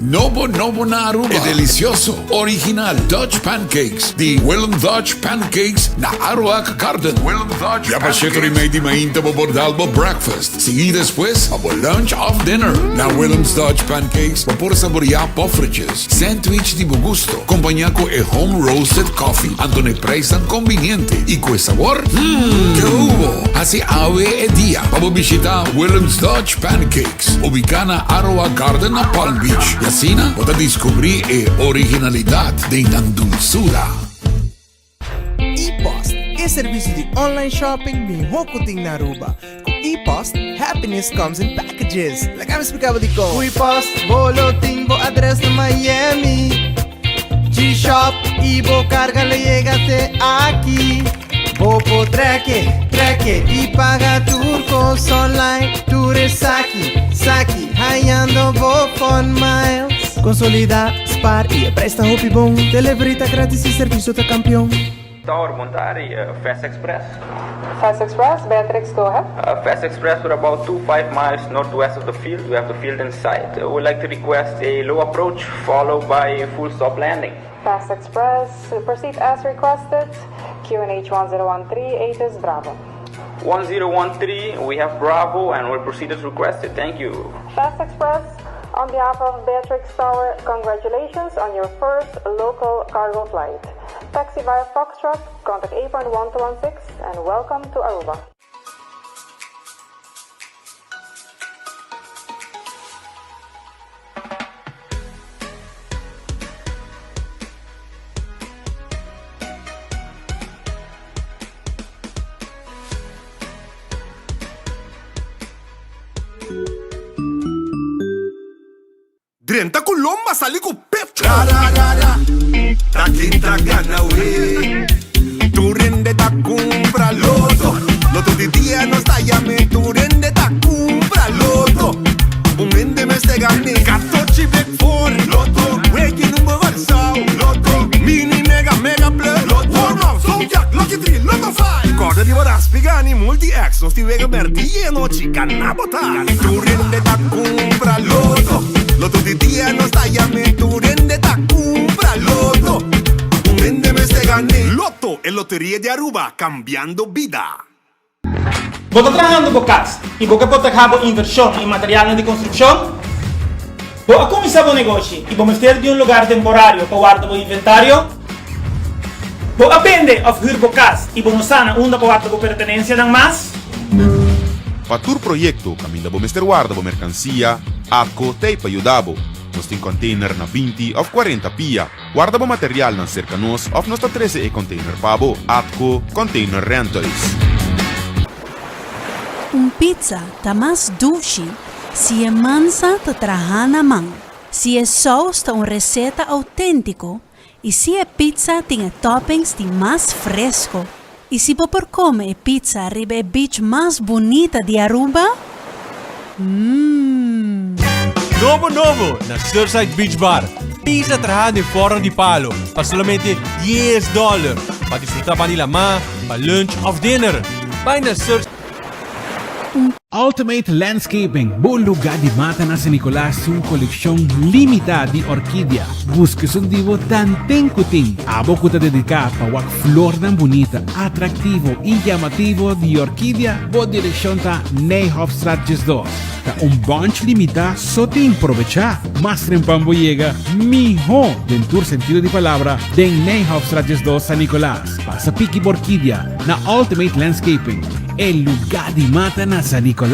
Nobo nobo na Aruba, e delicioso, original Dutch Pancakes di Willem Dutch Pancakes na Aruac Garden. Willem Dutch Ya pa shetor y mei di mainta bo por dal bo breakfast, sigui despues pa bo lunch of dinner. Na Willem's Dutch Pancakes bo por saborea poffertjes, sandwich di bo gusto, compaña cu e home roasted coffee, anto n'e prijsnan conviniente y cu e sabor, hmm, ke hubo! Haci awe e dia pa bo bishita Willem's Dutch Pancakes, ubica na Aroa Garden na Palm Beach, y asina bo ta descubri e originalidad den nan dulzura. E-Post, e servicio di online shopping miho cu tin na Aruba. Cu E-Post, happiness comes in packages. Laga mi splica bo dicon. Cu E-Post, bo lo tin bo adres na Miami. G-Shop y bo carga lo yega te aki. Bo por treke, treke y paga tur cos online. Tur esaki, saki, hayando bo fun miles. Consolida, spaar y e prijs ta hopi bon. Delivery ta gratis y servicio ta campeon. Tower, bon tardi, Fast Express. Fast Express, Beatrix, go ahead. Fast Express, we're about two five miles northwest of the field. We have the field in sight. We would like to request a low approach followed by a full stop landing. Fast Express, proceed as requested. QNH 1013, ATIS Bravo. 1013, we have Bravo and we'll proceed as requested. Thank you. Fast Express, on behalf of Beatrix Tower, congratulations on your first local cargo flight. Taxi via Foxtrot, contact apron 1216 and welcome to Aruba. Drenta ku lomba sali ku pecho. Ra ra ra ra, ta ken ta gana we? Tur hende ta kumpra loto, loto di dia nos ta yam'e. Tur hende ta kumpra loto, un hende mester gan'e. Katochi bek for, loto, weki number Kòrsou, loto, mini mega mega plus, loto, warm up, zodiac, lucky tree, loto five. Kòrda riba Raspi Gani Multi X, nos tin wega bèrdi i anochi, gana bo ta. Tur hende ta kumpra loto, loto di dia nos ta yam'e. Tur hende ta kumpra loto, un hende mester gan'e. Lotto, e loteria di Aruba, cambiando bida. Bo ta trahando bo kas i bo ke protehá bo invershon i materialnan di konstrukshon? Bo a kuminsá bo negoshi i bo mester di un lugar temporario pa warda bo inventario? Bo a bende òf hür bo kas i bo no sa na unda pa warda bo pertenensianan mas? Pa tur proyekto kaminda bo mester warda bo merkansia, ATCO t'ei pa yuda bo. Nos tin kònteiner na 20 òf 40 pia. Warda bo materialnan serka nos òf nos ta trese e kònteiner pa bo. ATCO Container Rentals. Un pizza ta mas dushi si e mansa ta traha na man, si e sous ta un receta autentico y si e pizza tin e toppings di mas fresco. Y si bo por come e pizza riba e beach mas bunita di Aruba? Mmm. Nobo nobo na Surfside Beach Bar. Pizza traha den forno di palo pa solamente dies dollar. Pa disfruta ban di lamá, pa lunch of dinner. Bai na Surfside. Ultimate Landscaping, bo lugar di mata na San Nicolas tin un coleccion limita di orkidia. Busca esun di bo tanten cu tin. Abo cu ta dedica pa wak flornan bunita, atractivo y llamativo di orkidia, bo direccion ta Nijhofstraat 12. Ta un bunch limita so tin, probecha! Mas trempan bo yega, miho den tur sentido di palabra den Nijhofstraat 12 San Nicolas. Pasa piki bo orkidia na Ultimate Landscaping, e lugá di mata na San Nicolas.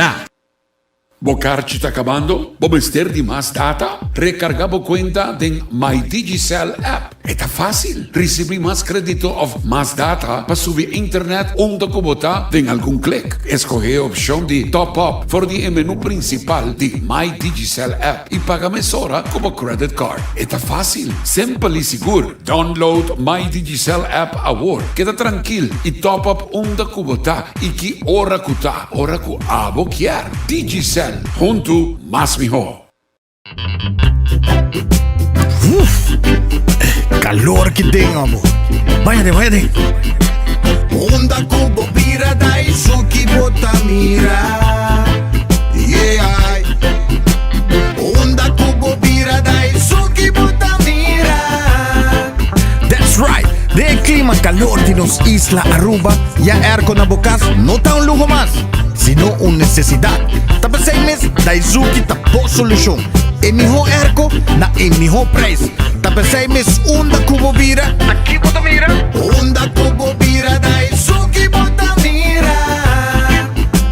Bo karchi ta kabando? Bo mester di mas data? Rekargá bo kuenta den My Digicel app. E ta fásil! Risibí mas krédito òf mas data pa subi internet unda ku bo ta den algun klik. Eskohé e opshon di Top Up for di e menú prinsipal di My Digicel app i paga mesora ku bo credit card. E ta fásil, simpel i sigur! Download My Digicel app awor. Keda trankil i top up unda ku bo ta i ki ora ku ta, ora ku abo kier. Digicel, huntu mas mihó. Uf, calor ki den amo. Baña den, baña den. Unda ku bo bira dai su ki bo ta mira. Yeah. Unda ku bo bira dai. di nos isla Aruba, ya airco na bo cas no ta un luho mas, sino un necesidad. Ta p'esey mes Daizuki ta bo solucion. E miho airco na e miho prijs. Ta p'esey mes unda cu bo bira, ta ki bo ta mira? Unda cu bo bira Daizuki bo ta mira.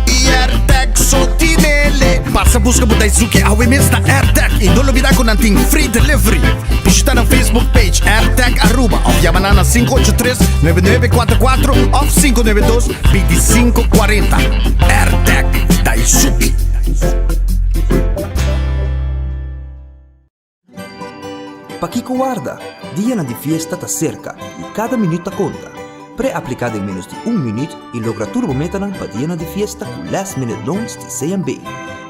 Y AirTag so tinele. Pasa busca bo Daizuki awe mes na AirTag y no lubida cu nan tin free delivery. Bishita nan Facebook page AirTag Aruba of yama nan na 583 9944 of 592 2540. AirTag Daisuke. Pakiko warda? Dianan di fiesta ta serka i kada minüt ta konta. Pre-apliká den ménos di un minüt i logra tur bo metanan pa dianan di fiesta ku Last Minute Loans di CMB.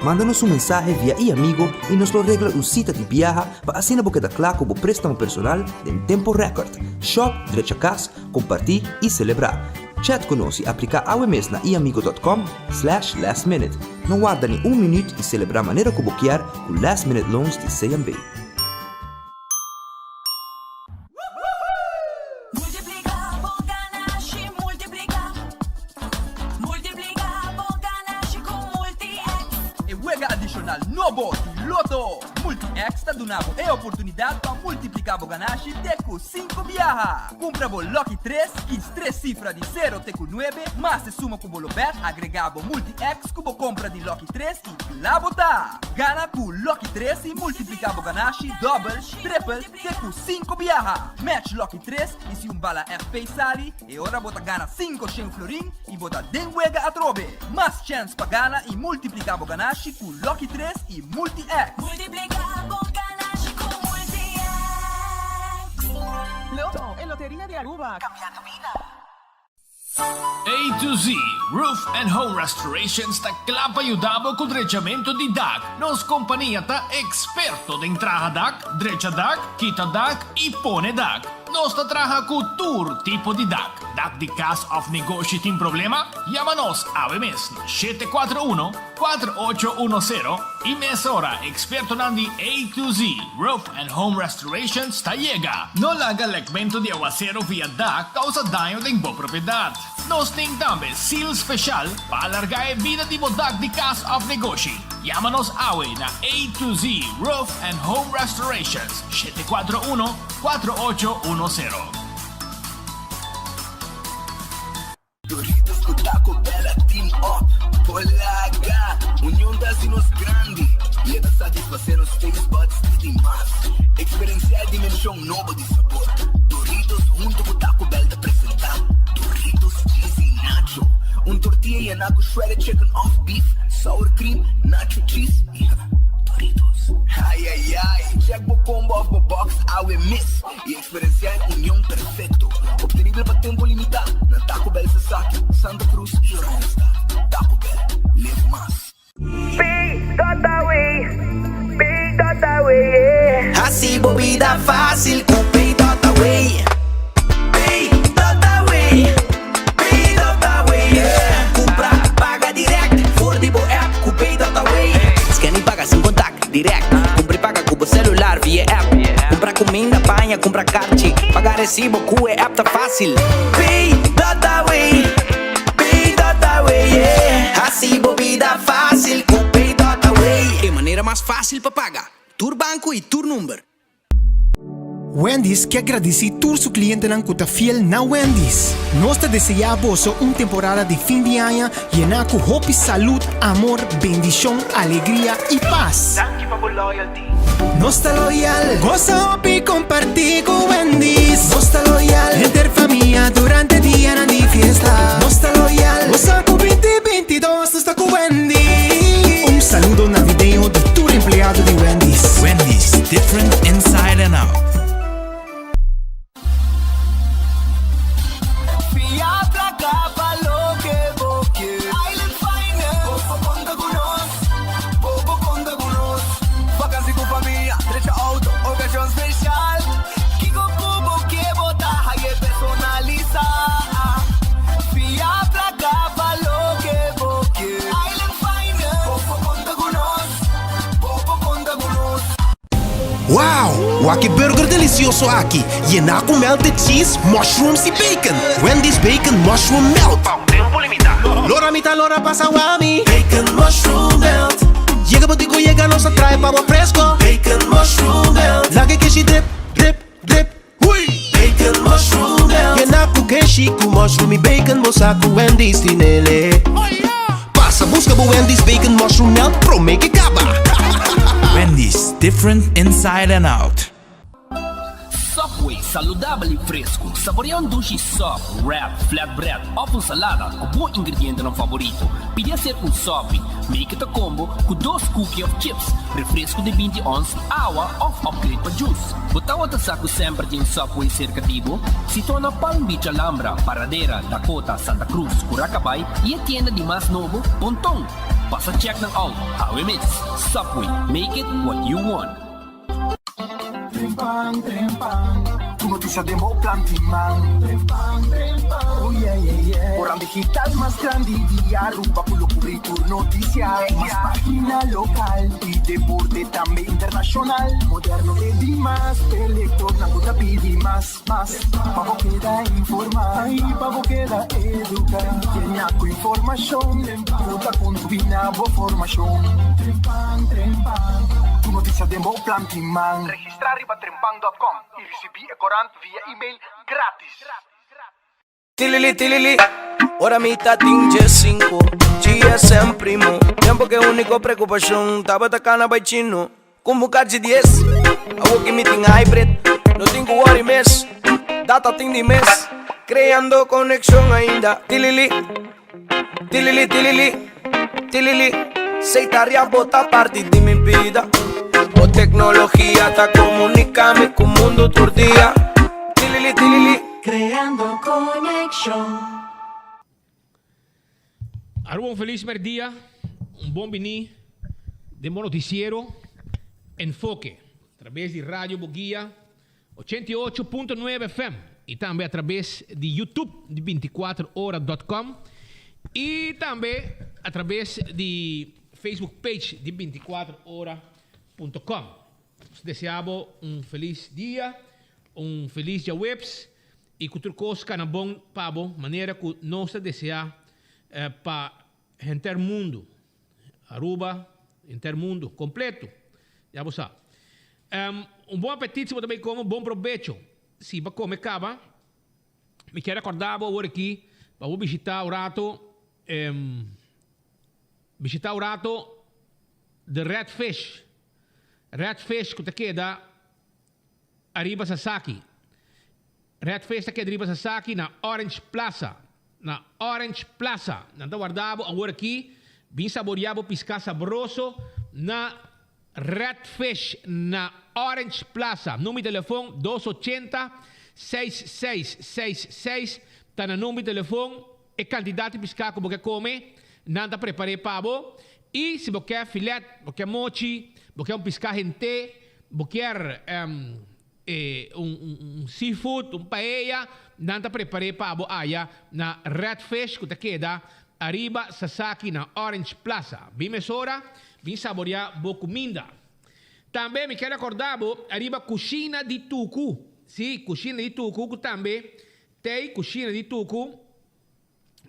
Manda nos un mensahe via iAmigo i nos lo regla un sita di biaha pa asina bo keda kla ku bo préstamo personal den tempo rèkòrt. Shòp, drecha kas, kompartí i selebrá. Chat ku nos i apliká awe mes na iamigo dot com slash last minute. No warda ni un minüt i selebrá manera ku bo kier ku Last Minute Loans di CMB. Multiplica bo ganashi, multiplica. Multiplica bo ganashi cu Multi-X. E wega adicional nobo di Lotto! Multi-X ta duna bo e oportunidad pa multiplica bo ganashi te cu cinco biaha. Cumpra bo Lucky tres, kies tres cifra di sero te cu nuebe, mas e suma cu bo lo bet, agrega bo Multi-X cu bo compra di Lucky tres y cla bo ta! Gana cu Lucky tres y multiplica bo ganashi dobel, tripel, te cu cinco biaha. Match Lucky tres y si un bala FP sali, e ora bo ta gana cinco shen florin y bo ta den wega atrobe. Mas chens pa gana y multiplica bo ganashi cu Lucky tres y Multi-X. Multiplica bo ganashi cu Multi-X. Lotto, e loteria di Aruba, cambiando bida. A to Z Roof and Home Restorations ta kla pa yuda bo ku drechamentu di dak. Nos kompania ta eksperto den traha dak, drecha dak, kita dak i pone dak. Nos ta traha ku tur tipo di dak. Dak di kas òf negoshi tin problema? Yama nos awe mes na 741 4810 i mesora ekspertonan di A to Z Roof and Home Restorations ta yega. No laga lekmentu di awasero via dak kousa daño den bo propiedat. Nos tin tambe seal speshal pa alargá e bida di bo dak di kas òf negoshi. Yama nos awe na A to Z Roof and Home Restorations, 741 4810. Doritos cu Taco Bell a team up por laga Union ta haci nos grandi y e ta satisface nos taste buds di di mas. Experiencia e dimension nobo di sabor. Doritos hunto cu Taco Bell ta presenta Doritos Cheesy Nacho, un tortilla yena cu shredded chicken of beef, sour cream, nacho cheese y Doritos. Ay ay ay, check bo combo of bo box awe mes y Experiencia e union perfecto, obtenibel pa tempo limita na Taco Bell Sasaki, Santa Cruz y Oranjestad. Taco Bell, live mas. Pay.away, Pay.away, yeah. Haci bo bida facil cu Pay.away. Pay.away, Pay.away, yeah. Cumpra, paga direct for di bo app cu Pay.away. Scan y paga sin contact. Direct, Cumpra y paga cu bo celular via app. Cumpra cuminda, paña, cumpra carchi. Paga recibo cu e app ta facil. Pay dot away, pay dot away, yeah. Haci bo bida facil cu pay dot away. E manera mas facil pa paga. Tur banco y tur number. Wendy's ke gradisí tur su klientenan ku ta fiel na Wendy's. Nos ta deseá boso un temporada di fin di aña yená ku hopi salud, amor, bendishon, alegria i pas. Danki pa bo loyalty. Nos ta loyal. Gosa hopi kompartí ku Wendy's. Nos ta loyal. Henter famia durante dianan di fiesta. Nos ta loyal. Gosa ku 2022 nos ta ku Wendy's. Un saludo navideño di tur empleado di Wendy's. Wendy's, different inside and out. Fia placa pa loke bo kier. Island Finance. Bo por conta cu nos. Bo por conta cu nos. Vakantie cu famia, drecha auto, ocasion special. Kico cu bo kier bo ta haye personalisa. Fia placa pa loke bo kier. Island Finance. Bo por conta cu nos. Bo por conta cu nos. Wow! Wak e burger delicioso aki! Yená ku melted cheese, mushrooms i bacon. Wendy's Bacon Mushroom Melt. Pa un tempu limitá. Lora mi ta lora pasa wami. Bacon Mushroom Melt. Yega bo tin ku yega nos a trae pa bo fresco. Bacon Mushroom Melt. Laga e keshi drip, drip, drip. Hui! Bacon Mushroom Melt. Yená ku keshi ku mushroom i bacon bo sa ku Wendy's tin ele. Pasa buska bo Wendy's Bacon Mushroom Melt promé ke kaba. Wendy's, different inside and out. Subway, saludabel y fresco. Saborea un dushi sub, wrap, flatbread of un salada cu bo ingredientenan favorito. Pidi hacer un subby, make it a combo, cu dos cookie of chips, refresco di binti ons, awa of upgrade pa juice. Bo tawata sa cu semper tin un Subway cerca di bo? Situa na Palm Beach Alhambra, Paradera, Dakota, Santa Cruz, Curacabay y e tienda di mas nobo, Ponton. Pasa check nan out, awe mes. Subway, make it what you want. Trempan, trempan, Tur noticia den bo plan di man. Trempan, trempan, oh yeah, yeah, yeah. Oran digital mas grandi di Aruba cu lo cubri tur noticia. Mas pagina local y deporte tambe internacional. Moderno te di mas, e lectornan cu ta pidi mas, mas. Pa bo keda informa y pa bo keda educa. Yena cu informacion cu ta contribui na bo formacion. Trempan, trempan, Tur noticia den bo plan di man. Registra riba trempan dot com y ricibi e corant via email gratis. Tilili tilili, ora mi ta tin djesinku GSM primo, tempo ke uniko preokupashon tabata kana bai chino Ku buka dje dies, awo ki mi tin hybrid No tin ku worry mes, data tin di mes Kreando konekshon ainda Tilili, tilili tilili, tilili Sei taria bo ta parti di mi bida Bo teknologia ta komunika mi ku mundu tur dia Tilili tilili. Creando conexion. Aruba un felis merdia, un bon bini den bo noticiero Enfoke a traves di Radio Boguia 88.9 FM y tambe a traves di YouTube di 24 ora dot com y tambe a traves di Facebook page di 24 ora punto com. Nos desea bo un felis dia, un felis djaweps y cu tur cos cana bon pa bo manera cu nos ta desea pa henter mundo, Aruba, henter mundo completo, ya bo sa. Un bon apetit si bo ta bay come, bon probecho si bo a come caba. Mi kier recorda bo awor aki pa bo bishita un rato, bishita un rato The Red Fish. Red Fish ku ta keda ariba Sasaki. Red Fish ta keda riba Sasaki na Orange Plaza. Na Orange Plaza. Nan ta warda bo awor aki. Bin saboria bo piská sabroso na Red Fish na Orange Plaza. Number di telefon dos ochenta seis seis seis seis ta na number di telefon. E kantidat di piská ku bo ke kome, nan ta prepar'é pa bo. I si bo ke filet, bo ke mochi, bo ke un piská hent'é, bo kier un un seafood, un paella, nan ta prepar'é pa bo aya na Red Fish ku ta keda ariba Sasaki na Orange Plaza. Bin mesora, bin saboriá bo kuminda. Tambe mi ke rekordá bo ariba Kushina di Tuku. Sí, Kushina di Tuku ku tambe Tei kushina di tuku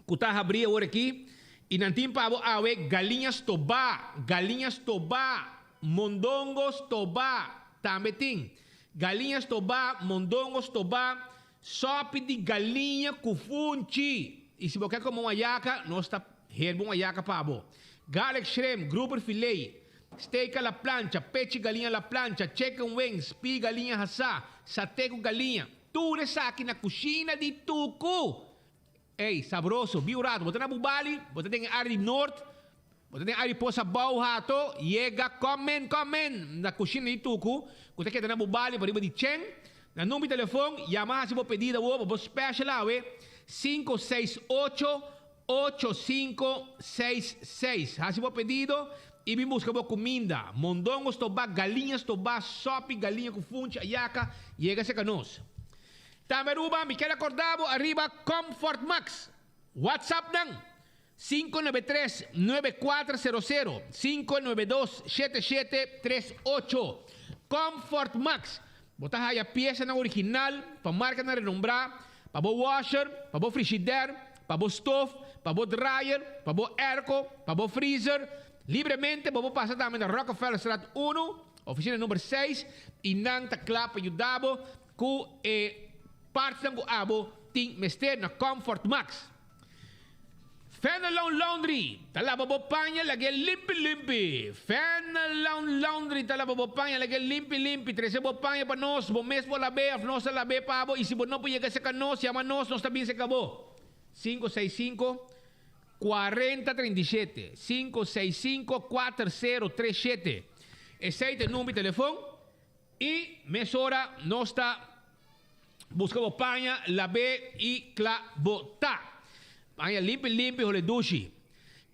ku ta habrí awor aki i nan tin pa bo awe galiña stobá, galiña stobá, mondongo stobá tambe tin. Galiña stobá, mondongo stobá, sòpi di galiña ku funchi. I si bo ke kome un ayaka, nos ta herbe un ayaka pa bo. Garlic shrimp, grouper filet, steak a la plancha, pechi galiña a la plancha, chicken wings, pie galiña hasá, saté ku galiña. Tur esaki na kushina di Tuku! Ey, sabroso! Bi un rato, bo ta na Bubali, bo ta den e área di Noord, bo ta den e área di Posa Bou, Hato, yega, come in, come in, na kushina di Tuku, ku ta keda na Bubali, pariba di Chen. Na number di telefon, yama hasi bo pedido awor pa bo special awe, sinku seis ocho, ocho sinku seis seis. Hasi bo pedido i bin buska bo kuminda. Mondongo stobá, galiña stobá, sòpi galiña ku funchi, ayaka, yega serka nos. Tambe Aruba, mi kier akorda bo ariba Comfort Max. WhatsApp nan, 593 9400, 592 7738. Comfort Max. Bo ta haya piesanan original pa markanan renombrá pa bo washer, pa bo frishider, pa bo stof, pa bo dryer, pa bo airco, pa bo freezer. Libremente bo por pasa tambe na Rockefellerstraat unu, oficina number seis, y nan ta kla pa yuda bo ku e partsnan ku abo tin mester na Comfort Max. Fenelon Laundry ta laba bo paña lag'é limpi limpi. Fenelon Laundry ta laba bo paña lag'é limpi limpi. Trese bo paña pa nos, bo mes por lab'é òf nos ta lab'é pa bo. I si bo no por yega serka nos, yama nos, nos ta bin serka bo. 565 40 37, 565 4037. Esei ta e number di telefon. I mesora nos ta buska bo paña, lab'é i kla bo ta. Paña limpi limpi hole dushi.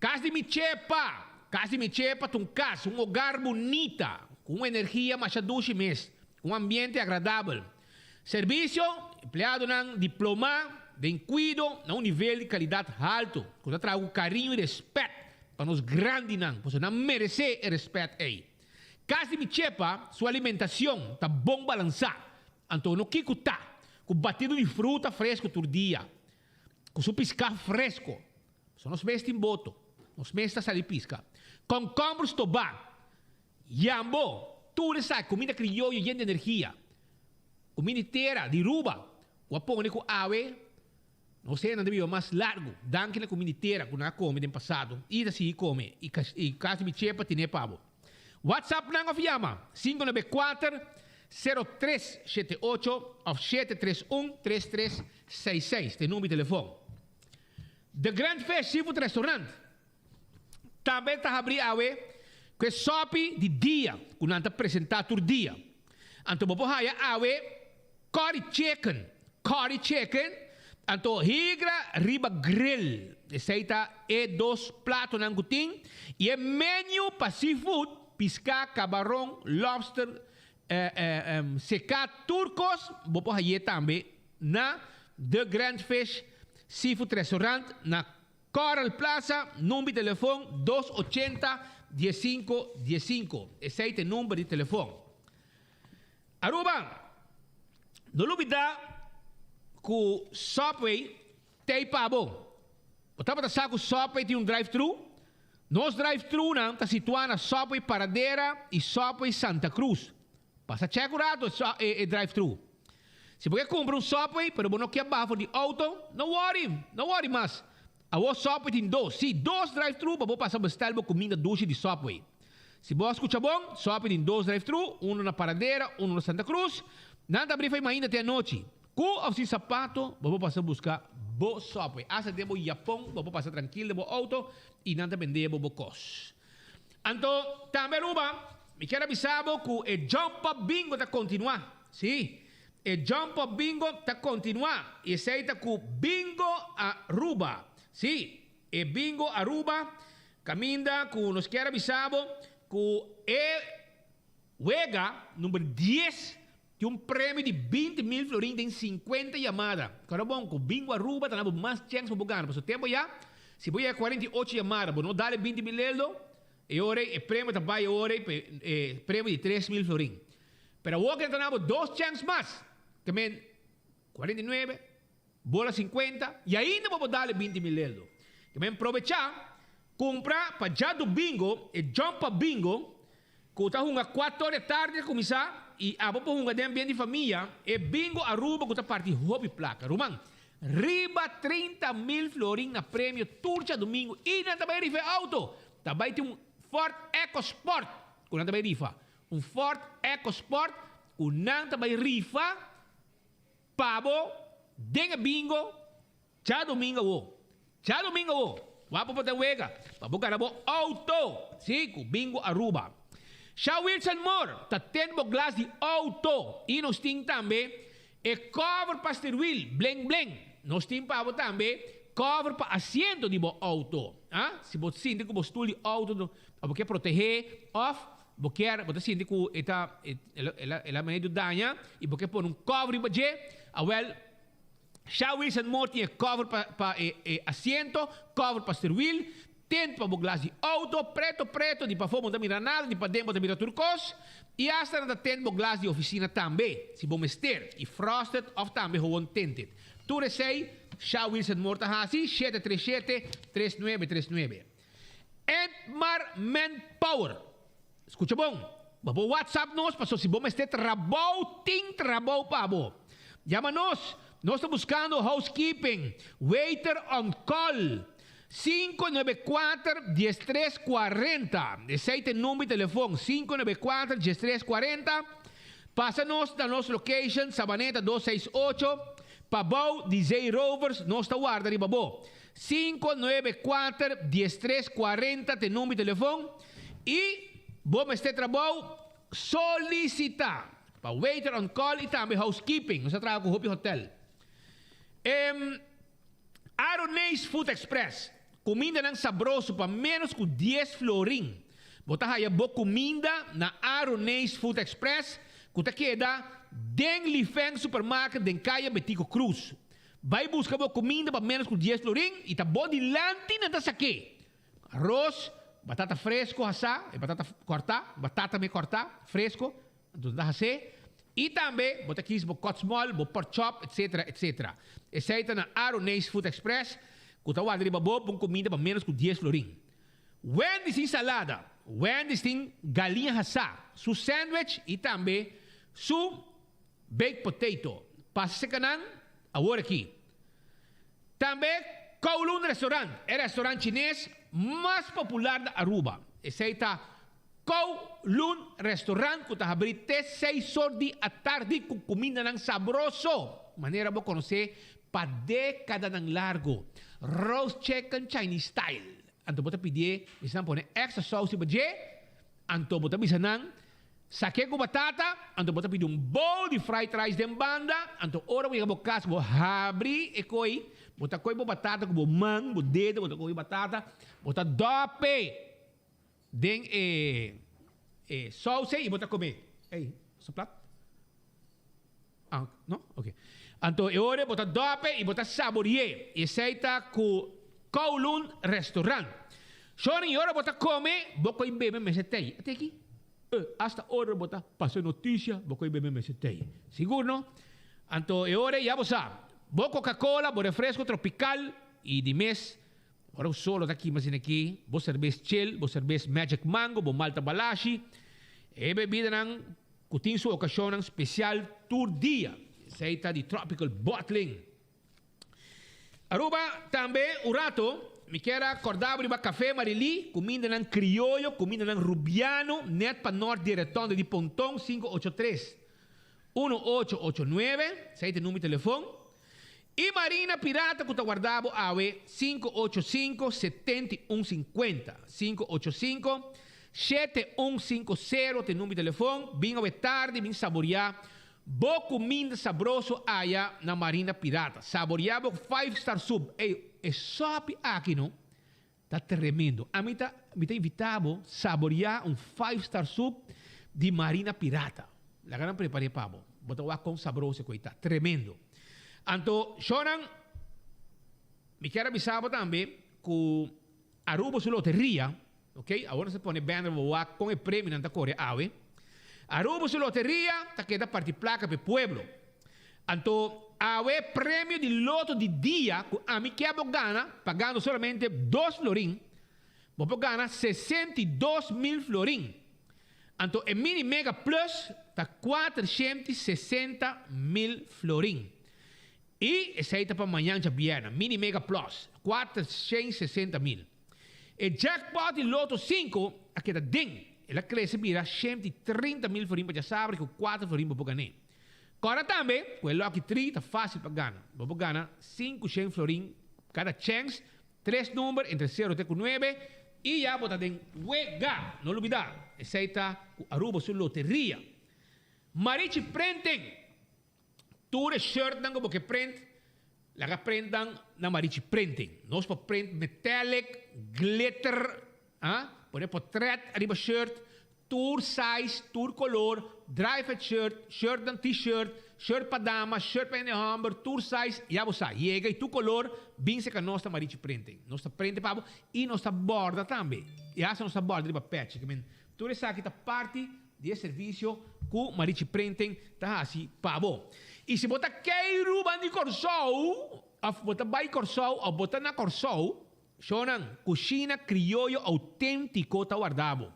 Kas di mi chepa! Kas di mi chepa ta un kas, un hogar bunita, ku un energia masha dushi mes, ku un ambiente agradabel. Servisio, empleadonan diplomá den kuido na un nivel di kalidat haltu, ku ta traha ku kariño i rèspèt pa nos grandinan, pasobra nan meresé e rèspèt ei. Cas di mi chepa su alimentacion ta bon balansa, anto no kico ta cu batido di fruta fresco tur dia, cu su pisca fresco, pasobra nos mes tin boto, nos mes ta sali pisca, concomber stoba, yambo, tur esaki cuminda crioyo yen di energia, cuminda di tera, di Ruba, cu a pone cu awe. Nos hendenan ta biba mas largu danki na kuminda di tera ku nan a kome den pasado i ta sigui kome i kas di mi chepa tine pa bo. Whatsapp nan òf yama 594 0378 òf 731 3366 ta e number di telefòn. The Grand Fish Seafood Restaurant tambe ta habri awe ku e sòpi di dia ku nan ta presentá tur dia. Anto bo por haya awe Curry chicken, curry chicken, anto higra riba grill. Esei ta e dos platonan ku tin. I e menu pa seafood, piská, kabaron, lobster, seká, tur kos bo por haye tambe na The Grand Fish Seafood Restaurant na Coral Plaza, number di telefon dos ochenta diesinko diesinko. Esei ta e number di telefon. Aruba, no lubida cu Subway t'ey pa bo. Bo tabata sa cu Subway tin un drive-thru? Nos drive-thrunan ta situa na Subway Paradera y Subway Santa Cruz. Pasa check un rato e drive-thru. Si bo ke cumpra un Subway pero bo no kier baha for di auto, no worry, no worry mas. Awor Subway tin dos, sí, dos drive-thru pa bo pasa bestel bo cuminda dushi di Subway. Si bo a scucha bon, Subway tin dos drive-thru, uno na Paradera, uno na Santa Cruz. Nan ta abri fai mainta te anochi. Cu of sin sapato, bo por pasa busca bo Subway. Hasta den bo yapon, bo por pasa trankil den bo auto y nan ta bende bo bo cos. Anto, tambe Aruba, mi kier a bisa bo cu e Jump Up Bingo ta continua. Sí, e Jump Up Bingo ta continua y esey ta cu Bingo Aruba. Sí, e Bingo Aruba caminda cu nos kier a bisa bo cu e wega number dies tin un premio di binti mil florin den cincuenta yamada. Kora bon cu Bingo Aruba ta na bo mas chens pa bo gana pasobra tempo ya si bo yega cuarenta y ocho yamada bo no dal e binti mil eldo e ora ey e premio ta bay e ora ey pa e premio di tres mil florin. Pero awor ke ta na bo dos chèns mas, ke men 49, bola 50, i ainda bo por dal e 20 mil eldo. Ke men probechá, kumpra pa djadumingo e Jump Up Bingo, ku ta hunga kuater or di tardi ta kuminsá, i abo por hunga den ambiente di famia, e Bingo Aruba ku ta parti hopi plaka. Ruman, riba 30 mil florin na premio tur djadumingo i nan ta bai rifa e auto! Ta bai tin un Ford EcoSport ku nan ta bai rifa. Un Ford EcoSport ku nan ta bai rifa pa bo den e bingo djadumingo awo. Djadumingo awo wak bo por ta wega pa bo gana bo auto, si, ku Bingo Aruba. Sha Wilson Moore ta ten bo glas di auto i nos tin tambe e cover pa sterwiel blen blen. Nos tin pa bo tambe cover pa asiento di bo auto. Ah, si bo sinti ku bo stul di auto bo ke protehé of Bo kier, bo ta sinti ku e ta, el a, el a medio daña i bo ke pone un cover riba dje, awel, Sha Wilson Moore tin e cover pa, pa e, e asiento, cover pa sterwiel, Tint pa bo glas di auto, preto preto, di pafó bo no ta mira nada, di paden bo ta mira tur kos. I asta nan ta tint bo glas di ofisina tambe, si bo mester, i frosted òf tambe howon tinted. Tur esei, Sha Wilson Moore ta hasi, 737 3939. Entmar Manpower. Skucha bon, bo por WhatsApp nos paso si bo mester trabou, tin trabou pa bo. Yama nos, nos ta buskando housekeeping, waiter on call. 594 1340. Esei ta e number di telefon, 594 1340. Pasa nos na nos location, Sabaneta 268, pabou di Zeerovers, nos ta warda riba bo. 594 1340 ta e number di telefon. I bo mester trabou, solicita pa waiter on call i tambe housekeeping. Nos ta traha ku hopi hotel. Em. Aroneis Food Express, Kumindanan sabroso pa ménos ku dies florin. Bo ta haya bo kuminda na Aroneis Food Express ku ta keda den Lifeng Supermarket den Kaya Betico Cruz. Bai buska bo kuminda pa ménos ku dies florin i ta bo dilanti nan ta sak'é. Aros, batata fresco hasá, e batata kòrtá, batata me kòrtá, fresco, anto nan ta has'é. I tambe bo ta kis bo kòtsmòl, bo pòrchòp, etsetera, etsetera. Esei ta na Aroneis Food Express ku ta warda riba bo pa un kuminda pa ménos ku dies florin. Wendy's tin salada, Wendy's tin galiña hasá, su sandwich i tambe su baked potato. Pasa serka nan awor aki. Tambe Kowloon Restaurant, e restaurant chines mas popular na Aruba. Esei ta Kowloon Restaurant ku ta habrí te seis or di atardi ku kumindanan sabroso, manera bo konosé pa dékadanan largu. Roast chicken Chinese style. Anto bo ta pidié, bisa nan pone extra sous riba dje, anto bo ta bisa nan Sake ku batata, anto bo ta pidi un bowl di fried rice den banda, anto ora bo yega bo kas bo habri e koi, bo ta koi bo batata ku bo man, bo dedo bo ta koi batata, bo ta dòp e den e e sous ei i bo ta kome. Ey, sa plat? Ah, no? Ok. Anto e ora bo ta dòp e i bo ta sabori'é. I esei ta ku Kowloon Restaurant. Shorn i ora bo ta kome, bo koi bebe mester tei. Ate aki? Eh, asta ora bo ta pasa notisia, bo koi bebe mester tei. Sigur no? Anto e ora ya bo sa, bo Coca-Cola, bo refresco tropical i di mes, ora ku solo ta kima asina aki, bo serbes chill, bo serbes Magic Mango, bo Malta Balashi, e bebidanan Ku tin su okashonnan spesial tur dia. Esei ta di Tropical Bottling. Aruba tambe un rato mi kier a kòrda bo riba Café Marilí, kumindanan krioyo, kumindanan rubiano, nèt pa nòrt di e retònde di Ponton, 583 1889, esei ta e number di telefon. I Marina Pirata ku ta warda bo awe 585 7150, 585 7150 ta e number di telefon, bin awe tardi bin saboria bo kuminda sabroso aya na Marina Pirata. Saboria bo five star soup, ey e sopi aki no ta tremendo. Ami ta mi ta invita bo saboria un five star soup di Marina Pirata. Laga nan prepare pa bo. Bo ta wak kon sabroso ku ei ta. Tremendo. Anto shownan mi kier a bisa bo tambe ku Aruba su loteria, ok, awor nos ta pone banner bo wak kon e premionan ta kore awe. Aruba su loteria ta keda parti plaka pa e pueblo. Anto awe premio di loto di dia ku ami kier bo gana pagando solamente dos florin, bo por gana 62.000 florin. Anto e mini mega plus ta 460.000 florin. I esei ta pa mañan djabièrnè, mini mega plus, 460.000. E jackpot di loto sinku a keda den, el a krese bira 130.000 florin pa djasabra i ku kuater florin bo por gan'é. Kòrda tambe ku e lucky tri ta fásil pa gana, bo por gana 500 florin kada chèns, tres number entre sero te ku nuebe i ya bo ta den wega. No lubidá, esei ta ku Aruba su loteria. Marichi Printing! Tur e shirtnan ku bo ke print, laga print nan na Marichi Printing. Nos por print metallic, glitter, ah, pone potret ariba shirt, tur size, tur color, dry fit shirt, shirtnan t-shirt. shirt pa dama, shirt pa hende homber, tur size, ya bo sa. Yega y tur color, bin seca nos ta Marichi Printing. Nos ta printe pa bo y nos ta borda tambe. Y hasta nos ta borda riba pechi. Ke men tur esaki ta parti di e servicio cu Marichi Printing ta haci pa bo. Y si bo ta keiru ban di Corsou, of bo ta bay Corsou, of bo ta na Corsou, Shownan, Cushina Crioyo Autentico ta warda bo.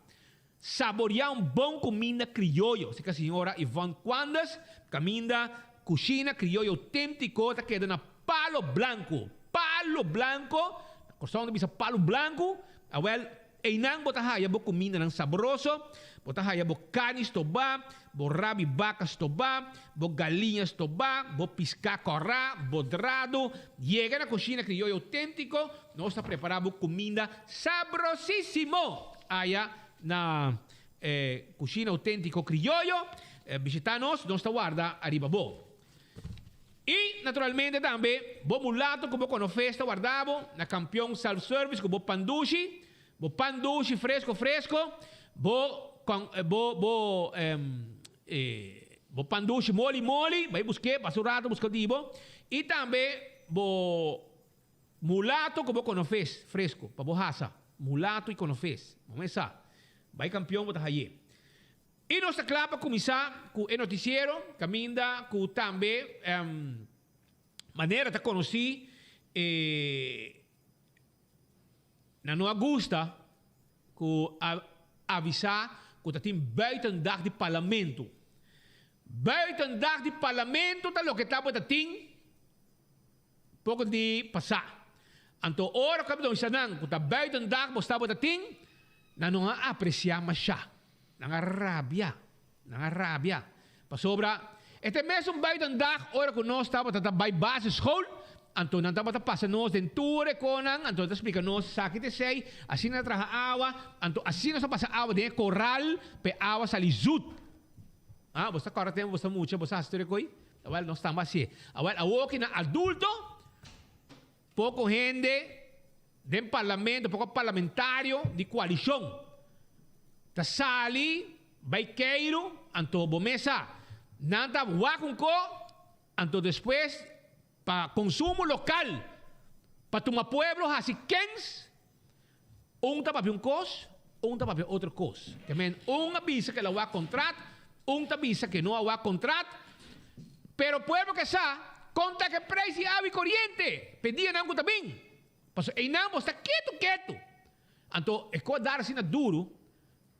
Saborea un bon cuminda crioyo, esaki a señora Yvonne Quandes, caminda Cushina Crioyo Autentico ta keda na Palo Blanco. Palo Blanco, na Corsou nan ta bisa Palo Blanco, awel einan bo ta haya bo cumindanan sabroso, bo ta haya bo carni stobá, bo rabi baca stobá, bo galiña stobá, bo piská kòrá, bo drado. Yega na Cushina Crioyo Autentico, nos ta prepará bo cuminda sabrosísimo aya na Cushina Autentico Crioyo. Bishitá nos, nos ta warda ariba bo. Y naturalmente tambe bo mulato cu bo conofes ta warda bo na Campeon Self Service cu bo pan dushi, bo pan dushi fresco fresco, bo bo bo bo pan dushi moli moli, bai busk'é, pasa un rato buska di bo, y tambe bo mulato cu bo conofes fresco pa bo hasa, mulato y conofes, bo mes sa, bai Campeon bo ta hay'é. Y nos ta cla pa cuminsa cu e noticiero, caminda cu tambe manera ta conoci e nan no a gusta cu a avisa cu ta tin buitendag di parlamento. Buitendag di parlamento ta loke tabata tin poco di pasa. Anto ora cu a bisa nan cu ta buitendag bo tabata tin, nan no a aprecia masha. Nan a rabia. Nan a rabia. Pasobra e ta e mesun buitendag ora cu nos tabata ta bay basisschool, anto nan tabata pasa nos den tur e conan, anto nan ta splica nos esaki ta esey, asina nan ta traha awa, anto asina nos ta pasa awa den e coral pa e awa sali zoet. Ah, bo ta corda tempo bo ta mucha, bo sa haci tur e coi? Awel, nos tambe hacié. Awel, awoki nan adulto, Poko hende den parlamento, poko parlamentario di koalishon ta sali bai keiru, anto bo mes sa nan ta wak un ko, anto despues pa konsumo lokal pa tuma pueblo hasi kens, un ta papia un kos, un ta papia otro kos. Te men un a bisa ke el a wak kontrat, un ta bisa ke no a wak kontrat, pero pueblo ke sa kon ta ke preis di awa i koriente p'e dianan ku ta bin. Pasobra einan bo sta ketu ketu. Anto e kos dar asina duru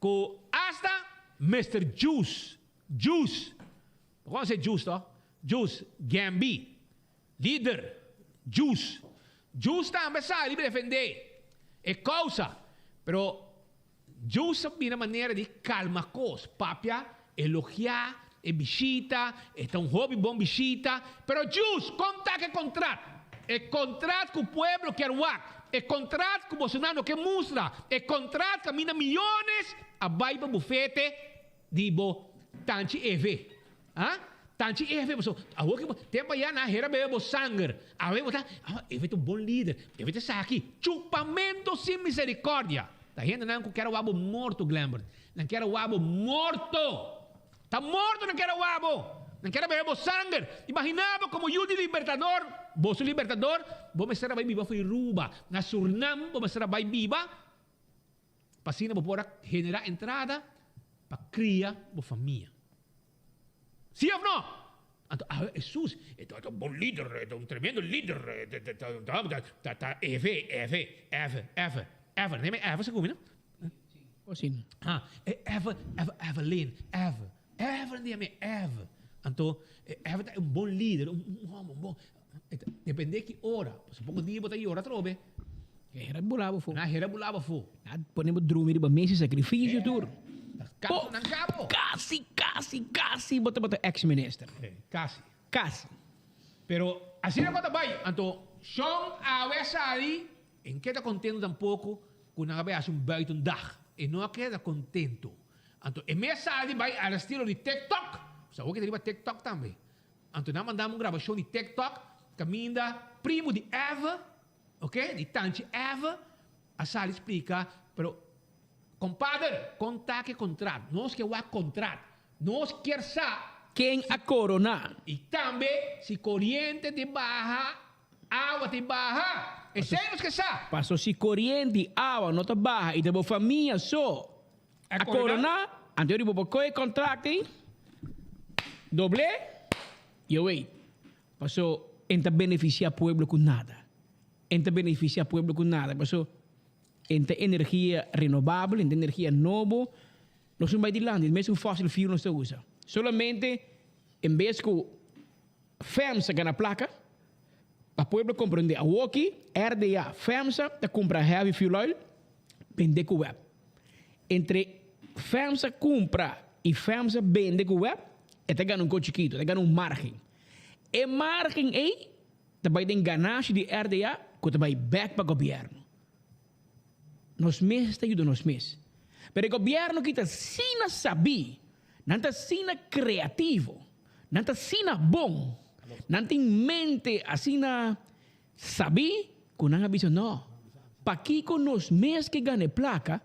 ku asta Mister Juice, Juice, bo konosé Juice to? Juice Gambi. Lider, Juice. Juice tambe sali pa defendé e kousa, pero Juice a bira manera di kalma kos, papia, elogiá e bishita, e ta un hopi bon bishita, pero Juice, kon ta ku e kontrat? E kontrat ku pueblo kier wak, e kontrat ku bosonan no ke mustra, e kontrat kaminda miyones a bai pa bufete di bo tanchi Eve. Ha? Tanchi Eve boso, awor ki bo tempo ya nan hera bebe bo sanger, awe bo ta, ah, Eve ta un bon lider, Eve ta esaki, chupamento sin misericordia. Ta hendenan ku kier a wak bo morto, Glenbert. Nan kier a wak bo morto. Ta morto nan kier a wak bo. Nan kier a bebe bo sanger. Imagina bo komo yu di libertador, boso libertador, bo mester a bai biba for Aruba. Na Surnam bo mester a bai biba. Pa asina bo por a generá entrada pa kria bo famia. Sí òf no? Anto awe Hesus e ta un bon lider, e ta un tremendo lider, e ta ta Eve, Eve, Eve, Eve, Eve, nan yama Eve segun mi no? Sí. Ha, Eve, Eve, Evelyn, Eve, Eve nan ta yama Eve. Anto Eve ta un bon lider, un hòmber, un bon. Depende ki ora. Pasobra poko dia bo ta yora atrobe. E hera bula bo fo. Na hera bula bo fo. Na pone bo drumi riba mesa sacrificio tur. Kabo nan kabo. Kasi, kasi, kasi bo tabata ex minister. Kasi. Kasi. Pero asina bo ta bai. Anto Shon awe a sali e no keda contento tampoco cu nan a bai haci un buitendag. E no a keda contento. Anto e mes sali bai al estilo di TikTok. Sa awor ke ta riba TikTok tambe. Anto nan manda mi un grabashon di TikTok kaminda primu di Eve, ok, di tanchi Eve a sali splika, pero kompader, kon ta ke kontrat? Nos ke wak kontrat. Nos kier sa. Ken a korona? I tambe si koriente tin baha, awa tin baha. Esei nos ke sa. Paso si koriente i awa no ta baha i ta bo famia so a korona, anto riba bo koe kontrakt ei, dobl'é, yo wei. Paso en ta benefisiá pueblo ku nada. En ta benefisiá pueblo ku nada. Paso en ta energia renobabel, en ta energia nobo. Nos no bai dilanti, e mesun fossil fuel nos ta usa. Solamente en bes ku FEMSA gana plaka, pa pueblo komprende awoki RDA, FEMSA ta kumpra heavy fuel oil, bende ku web. Entre FEMSA kumpra i FEMSA bende ku web, e ta gana un ko chikitu, e ta gana un margen. E margen ei ta bai den ganashi di RDA ku ta bai bek pa gobièrnu. Nos mes ta yuda nos mes. Pero e gobièrnu ki ta asina sabí, nan ta asina kreativo, nan ta asina bon, nan tin mente asina sabí ku nan a bisa no, pakiko nos mes ke gana e plaka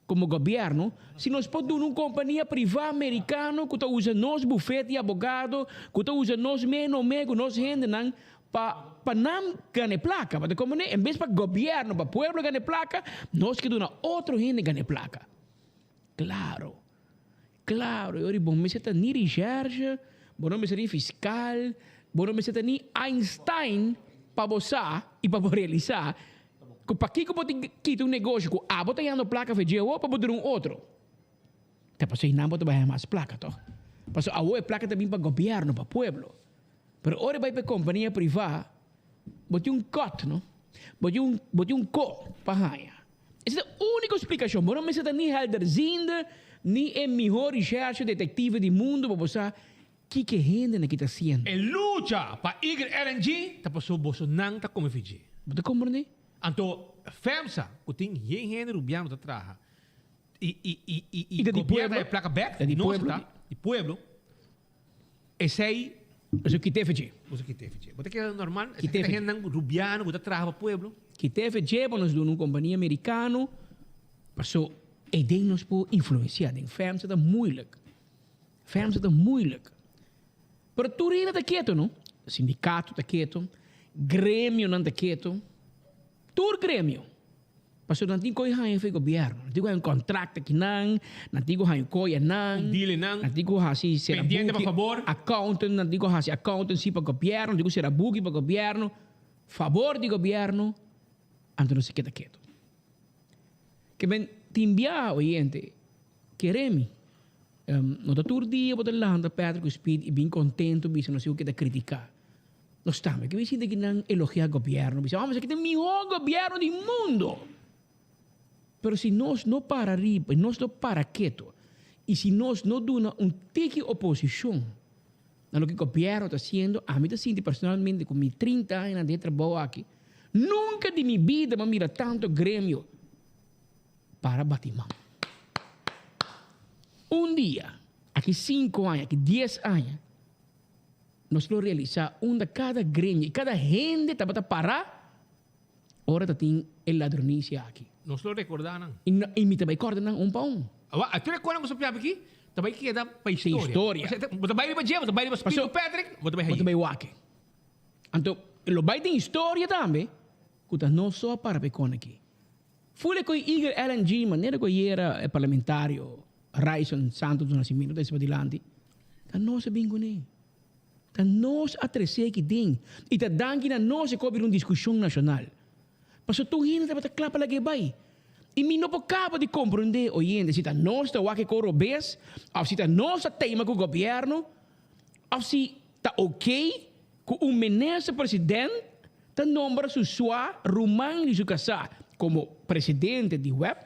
komo gobièrnu si nos por duna un kompania privá merikano ku ta usa nos bufet di abogado, ku ta usa nos meenomé ku nos hendenan Pa pa nan gana e plaka. Bo ta komprendé? En bes pa gobièrnu, pa pueblo gana e plaka, nos ke duna otro hende gana e plaka. Klaro, klaro, e ora bo mester ta ni rishèrshe, bo no mester ni fiskal, bo no mester ta ni Einstein pa bo sa i pa bo realisá ku pakiko bo tin kita un negoshi ku abo ta yando plaka for dje awor pa bo duna un otro. Ta pasobra einan bo ta bai haña mas plaka tòg. Pasobra awor e plaka ta bin pa gobièrnu, pa pueblo. Pero ora e bai pa e kompania privá, bo tin un kòt, no? Bo tin un, bo tin un ko pa haña. Esei ta e úniko splikashon. Bo no mester ta ni helderziende, ni e mihó rishèrshe detektive di mundu pa bo sa kiko e hendenan aki ta hasiendo. E lucha pa Eagle LNG ta pasobra boso nan ta kome fidji. Bo ta komprendé? Anto FEMSA, ku tin yen hende rubiano ta traha, i i i i I ta di gobièrnu pueblo. e plaka bèk, Ta di nos pueblo. ta di pueblo. Esei. Boso kite fedje. Boso kite fedje. Bo ta kere normal? Kite Esaki ta fedje. hendenan rubiano ku ta traha pa pueblo. Kite fedje pa nos duna un kompania merikano paso e den nos por influensia. Den FEMSA ta moeilijk. FEMSA ta moeilijk. Pero tur hende ta keto no. Sindikato ta keto, gremionan ta keto. Tur gremio. Pasobra nan tin ku haña for e gobièrnu. Nan tin ku haña un kontrakt akinan, nan tin ku haña un koya nan, Un deal nan. nan tin ku hasi sera Pendiente pa buki, fabor. accountant, nan tin ku hasi accountancy pa gobièrnu, nan tin ku sera buki pa gobièrnu, fabor di gobièrnu, anto nos a keda ketu. Ke men tin biaha oyente, kere mi, no ta tur dia bo ta lanta Patrick ku Speed i bin kontentu bisa nos tin ku keda kritiká. Nos tambe ke bin sinti ki nan elogia gobierno, bisa hombre esaki ta e miho gobierno di mundo. Pero si nos no para riba, nos no para keto y si nos no duna un tiki oposicion na loke gobierno ta haciendo, ami ta sinti personalmente cu mi 30 añanan den e trabou aki, nunca di mi bida mi a mira tanto gremio para bati man. Un dia, aki cinco aña, aki dies aña, Nos lo realisá unda kada gremio i kada hende tabata pará ora ta tin e ladronisia aki. Nos lo rekordá nan. I i mi ta bai kòrda nan un pa un. Awa, a tur e konan ku sa piapi aki ta bai keda pa historia. Historia. Osea, bo ta bai riba dje, bo ta bai riba Spiritu Patrick, bo ta bai Bo ta haye. bai wak. Anto, lo bai tin historia tambe ku ta nos so a para pa e kon aki. Ful e koe Eagle LNG manera ku ayera e parlamentario Ryson Santos do Nascimento ta hisa padilanti, ta nos a bin kuné. Ta nos a tresé aki den i ta danki na nos e koe bira un diskushon nashonal. Pasobra tur hende tabata kla pa lag'é bai. I mi no por kaba di komprondé, oyente, si ta nos ta wak e koe robes òf si ta nos ta teima ku gobièrnu òf si ta okey ku un minister president ta nombra su sua ruman di su kasá komo presidente di web,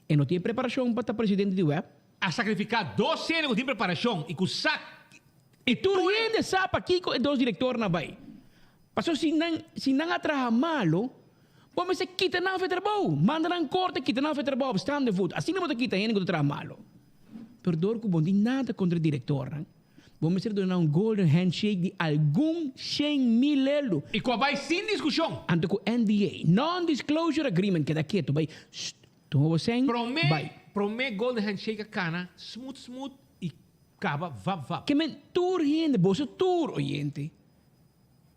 e no tin e preparashon pa ta presidente di web. A sakrifiká dos hende ku tin preparashon i ku sa I tur hende sa pakiko e dos direktornan a bai. Pasobra si nan si nan a traha malu, bo mester kita nan for e trabou. Manda nan korte, kita nan for e trabou op staande voet. Asina bo ta kita hende ku ta traha malu. Pero dor ku bo no tin nada kontra e direktornan, Bo mester duna un golden handshake di algun 100,000 euro. I ku a bai sin diskushon. Anto ku NDA, Non-Disclosure Agreement, keda ketu, bai, sst, tuma bo sèn, Promé, bai. promé golden handshake a kana smooth smooth i Kaba vap vap. Ke men tur hende, boso tur oyente,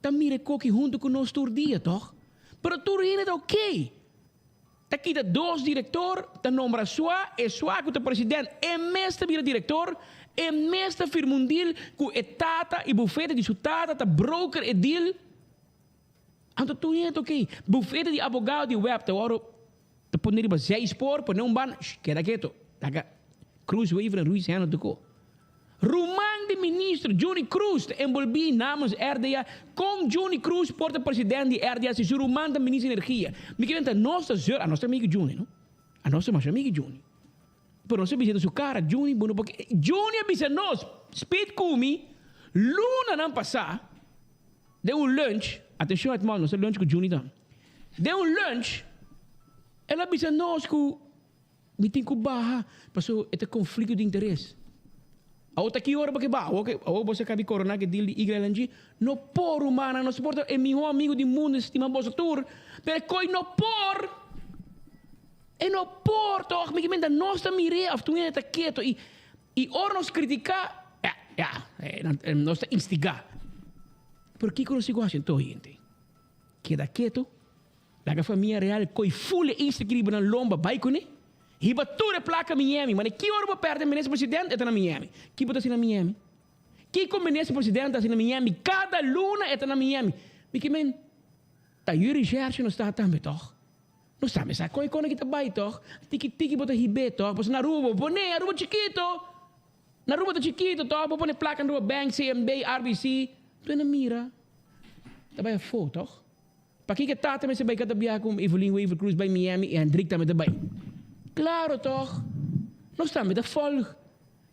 ta mira e koki huntu ku nos tur dia, tòg? Pero tur hende ta okey. Ta kita dos direktor, ta nombra sua, e sua ku ta president, e mes ta bira direktor, e mes ta firma un deal ku e tata i bufete di su tata ta broker e deal. Anto tur hende ta okey. Bufete di abogado di web ta wòrdu ta pone riba zijspoor, pone un banda, shh, keda keto. Laga Croes Wever en Ruiz handle toko. Ruman di ministro Juni Croes ta enbolbí namens RDA. Kon Juni Croes por ta president di RDA si su ruman ta ministro di energia? Mi ke benta nos ta zeur, anos ta amigu Juni no. Anos ta masha amigu Juni. Pero nos a bisa den su kara, Juni bo no por ke. Juni a bisa nos, Speed ku mi, lunanan pasá, den un lunch, atenshon Edmond, nos a lunch ku Juni tambe. Den un lunch, el a bisa nos ku. Mi tin ku baha paso e ta konflikto di interes. Awor ta ki ora bo ke baha? Awor ke awor boso a kaba di korona ke deal di Eagle LNG? No por rumannan, nos por ta e miho amigu di mundu stima boso tur, pero e koi no por! E no por tòg! Mi ke menta nos ta mir'é òf tur hende ta keto i i ora nos kritiká, ya, ya, nos ta instigá. Pero kiko nos tin ku hasi anto hende? Keda keto. Laga famia real koi ful e isla ki riba nan lomba bai kuné. Hiba tur e plaka Miami. Mane ki ora bo pèrdè minister president e ta na Miami. Ki bo ta hasi na Miami? Kiko minister president ta hasi na Miami? Kada luna e ta na Miami. Mi ke men ta yu recherche nos ta tambe tòg. Nos tambe sa kon e kona ki ta bai tòg. Tiki tiki bo ta hib'é tòg. Pasobra na Aruba bo pone Aruba chikito. Na Aruba ta chikito tòg. Bo pone plaka na Aruba Bank, CMB, RBC. Tur e na mira. Ta bai afó tòg. Pakiko e tata mester bai kada biaha ku Evelyn Wever Croes bai Miami i Hendrik tambe ta bai? Klaro tòg! Nos tambe ta fòlg.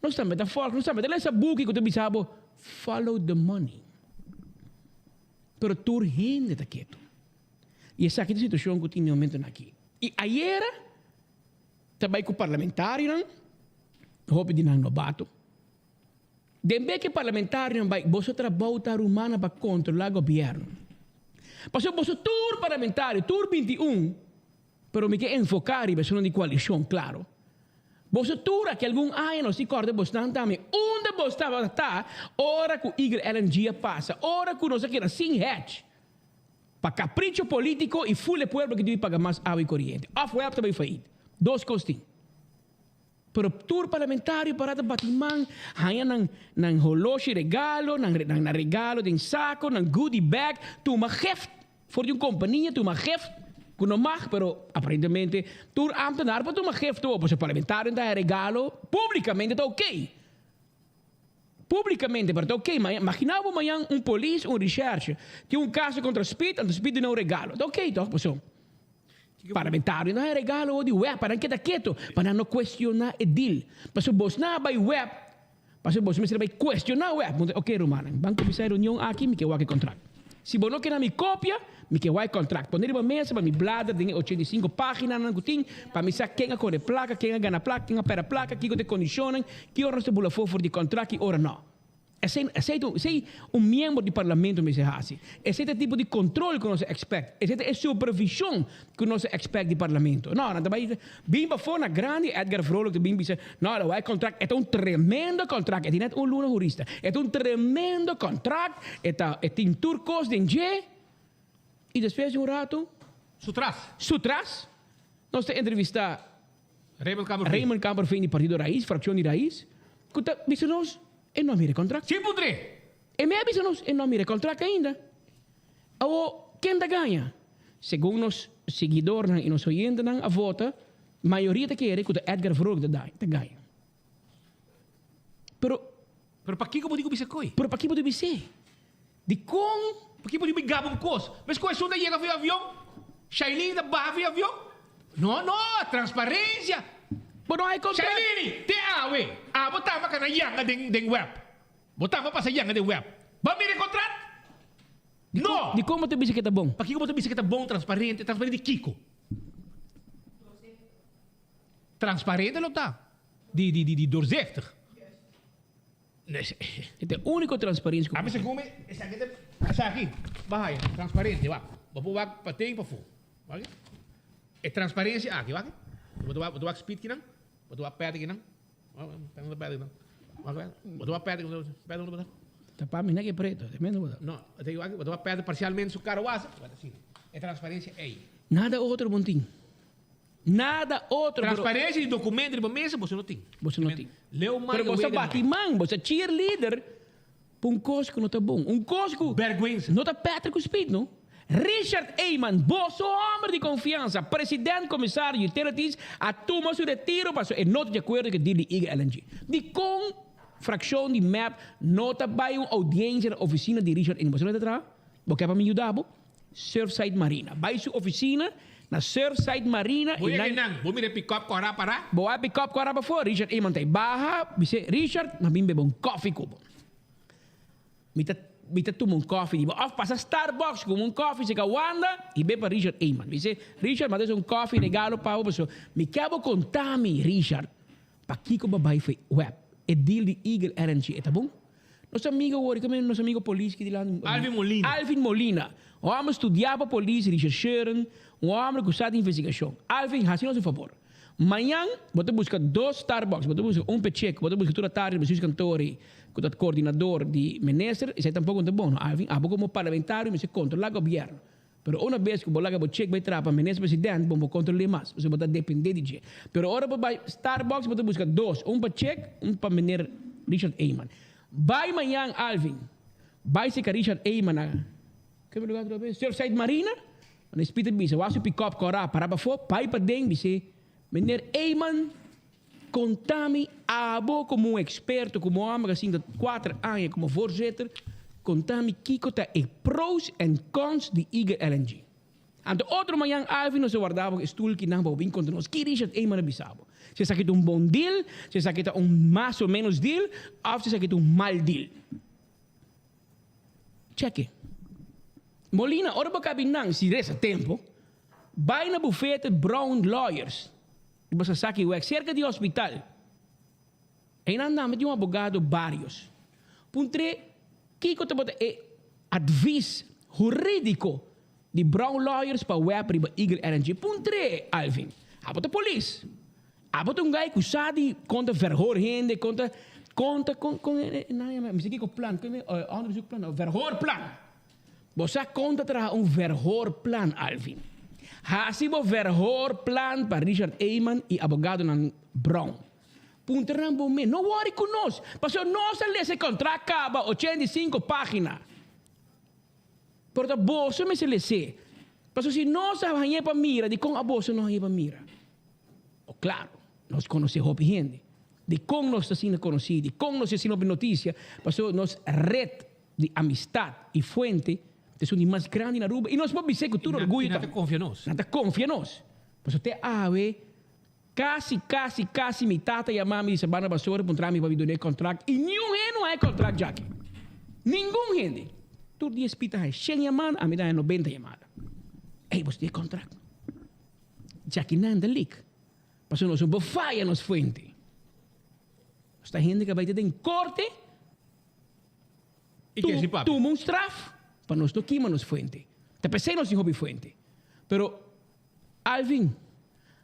Nos tambe ta fòlg. Nos tambe ta lesa buki ku ta bisa bo follow the money. Pero tur hende ta ketu. I esaki ta e situashon ku tin den momentunan aki. I ayera ta bai ku parlamentarionan, hopi di nan nobato. Den bek e parlamentarionan bai, boso trabou ta rumana pa kontrola gobierno. Pasobra boso tur parlamentario, tur 21, pero mi ke enfoka riba esunnan di koalishon, klaro. Boso tur aki algun aña nos tin kòrda bosnan tambe unda bos tabata ta ora ku Eagle LNG a pasa, ora ku nos a keda sin hedge pa kapricho politiko i ful e pueblo ki dibi paga mas awa i koriente. Òf web ta bai faid. Dos kos tin. Pero tur parlamentario para ta bati man, haña nan nan holoshi regalo, nan nan regalo den sako, nan goodie bag, tuma gift for di un kompania, tuma gift ku no mag, pero aparentemente tur ambtenaar por tuma gift awor, pasobra parlamentarionan ta haña regalo publikamente ta oké. Publikamente pero ta oké, ma imagina bo mañan un polis, un recherche tin un kaso kontra Speed, anto Speed duna un regalo, ta oké tòg? Pasobra Parlamentario no haña regalo di web pa nan keda keto, pa nan no cuestiona e deal. Pasobra bos nan a bay web, pasobra bos mester a bay cuestiona web. Bo ta ok rumannan, ban cuminsa e reunion aki, mi ke wak e contract. Si bo no ke na mi copia, mi ke wak e contract. Pone riba mesa pa mi blader den e 85 paginanan cu tin, pa mi sa ken a core placa, ken a gana placa, ken a perde placa, kico ta e condicionnan, ki ora nos ta bula afo for di contract, ki ora no. Esei, esei ta, esei un miembro di parlamento mester hasi. Esei ta e tipo di control cu nos a expect. Esei ta e supervision cu nos a expect di parlamento. No, nan ta bay bin pafó na grandi, Edgar Vrolijk ta bin bisa, no, lo e contract, e ta un tremendo contract, e tin net un luna hurista. E ta un tremendo contract, e ta, e tin tur cos den dje. Y despues di un rato. Su tras. Su tras, nos ta entrevista. Raymond Kamperveen. Raymond Kamperveen di Partido Raiz, fraccion di Raiz, cu ta bisa nos e no a mira e contract. Si puntr'é. E me a bisa nos e no a mira e contract ainda. Awor, ken ta gaña? Segun nos siguidornan y nos oyentenan a vota, mayoria ta kere cu ta Edgar Vrolijk ta ta gaña. Pero. Pero pakico bo di cu bisa koe? Pero pakico bo di bis'é? Dikon? Pakico bo di gaba un kos? Mes ku esun ta yega for e avion? Shailene ta baha for e avion? No, no, transparencia! Bo no hay contract. Shailene, te awe, abo tamba kana yanga den den web. Bo tamba pasa yanga den web. Bo a mira e contract? No! Dikon bo ta bisa ke ta bon? Pakico bo ta bisa ke ta bon, transparente? Transparente kiko? Transparente lo ta. Di di di di doorzichtig. E ta e úniko transparensia ku. Ami segun mi esaki ta esaki bo haya transparente wak bo por wak paten pafó wak e transparensia aki wak bo ta wak bo ta wak speed kinan bo ta wak pèrdè kinan bo ta pèrdè kinan. Bo ta perde, perde un Ta pa mi na ke preto, te mendo bo. No, te digo, bo ta perde parcialmente su carro was. E transparencia ei. Nada otro bon tin. Nada otro. Transparencia di documento riba mesa boso no tin. Boso no tin. Leo man Pero boso bati man, boso cheerleader pa un cos cu no ta bon. Un cos cu. Berguensa. No ta Patrick cu Speed no. Richard Eman, boso homber di confiansa, president comisario utilities a tuma su retiro paso e no ta di acuerdo cu e deal di Eagle LNG. Dicon fraccion di mep no ta bay un audiencia na oficina di Richard Eman? Boso no ta traha? Bo ke pa mi yuda bo? Surfside Marina. Bai su oficina na Surfside Marina Bo yega einan, bo mira e pick-up kora para. Bo wak pick-up kora pafó, Richard Eman ta ei baha, bis'é, Richard, m'a bin bebe un koffie ku bo. Mi ta mi ta tuma un koffie di bo. Òf pasa Starbucks kuma un koffie seka Wanda i be pa Richard Eman. Bis'é, Richard, m'a trese un koffie regalo pa bo pasobra mi ke bo konta mi, Richard, pakiko bo a bai fo'i web e deal di Eagle LNG e ta bon? Nos amigo awor, kome nos amigo polis ki dilanti? Alvin Molina. Alvin Molina. Un homber studia pa polis, rechercheuren, un homber ku sa di investigashon. Alvin, hasi nos un fabor. Mañan bo ta buska dos Starbucks, bo ta buska un Pechek, bo ta buska tur atardi riba Zus Kantori, ku ta koordinador di minister, esei tampoko no ta bon no, Alvin. Abo komo parlamentario mester kontrola gobièrnu. Pero una bes ku bo laga bo chek bai traha pa minister president, bo no por kontrol'é mas, pasobra bo ta dependé di dje. Pero ora bo bai Starbucks bo ta buska dos, un pa chek, un pa meneer Richard Eman. Bai mañan Alvin, bai seka Richard Eman na, ke lugar otra bes? Surfside Marina, unda e Peter bisa, wak su pick-up kòrá para pafó, bai paden bis'é, Meneer Eman, konta mi abo komo un eksperto, komo hòmber ku a sinta kuater aña komo voorzitter, konta mi kiko ta e pros en cons di Eagle LNG. Anto otro mañan Alvin nos a warda bo ku e stul kinan pa bo bin konta nos ki Richard Eman a bisa bo. Si esaki ta un bon deal, si esaki ta un mas o menos deal, òf si esaki ta un mal deal. Cheke. Molina, ora bo kabi nan, si resa tempo, bai na bufete Brown Lawyers di Basasaki wek serka di hospital. Einan tambe tin un abogado Barrios. Puntr'é kiko tabata e advis hurídiko di Brown Lawyers pa web riba Eagle LNG. Puntr'é, Alvin. Abo ta polis. Abo ta un guy ku sa di kon ta verhoor hende, kon ta, kon ta, kon, kon e nan yama, mi sa kiko plan, kon e onderzoekplan, verhoorplan. Bo sa kon ta traha un verhoorplan, Alvin? Hasi bo verhoorplan pa Richard Eman i abogadonan Brown. Puntra nan bo mes, no wòri ku nos, pasobra nos a lesa e kontrakt kaba, 85 página. Pero ta boso mester les'é. Pasobra si nos a hañ'é pa mira, dikon aboso no hañ'é pa mira? O claro, nos conoce hopi hende. Dicon nos ta asina conoci? Dicon nos ta asina hopi noticia? Pasobra nos red di amistad y fuente ta esun di mas grandi na Aruba y nos por bis'é cu tur orguyo. Y nan ta confia nos. Nan ta confia nos. Pasobra te awe casi, casi, casi mi tata yama mi di Sabana Basora puntra mi pa mi duna e contract y niun hende no haña e contract djaki. Ningun hende. Tur dia Speed ta haña shen yamada, ami ta haña nobenta yamada. Ey, boso tin e contract? Djaki nan ta lik. Pasobra nos no por faya nos fuente. Nos ta hende ku a bai te den korte tuma un straf pa nos no kima nos fuente. Ta p'esei nos tin hopi fuente. Pero Alvin,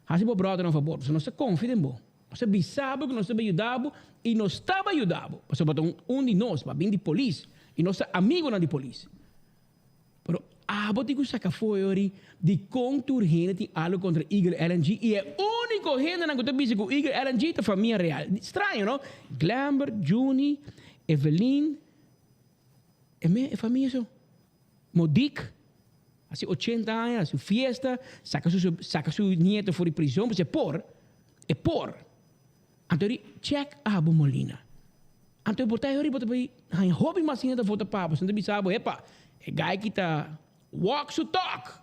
hasi bo bròder un fabor, pasobra nos ta konfia den bo. Nos ta bisa bo ku nos ta bai yuda bo i nos ta bai yuda bo. Pasobra bo ta un di nos, bo a bin di polis i nos ta amigunan di polis. Pero abo tin ku saka foyori dikon tur hende tin algo kontra Eagle LNG i e úniko hendenan ku ta bisa ku Eagle LNG ta famia real. Straño no? Glambert, Juni, Evelyn, e me e famia so. Modik, hasi ochenta aña, hasi un fiesta, saka su saka su nieto for di prizon pasobra e por, e por. Anto di check abo Molina. Anto e por ta e bo ta bay haña hopi mas hende ta vota pa bo. Esnan ta bisa bo, epa, e guy ki ta walk su talk.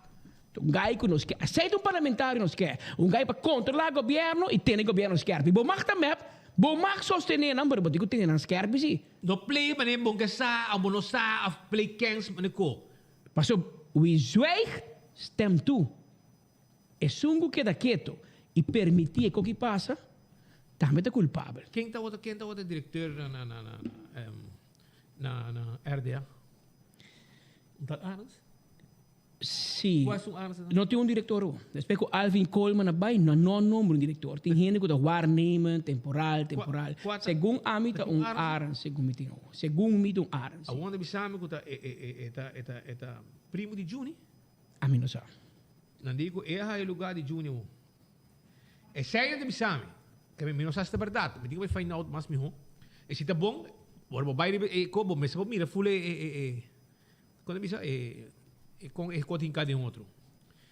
Ta un guy ku nos ke. Esei ta un parlamentario nos ke. Un guy pa kontrola gobierno i tene gobierno skerpi. Bo mag ta mep, bo mag sostene nan, pero bo tin ku tene nan skerpi si. No play manera bo ke sa of bo no sa of play kens manera ko. Paso wie zwijgt, stemt toe. Esun ku keda keto i permití e koki pasa, tambe ta kulpabel. Ken tabata ken tabata e direkteur na na na na na na RDA? Un tal Arends? Sí. Kua esun Arends ta? No tin un director awo. Despues ku Alvin Koolman a bai, no a nombra un director. Tin hende ku ta waarnemen, temporal, temporal. Kua ta? Segun ami ta Ta tin un un Arends? Arends, segun mi tin awo. Segun mi ta un Arends, sí. Awor ta bisa mi ku ta e e e ta e ta e ta primo di Juni? Ami no sa. Nan di ku e a haya lugar di Juni awo. Esei nan ta bisa mi, ke mi no sa si ta bèrdat. Mi tin ku bai find out mas mihó. E si ta bon, ora bo bai riba e ko, bo mester por mira ful e e e kon ta bisa e e kon e ko tin ka den otro.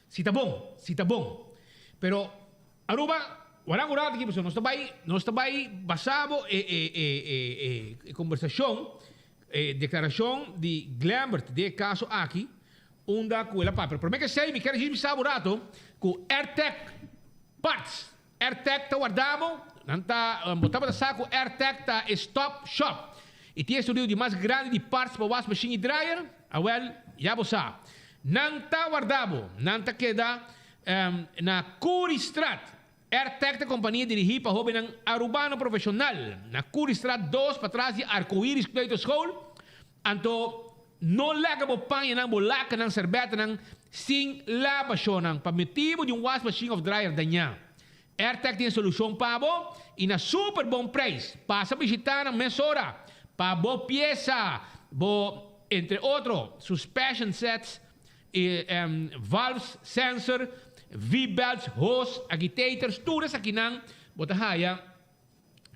Si ta bon, si ta bon. Pero Aruba, wak un rato aki pasobra nos ta bai nos ta bai basa bo e e e e e kombersashon, e deklarashon di Glembert den e kaso aki. Unda cu el a papia. Prome cu esey mi kier djis bisa bo rato cu Airtec Parts, Airtec ta warda bo, nan ta, bo tabata sa cu Airtec ta e stop shop y tin e studio di mas grandi di parts pa was machine y dryer? Awel, ya bo sa. Nan ta warda bo. Nan ta keda na Curiestraat. Airtec ta compania dirigi pa hobennan Arubano profesional na Curiestraat dos patras di Arcoiris Kleuterschool. Anto no laga bo pañanan, bo lakennan, serbètanan sin laba shonnan pa motibu di un wasmachine of dryer dañá. Airtec tin e solushon pa bo i na super bon preis. Pasa bishitá nan mesora pa bo piesa bo entre otro suspension sets, valves, sensor, V-belts, hose, agitators, tur esakinan bo ta haya.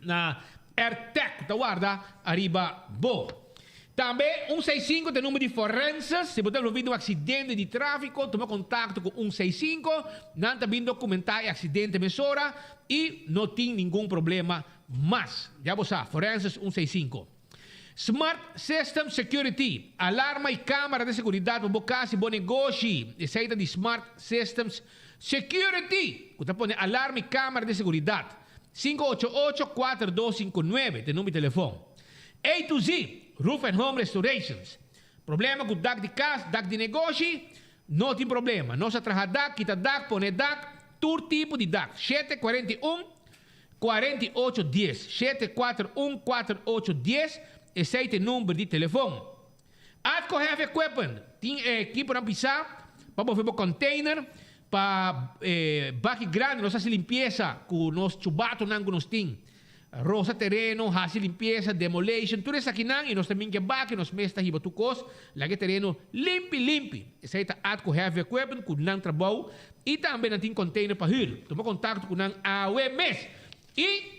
Na Airtec cu ta warda ariba bo. Tambe un seis sinku ta e number di forenses. Si bo ta envolvi den un accidente di trafico, tuma contacto cu un seis sinku. Nan ta bin documenta e accidente mesora y no tin ningun problema mas. Ya bo sa, forenses un seis sinku. Smart System Security, alarma y camera di seguridad pa bo cas y bo negoshi. Esey ta di Smart Systems Security, cu ta pone alarma y camera di seguridad. 588 4259 ta e number di telefon. A to Z, Roof and Home Restorations. Problema cu dak di cas, dak di negoshi? No tin problema. Nos a traha dak, kita dak, pone dak, tur tipo di dak. 741 48 dies. 741 48 dies, esey ta e number di telefon. Atco Heavy Equipment tin e ekiponan pisá pa move bo container, pa baki grandi. Nos hasi limpiesa ku nos chubatonan ku nos tin. Rosa tereno, hasi limpiesa, demolation, tur esakinan i nos ta minke baki, nos mes ta hiba tur kos, laga e tereno limpi limpi. Esei ta Atco Heavy Equipment ku nan trabou i tambe nan tin container pa hür. Tuma kontakto ku nan awe mes. I.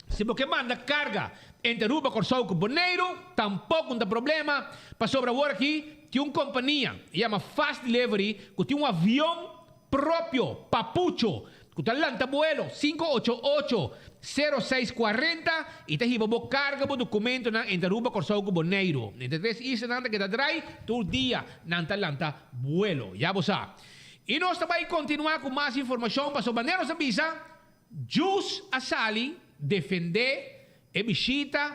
Si bo ke manda karga entre Aruba, Kòrsou ku Boneiru, tampoko no ta problema, pasobra awor aki tin un kompania yama Fast Delivery ku tin un avion propio, papucho, ku ta lanta buelo sinku ocho ocho, sero seis kuarenta i ta hiba bo karga bo dokumentonan entre Aruba, Kòrsou ku Boneiru. Entre tres islanan ta keda drai tur dia nan ta lanta buelo. Ya bo sa. I nos ta bai kontinuá ku mas informashon pasobra manera nos a bisa, Jus a sali defendé e bishita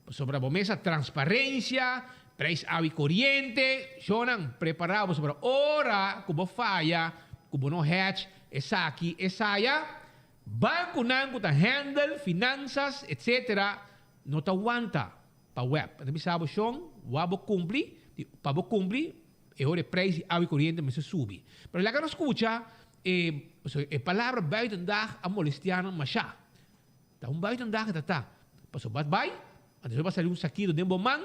pasobra bo mes a transparencia, prijs awa y coriente, shownan prepara bo pasobra ora cu bo faya cu bo no hedge esaki esaya, banconan cu ta handle finanzas etc. No ta wanta pa web. Ta bisa bo shon wou bo cumpli, pa bo cumpli e ora e prijs di awa y coriente mester subi. Pero laga nos scucha E, pasobra e palabra buitendag a molestia nan mashá. Ta un buitendag e ta ta. Pasobra bo a bai, anto bo a sali un sakito den bo man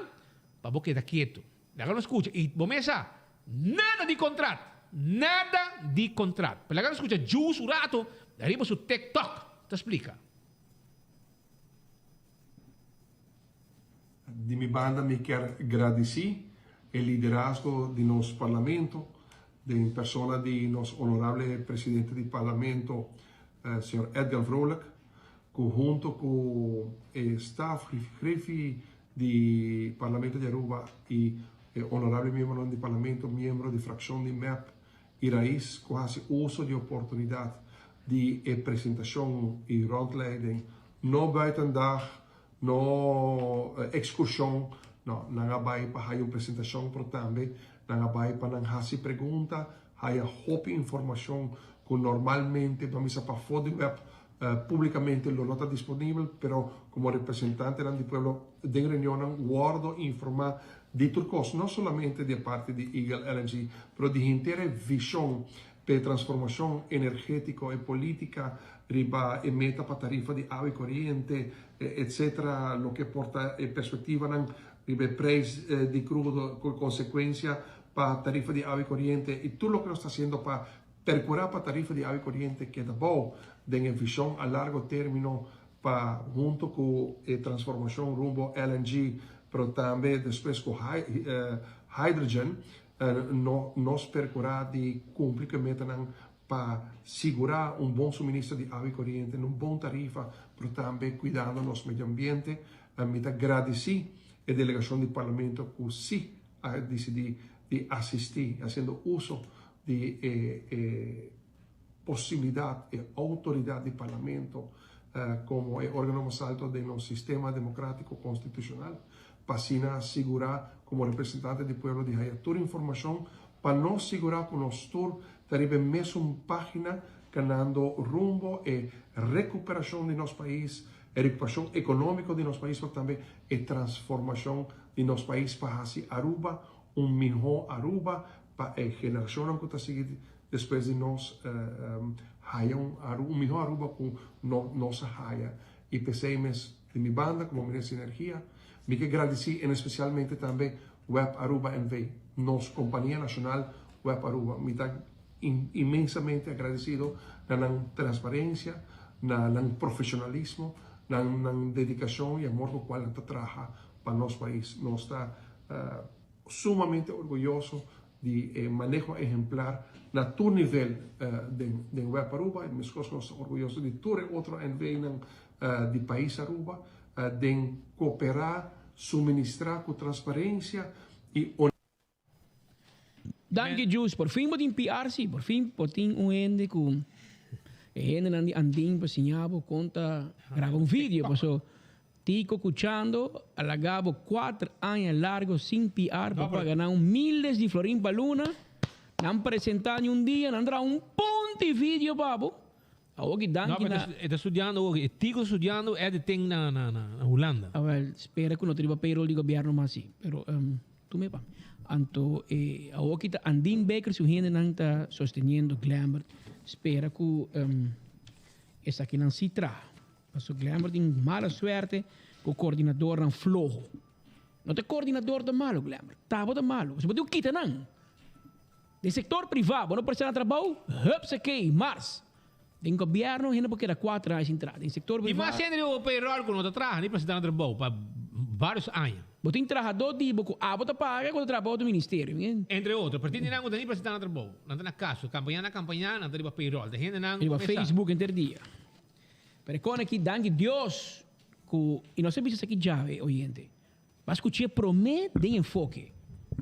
pa bo keda ketu. Laga nos skucha. I bo mes sa, nada di kontrat. Nada di kontrat. Pero laga nos skucha Jules un rato riba su TikTok ta splika. Di mi banda mi kier gradici e liderazgo di nos Parlamento den persona di nos Honorable Presidente di Parlamento señor Edgar Vrolijk cu hunto cu e staf Griffie di Parlamento di Aruba y e Honorable miembronan di Parlamento, miembro di fraccion di mep y Raiz cu haci uso di oportunidad di e presentacion y rondleiding no buitendag No excursion, no, nan a bay pa haya un presentacion pero tambe nan a bay pa nan haci pregunta, haya hopi informacion cu normalmente pa misa pafo di web. Publicamente lo no ta disponibel, pero como representantenan di pueblo den reunionnan wordo informa di tur cos, no solamente di e parti di Eagle LNG, pero di henter e vision p'e transformacion energetico, e politica riba e meta pa tarifa di awa y coriente, etc. Loke por ta e perspectivanan riba e prijs di crudo cu consecuencia pa tarifa di awa y coriente y tur loke nos ta haciendo pa Percura pa tarifa di awa y coriente keda bou den e vision a largo termino pa hunto cu e transformacion rumbo LNG pero tambe despues cu hydrogen nos percura di cumpli cu e metanan pa sigura un bon suministro di awa y coriente na un bon tarifa pero tambe cuidando nos medio ambiente. Mi ta gradici e delegacion di Parlamento cu si a dicidi di asisti haciendo uso di e e posibilidad, e autoridad di Parlamento como e organo mas alto den nos sistema democratico constitucional, pa asina sigura como representante di pueblo di haya tur informacion pa nos sigura cu nos tur ta riba e mesun pagina canando rumbo e recuperacion di nos pais, e recuperacion economico di nos pais pero tambe e transformacion di nos pais pa haci Aruba un miho Aruba pa e generacionnan cu ta sigui despues di nos haya un un miho Aruba cu nos a haya. Y p'esey mes di mi banda como Minister di Energia mi ke gradici en especialmente tambe web Aruba NV, nos compania nacional web Aruba. Mi ta inmensamente agradecido na nan transparencia, na nan profesionalismo, na nan dedicacion y amor cu cual nan ta traha pa nos pais. Nos ta sumamente orguyoso di e maneho ehemplar na tur nivel den web Aruba y mescos nos ta orguyoso di tur e otro NVnan di pais Aruba den coopera, suministra cu transparencia y. Danki Juice, por fin bo tin PR si, por fin bo tin un hende cu e hendenan di Andin pa siña bo con ta graba un video, paso Tico cu Chando a laga bo cuater aña largo sin PR pa paga nan un miles di florin pa luna, nan presenta ni un dia, nan traha un punti video pa bo, awoki danki No, na. pero e ta studiando awoki, e Tico ta studiando editing na na na Hulanda. Awel, spera cu no ta riba payroll di gobierno mas si, pero tu me pa. Anto e awoki ta Andin Baker su hendenan ta sosteniendo Glambert, spera cu esakinan si traha. Pasobra Glenbert tin mala suerte ku koordinadornan floho. No ta e koordinador ta malo, Glenbert. Tabo ta malo. Pasobra bo tin ku kita nan. Den sektor privá bo no por sera trabou, hupsakee, mars. Den gobièrnu hende por keda kuater aña sin traha. Den sektor I privá. mas hende riba bo payroll ku no ta traha ni presentá na trabou pa vários aña. Bo tin trahadó di bo ku abo ta paga ku ta traha pa otro ministerio. Entre otro, pero tin di nan ku ta ni presentá na trabou. Nan ta na kas. Kampañá na kampañá, nan ta riba payroll. Ta hendenan Riba ku mester. Facebook henter dia. Pero e kon aki danki Dios ku i nos a bisa esaki djawe oyente. Ba skuch'é promé den enfoke.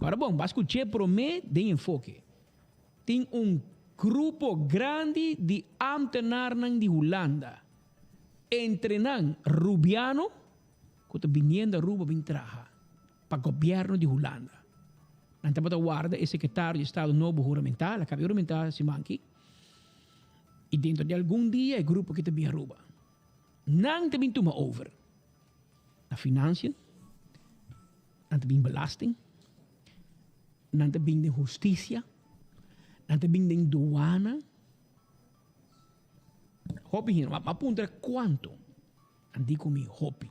Ora bon, ba skuch'é promé den enfoke. Tin un grupo grandi di ámtenarnan di Hulanda, entre nan Rubiano, ku ta biniendo Aruba bin traha pa gobièrnu di Hulanda. Nan tabata warda e sekretario di estado nobo huramentá, el a kaba di huramentá siman aki. I dentro di algun dia e grupo aki ta bin Aruba. Nan ta bin tuma over na financiën, nan ta bin belasting, nan ta bin den husticia, nan ta bin den douana. Hopi hende, ma a puntra cuanto? Nan di cu mi hopi.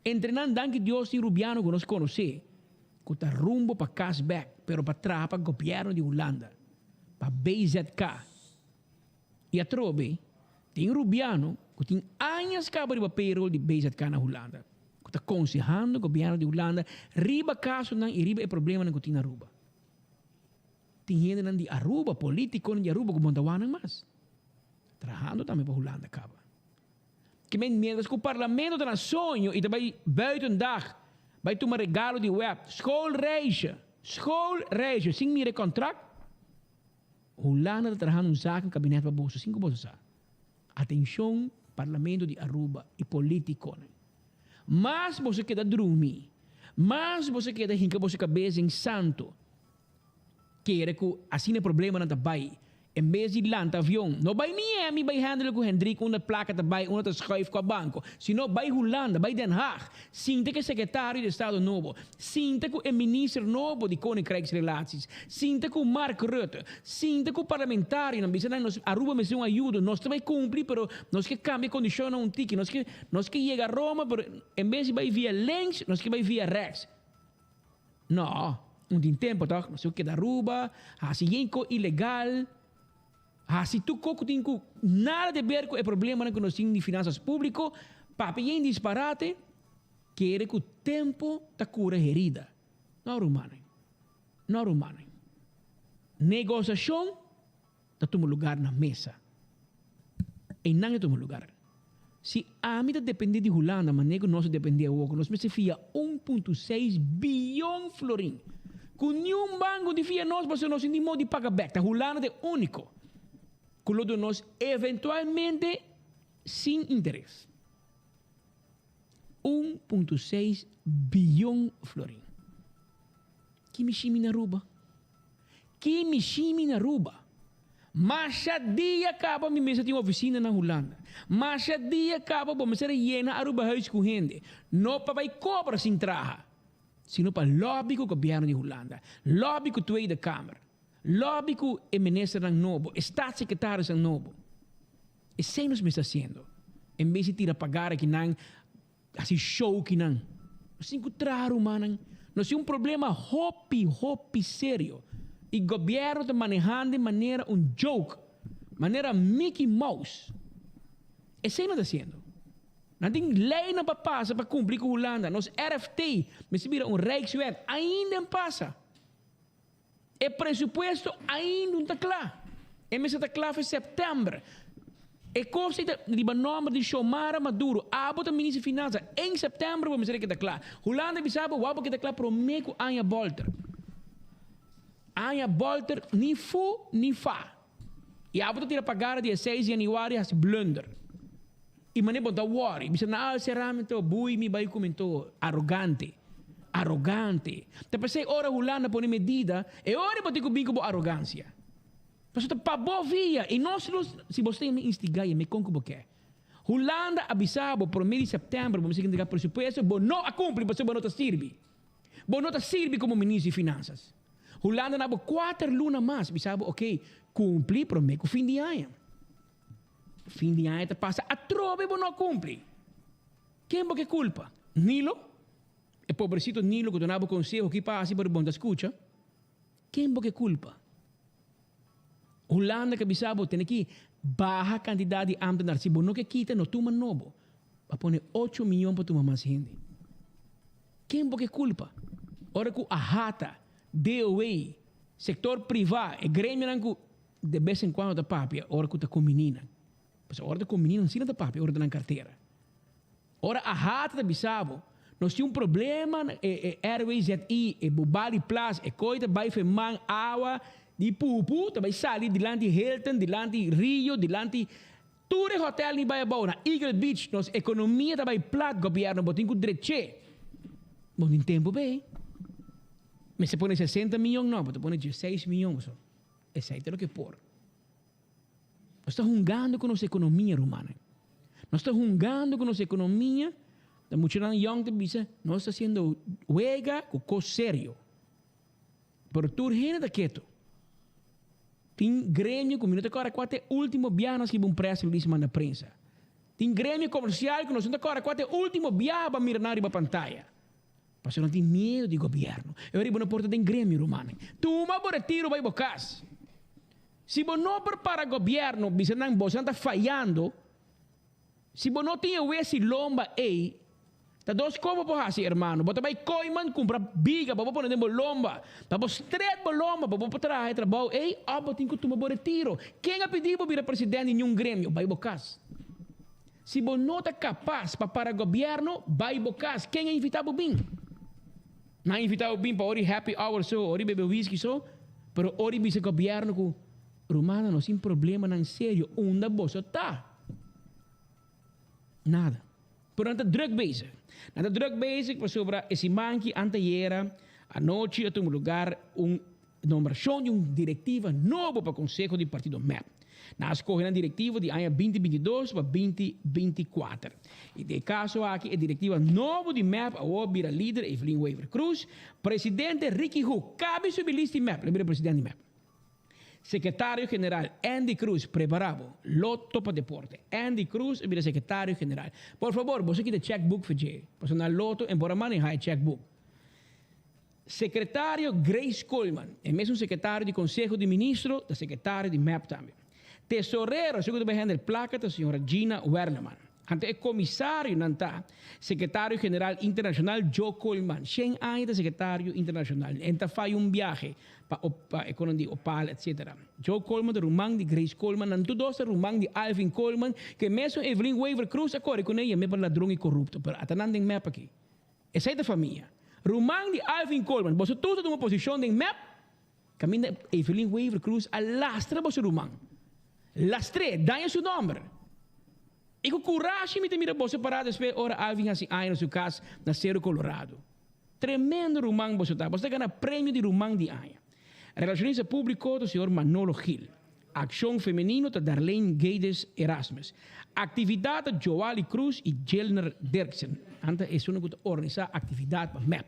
Entre nan danki Dios tin Rubiano cu nos conoce cu ta rumbo pa cas bek pero pa traha pa gobierno di Hulanda. Pa BZK. I atrobe tin Rubiano ku tin añas kaba riba payroll di BZK na Hulanda, ku ta konsehando gobièrnu di Hulanda riba kasonan i riba e problemanan ku tin na Aruba. Tin hendenan di Aruba, politikonan di Aruba ku bon ta wak nan mas, trahando tambe pa Hulanda kaba. Ke men mientras ku parlamento ta na soño i ta bai buitendag bai tuma regalo di web, schoolreisje, schoolreisje, sin mira e contract, Hulanda ta trahando un zaken kabinet pa boso sin ku boso sa. Atenshon parlamento di Aruba i politikonan. Mas boso keda drumi, mas boso keda hinka boso kabes den santo, kere ku asina e problemanan ta bai. En bes di lanta avion, no bai Miami bai handle ku Hendrik unda plaka ta bai unda ta schuif ku a banko, sino bai Hulanda, bai Den Haag, sinta ku e sekretario di estado nobo, sinta ku e minister nobo di Koninkrijksrelaties, sinta ku Mark Rutte, sinta ku parlamentarionan, bisa nan nos Aruba mester un ayudo, nos ta bai kumpli pero nos ke kambia kondishonnan un tiki, nos ke nos ke yega Roma pero en bes di bai via links nos ke bai via rechts. No, un tin tempo toch, nos tin ku keda Aruba, hasi yen ko ilegal, hasi tur ko ku tin ku nada di ber ku e problemanan ku nos tin di finansas publiko, papia yen disparate, kere ku tempo ta kura herida. No rumannan, no rumannan. Negosiashon ta tuma lugar na mesa. Einan e tuma lugar. Si ami ta depende di Hulanda manera ku nos ta depende awor ku nos mester fia un punto seis biyon florin ku niun banko di fia nos pasobra nos tin modo di paga bek. Ta Hulanda ta e uniko ku lo duna nos eventualmente sin interes. Un punto seis biyon florin. Ki mishimi na Aruba? Ki mishimi na Aruba? Masha dia kaba mi mester tin oficina na Hulanda. Masha dia kaba bo mester a yena Arubahuis ku hende. No pa bai kobra sin traha, sino pa lobby ku gobierno di Hulanda, lobby ku Tweede Kamer, lobby ku e ministernan nobo, e staatssecretarisnan nobo. Esei nos mester hasiendo. En bes di tira pagar akinan, Hasi show kinan. Nos tin ku traha rumannan. Nos tin un problema hopi hopi serio y gobierno ta manehando manera un joke, manera Mickey Mouse. Esey nan ta haciendo. Nan tin leynan pa pasa pa cumpli cu Hulanda. Nos RFT mester bira un Rijkswet. Ainda en pasa. E presupuesto ainda no ta kla. E mester ta kla for sèptèmber. E kos ei ta riba nòmber di Xiomara Maduro. Abo ta minister di finansa. En sèptèmber bo mester a keda kla. Hulanda bisa bo wou bo keda kla promé ku aña bòlter. Aña bòlter ni fu ni fa. I abo ta tira pagara di e seis yanüari hasi blunder. I manera bo ta wòri, bisa nan al será mi to, bui mi bai ku mi to. Arogante. Arogante. Ta p'esei ora Hulanda pone medida, e ora bo tin ku bin ku bo arogansia. Pasobra ta pa bo via, i nos lo, si bo sta mi instigá i mi kon ku bo ke. Hulanda a bisa bo promé di sèptèmber bo mester entrega presupuesto, bo no a kumpli pasobra bo no ta sirbi. Bo no ta sirbi komo minister di finansas. Hulanda na bo kuater luna mas, bisa bo oke, kumpli promé ku fin di aña. Fin di aña ta pasa atrobe bo no a cumpli. Ken bo ke culpa? Nilo? E pobrecito Nilo cu duna bo conseho ki pa haci pero bo no ta scucha. Ken bo ke culpa? Hulanda ke bisa bo tene ki baha cantidad di ambtenaar. Si bo no ke kita no tuma nobo. Bo a pone ocho miyon pa tuma mas hende. Ken bo ke culpa? Ora cu AHATA, DOW, sector priva, e gremionan cu. De bes en cuando ta papia ora cu ta cumbini nan. Pasobra ora ta cumbini nan si nan ta papia ora ta nan cartera. Ora AHATA ta bisa bo, nos tin un problema na e e RWZI, e Bubali Plas, e coy ta bay feman awa di pupu ta bay sali dilanti Hilton, dilanti Rio, dilanti tur e hotel ni bay abao na Eagle Beach, nos economia ta bay plat, gobierno bo tin cu dreche. Bo tin tempo p'ey. Mester pone sesenta miyon? No, bo ta pone dieseis miyon so. Esei ta loke por. Nos ta hungando ku nos ekonomia, rumannan. Nos ta hungando ku nos ekonomia. Ta muchanan yòn ta bisa, nos ta hasiendo wega ku kos serio. Pero tur hende ta ketu. Tin gremio ku mi no ta kòrda kua ta e último biaha nos skibi un press release manda prensa. Tin gremio komersial ku nos no ta kòrda kua ta e último biaha pa mira nan riba pantaya. Pasobra nan tin miedu di gobièrnu. E ora bo no por ta den gremio, rumannan. Tuma bo retiro bai bo kas. Si bo no por para gobièrnu, bisa nan boso nan ta fayando. Si bo no tin e wesi lomba ei, ta dos kos bo por hasi, hermano. Bo ta bai Kooiman kumpra biga pa bo pone den bo lomba, pa bo stret bo lomba pa bo por traha e trabou ei, òf bo tin ku tuma bo retiro. Ken a pidi bo bira presidènt di niun gremio? Bai bo kas. Si bo no ta kapas pa para gobièrnu, bai bo kas. Ken a invitá bo bin? Nan a invitá bo bin pa ora di happy hour so, ora di bebe whisky so, pero ora di bisa gobièrnu ku, Rumannan, nos tin problemanan serio, unda boso ta? Nada. Pero nan ta drùk bezig. Nan ta drùk bezig pasobra e siman ki antayera anochi a tuma lugar un. nombrashon di un direktiva nobo pa konseho di partido mep. Nan a skohe nan direktiva di aña 2022 pa 2024. I den e kaso aki e direktiva nobo di mep awor bira lider Evelyn Wever Croes, presidente Ricky Hoek kabi subi list di mep, lo bira presidente di mep. Sekretario General Andy Croes prepara bo, Lotto pa Deporte. Andy Croes a bira Sekretario General. Por fabor boso kita checkbook for dje, pasobra na Lotto en por a maneha e checkbook. Sekretario Grace Koolman, e mesun sekretario di Konseho di Ministro, ta sekretario di mep tambe. Tesorero, esun ku ta bai handel plaka, ta señora Gina Werleman. Anto e komisarionan ta, Sekretario General Internashonal Joe Koolman, shen aña ta sekretario internashonal, en ta faya un biahe pa pa e konan di Opal etc. Joe Koolman ta ruman di Grace Koolman, nan tur dos ta ruman di Alvin Koolman, ku e mesun Evelyn Wever Croes a kore kuné yam'é pa ladron i korupto, pero ata nan den mep aki. Esei ta famia. Ruman di Alvin Koolman, boso tur ta tuma posishon den mep? Kaminda Evelyn Wever Croes a lastra boso ruman. Lastr'é, daña su nòmber. I ku kurashi mi ta mira boso pará despues ora Alvin hasi aña na su kas na Seru Colorado. Tremendo ruman boso ta. Boso ta gana premio di ruman di aña. Relashonista públiko ta señor Manolo Gil. Akshon femenino ta Darlene Guedes Erasmus. Aktividat ta Joali Cruz i Jelner Dirksen. Nan ta esunnan ku ta organisá aktividat pa mep.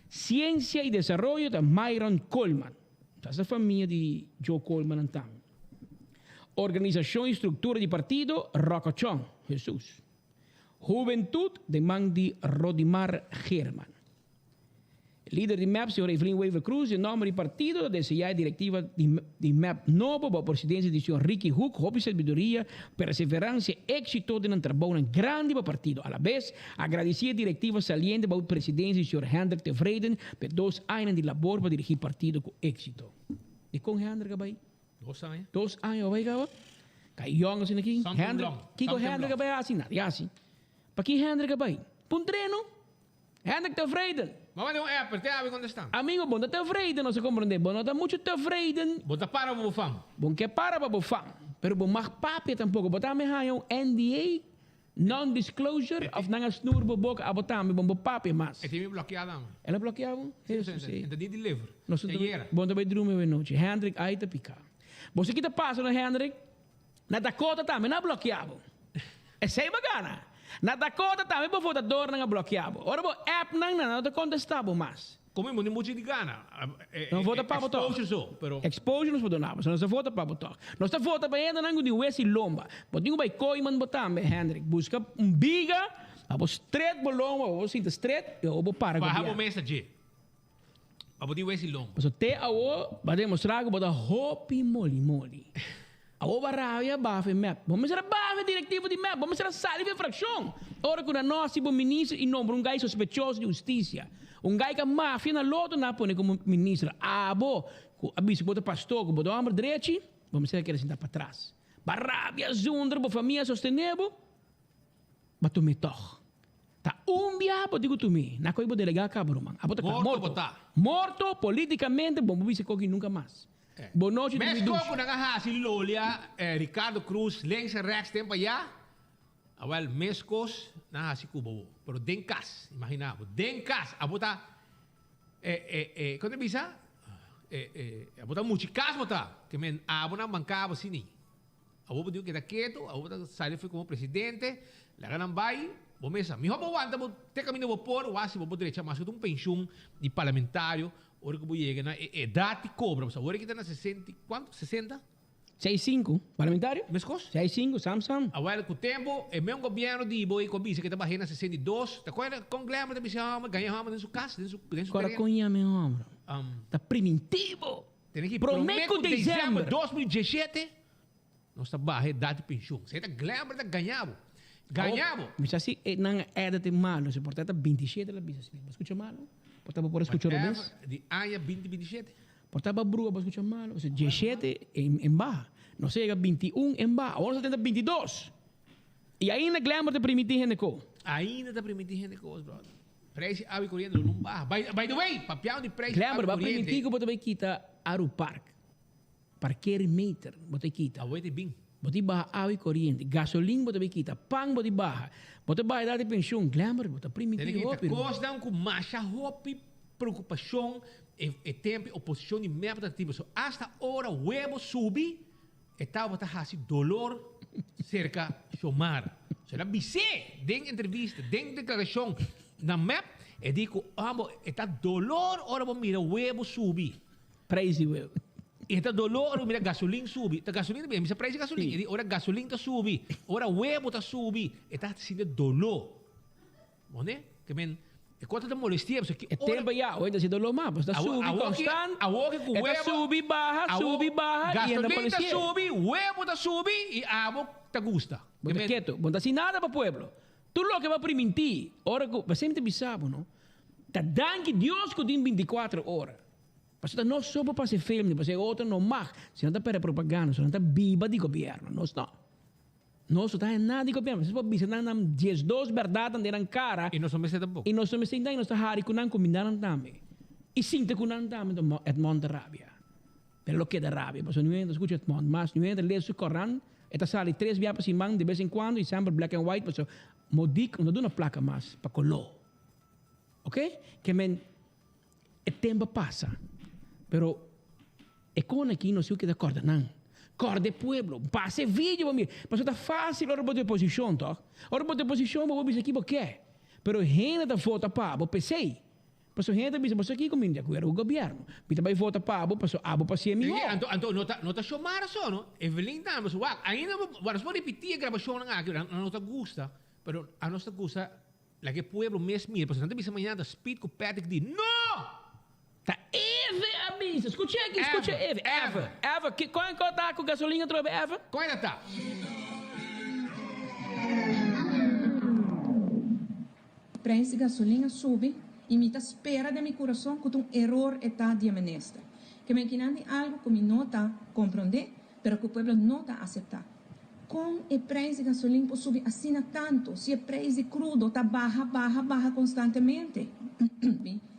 Siensia i desaroyo ta Myron Koolman. Ta sa famia di Joe Koolman nan tambe. Organisashon i struktura di partido, Rocco Chong, Jesus. Hubentut den man di Rodimar Geerman. Lider di mep, señor Evelyn Wever Croes, den nomber di partido ta desea e directiva di mep nobo bao presidencia di señor Ricky Hoek hopi sabiduria, perseverancia y exito den nan trabounan grandi pa partido. Alabes, a gradici e directiva saliente bao presidencia di señor Hendrik Tevreden p'e dos añanan di labor pa dirigi partido cu exito. Dicon Hendrik a bay? Dos aña. Dos aña a bay caba? Ka yong asina aki. Hendrik, kico Hendrik a bay haci? Nada haci. Paki Hendrik a bay? Pa un treno. Hendrik tevreden. Mama den un app, te abi contesta. Amigo, bo no ta tevreden, nos a comprende. Bo no ta mucho tevreden. Bo ta para pa bo fam. Bo no ke para pa bo fam. Pero bo mag papia tampoco. Bo tambe haña un NDA, non-disclosure, of nan a snoer bo boca, abo tambe bo no por papia mas. E tin mi blokia dame. El a blokia bo? Si, si. E ta di deliver. Nos Te yera. Bo no ta bay drumi awe nochi. Hendrik, ay ta pica. Bo sa ki ta pasa no Hendrik? Na Dakota tambe nan a blokia bo. Esei bo gana. Na Dakota tambe bo votadornan a blokia bo. Ora bo app nan, nan no ta kontesta bo mas. Komo bo tin muchu di gana. Nan vota pa bo tòg. Exposure so, pero. Exposure nos por duna bo, so nos ta vota pa bo tòg. Nos ta vota pa hendenan ku tin wes i lomba. Bo tin ku bai Kooiman bo tambe, Hendrik. Buska un biga pa bo stret bo lomba, pa bo sinta stret i awor bo para Baha gobièrnu. bo mesa dje. Pa bo tin wes i lomba. Pasobra te awor bo a demostrá ku bo ta hopi moli moli. Awor bo a rabia bafa e mep. Bo mester a bafa e direktivo di mep. Bo mester a sali for e frakshon. Ora ku nan no hasi bo minister i nombra un gai sospechoso di hustisia. Un gai ku a mafia na loto nan a pone komo minister. Abo ku a bisa ku bo ta pastor, ku bo ta hòmber drechi, bo mester a keda sinta patras. Bo a rabia zundra bo famia a sostené bo. Bo a tum'é tòg. Ta un biaha bo tin ku tum'é. Na koe bo delegá kaba ruman. Abo ta kla. Morto bo Morto. ta. Morto politikamente bo bo bisa koki nunka mas. Bo nochi ta mi Mes dushi. koko nan a hasi Lolia, Ricardo Cruz, links en rechts den pa ya. Awel meskos nan a hasi ku bo. Pero den kas, imagina bo, den kas abo ta kon ta bisa? Abo ta muchi kas bo ta. Ke men abo nan banka bo asini. Abo bo tin ku keda ketu, abo bo ta sali for komo presidente, laga nan bai, bo mesa. Mihor bo wanta bo te kaminda bo por, wak si bo por drecha mas ku ta un penshun di parlamentario ora ku bo yega na e edat di kobra. Pasobra awor aki ta na sesenta i kuantu? Sesenta? Seis sinku. Parlamentario? Meskos? Seis sinku, sam sam. Awel ku tempu e meun gobièrnu di bo ei ku a bisa ku e ta bah'é na 62, ta acuerda kon Glenbert ta bisa e hòmber, gaña e hòmber den su kas, den su den su Kora tereno? kon yama e hòmber? Ta primintivo! Tene ki Promé promé ku ku desèmber desèmber. 2017 nos ta baha e dat di penshun. Esei ta Glenbert ta gaña bo. Gaña bo. Mi sa si e nan a edit e malo, si por ta ta 27 la bisa si. Bo skucha malo? Por ta bo por a skucha robes? Whatever, di aña 2027. Por ta bo brua bo skucha malo. Osea 17 en baha. Nos a yega 21 en baha. Awor nos a tenta 22. I ainda Glenbert ta primiti hende ko. Ainda ta primiti hende kos, brother. Prijs di awa i koriente lo no baha. By, by the way, papiando di prijs di awa Glenbert, i bo a koriente. primiti ku bo ta bai kita Aru Park. Parkeermeter bo ta kita. Awor ta bin. Bo ta baha awa i koriente. Gasolin bo ta bai kita. Pan bo ta baha. Bo ta baha edad di penshun. Glenbert, bo ta primiti Tene kita hopi, ruman. kosnan ku masha hopi preokupashon. E tempo oposicion di mep ta tipo so hasta ora webo subi e tabata haci dolor cerca Xiomara. So el a bis'é den entrevista, den declaracion na mep, e di cu amo e ta dolor ora bo mira webo subi. Prijs di webo. E ta dolor ora bo mira gasolin subi. Ta gasolin ta bisa prijs di gasolin. E di ora gasolin ta subi, ora webo ta subi, e ta sinti dolor. Mone? Ke men, e kos ta molestia pasobra ki E ora. tempo ya, hoy ta siendo lo mas, pasobra ta Awo, subi awo ki, constant, awo ki ku e ta webo, subi baha, awo subi baha y e ta gasolin ta molestia. subi, webo ta subi y abo ta gusta. Bo Ke ta men, keto, bo no ta haci nada pa pueblo. Tur loke bo a priminti, ora ku, bo semper ta bisa bo no, ta danki Dios ku tin binticuatro ora. Pasobra ta nos so por pasa e film, pasobra e otro no mag, si nan ta perde propaganda, si nan ta biba di gobierno, nos no. Nos no ta haña nada di gobierno. Nos por bisa nan nan diesdos berdadnan den nan cara. Y nos no mester tampoco. Y nos no mester y nos ta hari cu nan, cuminda nan tambe. Y sinta cu nan tambe. Enton Edmond ta rabia. Pero lo keda rabia pasobra niun hende ta scucha Edmond mas. Niun hende ta lees su corant. E ta sali tres bia pa siman de bes en cuando y semper black and white pasobra Modic no ta duna placa mas pa color. Ok? Ke men E tempo a pasa, pero e kon aki nos tin ku keda kòrda nan. Kòrda e pueblo. Pasa e video pa mira. Pasobra ta fásil ora bo ta oposishon, tòg? Ora bo ta oposishon bo por bisa ki bo ke. Pero hende ta vota pa bo p'esei. Pasobra hende ta bisa, Pasobra kiko mi no di akuerdo ku gobièrnu? Mi ta bai vota pa bo pasobra abo pa si'e mihó. Anto, anto no ta, no ta Xiomara so, no? Evelyn tambe. Pasobra wak, ainda bo, nos por ripití e grabashonnan aki, pero a nos ta gusta, pero a nos ta gusta Laga e pueblo mes mira, pasobra nan ta bisa mañana ta Speed ku Patrick di No! Ta Eve a bisa. Skucha aki, skucha Eve. Eve, Eve, ki kon ku ta ku gasolin atrobe, Eve? Kon e ta? Prijs di gasolin a subi y mi ta spera den mi curason cu ta un eror e ta di e minister. Ke men kinan di algo cu mi no ta compronde, pero cu pueblo no ta acepta. Con e prijs di gasolin por subi asina tanto si e prijs di crudo ta baha, baha, baha constantemente?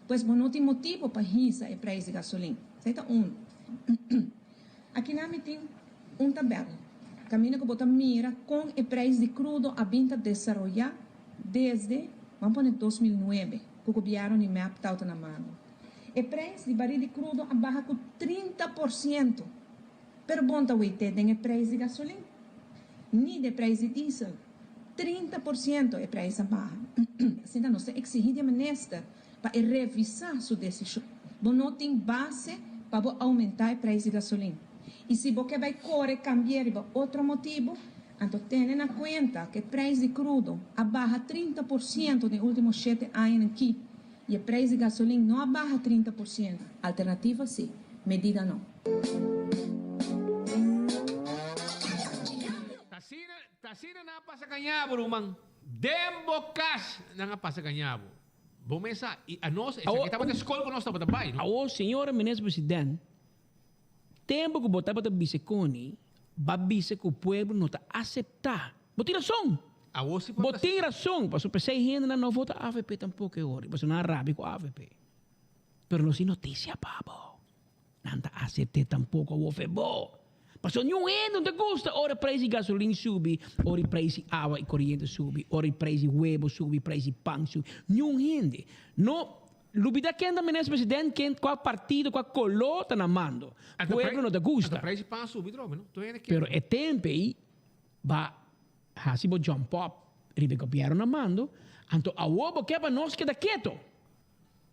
Pues bo no tin motibo pa hisa e prijs di gasolin. Esey ta uno. Akinan mi tin un tabel caminda cu bo ta mira con e prijs di crudo a bin ta desaroya desde, ban pone 2009, cu gobierno di mep tawata na mando. E prijs di baril di crudo a baha cu 30%. Pero bon ta wete den e prijs di gasolin, ni den prijs di diesel. 30% e prijs a baha. Asina nos ta exigi di e minister pa e revisa su decision. Bo no tin base pa bo aumenta e prijs di gasolin. Y si bo ke bay core cambie riba otro motibo, anto tene na cuenta cu e prijs di crudo a baha 30% den ultimo shete añanan ki. Y e prijs di gasolin no a baha 30%. Alternativa si, medida no. T'asina, t'asina nan a pasa gaña bo, ruman. Den bo kas nan a pasa gaña bo. Bo mes sa, i anos, esaki tabata e skol ku nos tabata bai, no? Awor, señora Minister President, tempo ku bo tabata bisa koni, ba bisa ku pueblo no ta aseptá. Bo tin rason! Awor si por Bo tin rason, pasobra p'esei hendenan no vota avp tampoko e ora, pasobra nan a rabia ku avp. Pero nos tin notisia pa bo. Nan ta asept'é tampoko awor fe bo. Pasobra niun hende no ta gusta ora prijs di gasolin subi, ora e prijs di awa i koriente subi, ora e prijs di webo subi, prijs di pan subi. Niun hende. No lubida ken ta minister president, ken, kua partido, kua koló ta na mando. Pueblo no ta gusta. Anto prijs di pan subi trobe, no? Tur hende ke. Pero e tempo ei ba hasi bo jump up riba e gobierno na mando, anto awor bo ke pa nos keda keto.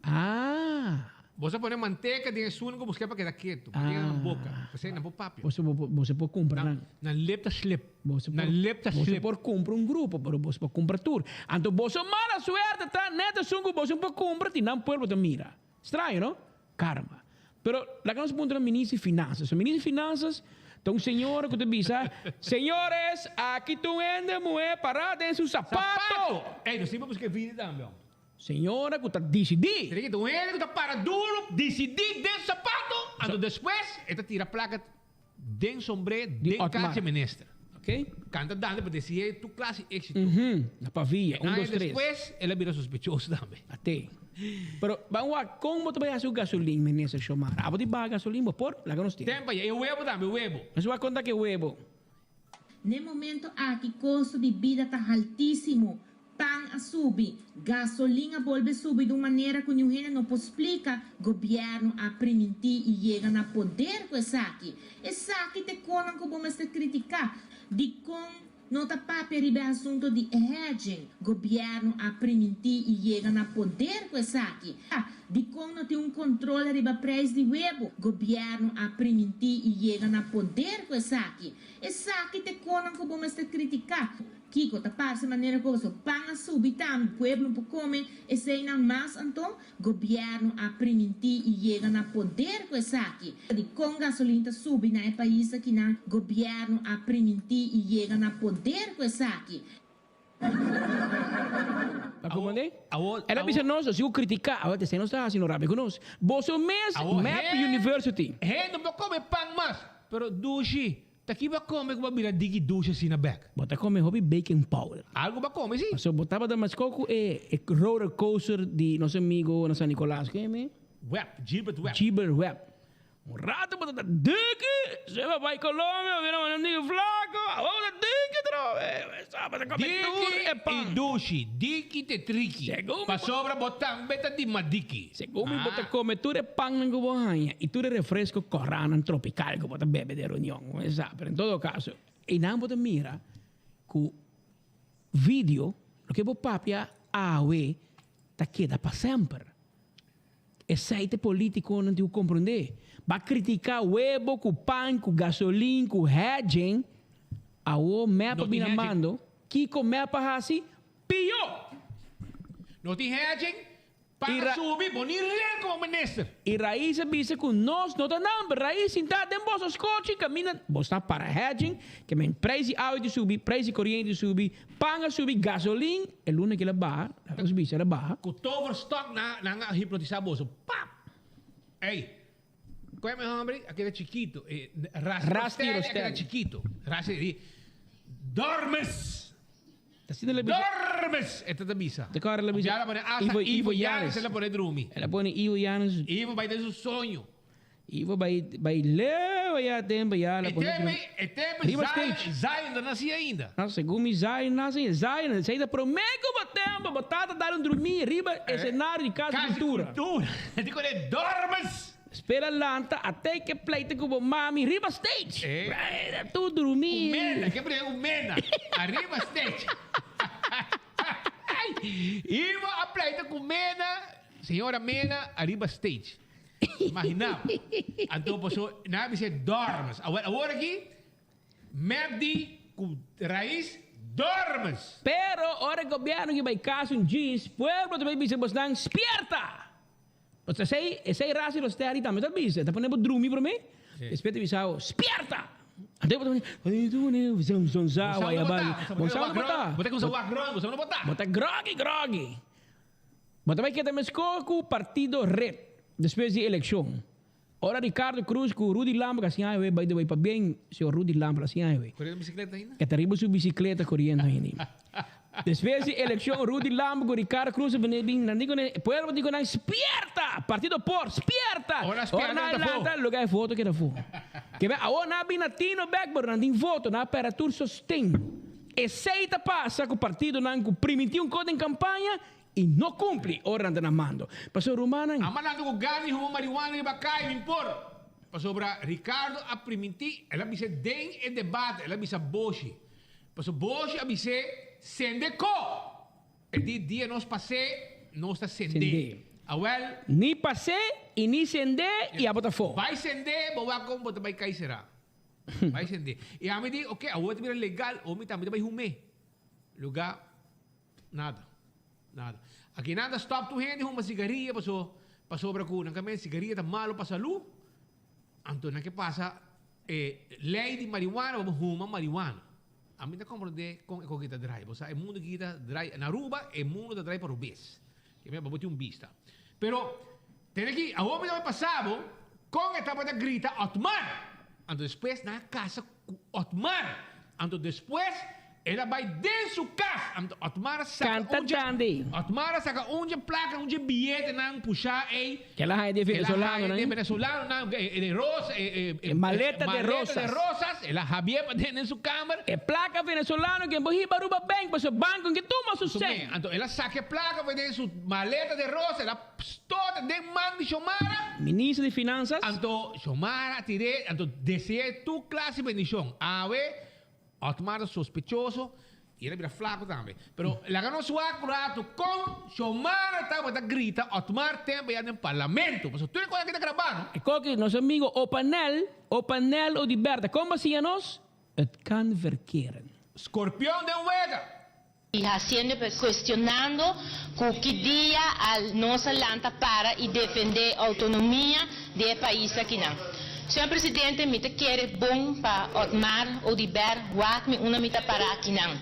Ah. Bo sa pone manteka den e sunu ku bo skep pa keda ketu. Manteka na nan boka. P'esei nan por papia. Boso boso por kumpra nan. Nan lip ta slip. Nan lip ta slip. Boso por kumpra un grupo, pero boso por kumpra tur. Anto boso mala suerte ta net esun ku boso por kumpra tin nan pueblo ta mira. Straño no? Karma. Pero laga nos puntra minister di finansas. So minister di finansas ta un señora ku ta bisa, Señores, aki ta un hende muhé pará den su sapato. Ey, nos tin pa buska e video tambe, hombre. Señora cu ta dicidi. Tin un hende cu ta para duro dicidi den su zapato, anto despues e ta tira placa den sombré den cas dje minister. Ok. Canta dande pa deci tur clase exito. Na pavia, un, dos, tres. Despues el a bira sospechoso tambe. Ate. Pero ban wak, con bo ta bay haci cu gasolin, minister Xiomara? Abo di baha gasolin bo por? Laga nos tin. Ten pa ya, e webo tambe, webo. Nos wak con ta ke webo. N'e momento aki kosto di bida ta haltísimo. Pan a subi, gasolin a bolbe subi di un manera ku niun hende no por splika, gobièrnu a primintí i yega na poder ku esaki. Esaki ta e konan ku bo mester kritiká. Dikon no ta papia riba e asunto di hedging? Gobièrnu a primintí i yega na poder ku esaki. Dikon no tin un kontrol riba preis di webu? Gobièrnu a primintí i yega na poder ku esaki. Esaki ta e konan ku bo mester kritiká. Kiko ta parse manera ku boso pan a subi tambe, pueblo no por kome eseinan mas anto? Gobièrnu a primintí i yega na poder ku esaki. Dikon gasolin ta subi na e pais akinan? Gobièrnu a primintí i yega na poder ku esaki. Ta komand'é? El a bisa nos, si bo kritiká, awor esei nos ta hasi, no rabia ku nos. Boso mes map University. Hende no por kome pan mas, pero dushi. Ta ki bo a come ku bo a bira diki dushi asina bek? Bo ta come hopi baking powder. Algo bo a come si. Pasobra bo tabata mas ko ku e e roller coaster di nos amigo na San Nicolas. Ken mi? Webb, Gilbert Webb. Gilbert Webb. Un rato bo ta diki, se bo bai Colombia bo bira un amigo flaco, awor bo ta diki atrobe. Bo ta come tur e pan. Diki i dushi, diki te triki. Pasobra bo tambe ta di madiki. Segun mi bo ta kome tur e pannan ku bo haña i tur e refresko kòrànan tropikal ku bo ta bebe den reunion, bo sa. Pero en todo kaso, einan bo ta mira ku video, loke bo papia awe ta keda pa semper. Esei ta e politikonan tin ku komprondé. Bo a kritiká webo ku pan, ku gasolin, ku hedging, awo mep a bini mando, kiko mep a hasi? Pió! No tin hedging, Paga subi, bo ni ren como minister. I Rais a bisa ku nos no ta number. Rais sintá den boso skochi kaminda bo sta para hedging, ke men prijs di awa di subi, prijs di koriente di subi, pan a subi, gasolin, e luna kila baha, laga nos bisa el a baha. Ku toverstok nan nan a hipnotisa boso. Pap! Ey, koe mi hombre a keda chikito, e Rasti Rostelli a keda chikito. Rasti di, Dormes! Asina el a bisa. Dormes! E ta bisa. Te kòrda el a bisa. Ya el a pone hasta Ivo Yanes el a pone drumi. El a pone Ivo Yanes. Ivo bai den su soño. Ivo bai bai leu ayá tempo ya el a pone drumi. E tempo Riba stage. Zion no nasi ainda. No, segun mi Zion nasi ainda. Zion, esei ta promé ku bo tempo bo tata dal un drumi riba esenario di Kas di Kultura. Kas di Kultura. E di kore dormes! Spera lanta a take e pleite ku bo mami riba stage. Eh. Tur drumí. Ku mena, ke bringa ku mena. Ariba stage. Ivo a pleita ku mena, señora mena, ariba stage. Imagina bo. Anto paso nan a bisa dormes. Awor awor aki Mepdi ku Rais dormes. Pero ora e gobierno ki bai kas un djis, pueblo ta bai bisa bosnan spierta! Pasobra esei, esei rasa di rosteri tambe ta bisa, e ta pone bo drumi promé, despues ta bisa bo, Spierta! Anto bo ta pone, Ay, tu pone, zon, zon, za, Bo sa waya no bai. bota, Bo sa no bota. Bo ta kumsa wak rond, bo sa no bota. Bo ta groggy, groggy. Bo ta bai keda meskos ku partido red despues di elekshon. Ora Ricardo Cruz ku Rudy Lampe a siña highway, by the way, pabien señor Rudy Lampe a siña highway. Koriendo bisikleta ainda? E ta riba su bisikleta koriendo ainda. Despues di elekshon Rudy Lampe ku Ricardo Cruz a bini bin nan di ku nan, pueblo di ku nan, Spierta! Partido por, spierta! Ora spierta Ora nan ta afó. lanta, loke e voto keda afó. Ke be awor nan a bin na tino bek, pero nan tin voto, nan a pèrdè tur sosten. Esei ta pasa ku partidonan ku primintí un kos den kampaña I no cumpli ora nan ta na mando. Pasobra rumannan. A mandando cu gana di huma marihuana riba caya mi por. Pasobra Ricardo a priminti, el a bisa den e debate, el a bisa Boshi. Pasobra Boshi a bis'é, Sende co! E di dia nos pas'é, nos ta send'é. Send'é. Awel. Ni pas'é i ni send'é i abo ta fo. Bai send'é, bo wak con bo ta bai cay será. Bai send'é. I ami di, ok, awor ta bira legal, awor mi tambe ta bai hum'é. Lugar. Nada. Nada. Aki nan ta stop tur hende huma sigaria paso pasobra ku nan kamen sigaria ta malo pa salu. Anto nan ke pasa e lei di marihuana pa bo huma marihuana. Ami ta komprende kon e koki ta drai. Bo sa e mundu aki ta drai na Aruba e mundu ta drai pa robes. Ke men pa bo tin un bista. Pero tene aki awor mi ta bai pasa bo kon e tabata grita Otmar. Anto despues nan a kasa ku Otmar. Anto despues. El a bai den su cas. Anto Otmar a saca Canta un dje, dande. Otmar a saca un dje placa, un dje biyetenan pusha ey. Ke el a haya di e Ke el a haya venezolanonan. di e venezolanonan, e de rosa, e, e, E maleta de maleta rosas. de rosas. El a habié paden den su kamer. E placa venezolano ke bo hiba Aruba Bank pasobra banco ke tuma su Su cen. me. Anto el a saca e placa for den su maleta de rosa, el a stort den man di Xiomara. Minister di Finanzas. Anto Xiomara a tir'é, anto dese'é tur clase di bendicion. Awe Otmar ta sospechoso y el a bira flaco tambe. Pero laga nos wak un rato con Xiomara tabata grita Otmar tempo ya den parlamento. Pasobra tur e cosa aki ta graba no. E koki nos amigo Opanel, Opanel Odiberta, kon bo siña nos? Het kan verkeren. Scorpion den wega! Y haciendo pues cuestionando cu ki dia al nos a lanta para y defende autonomia di e pais akinan. Señor Presidente, mi ta kere bon pa Otmar Oduber wak mi unda mi ta para akinan.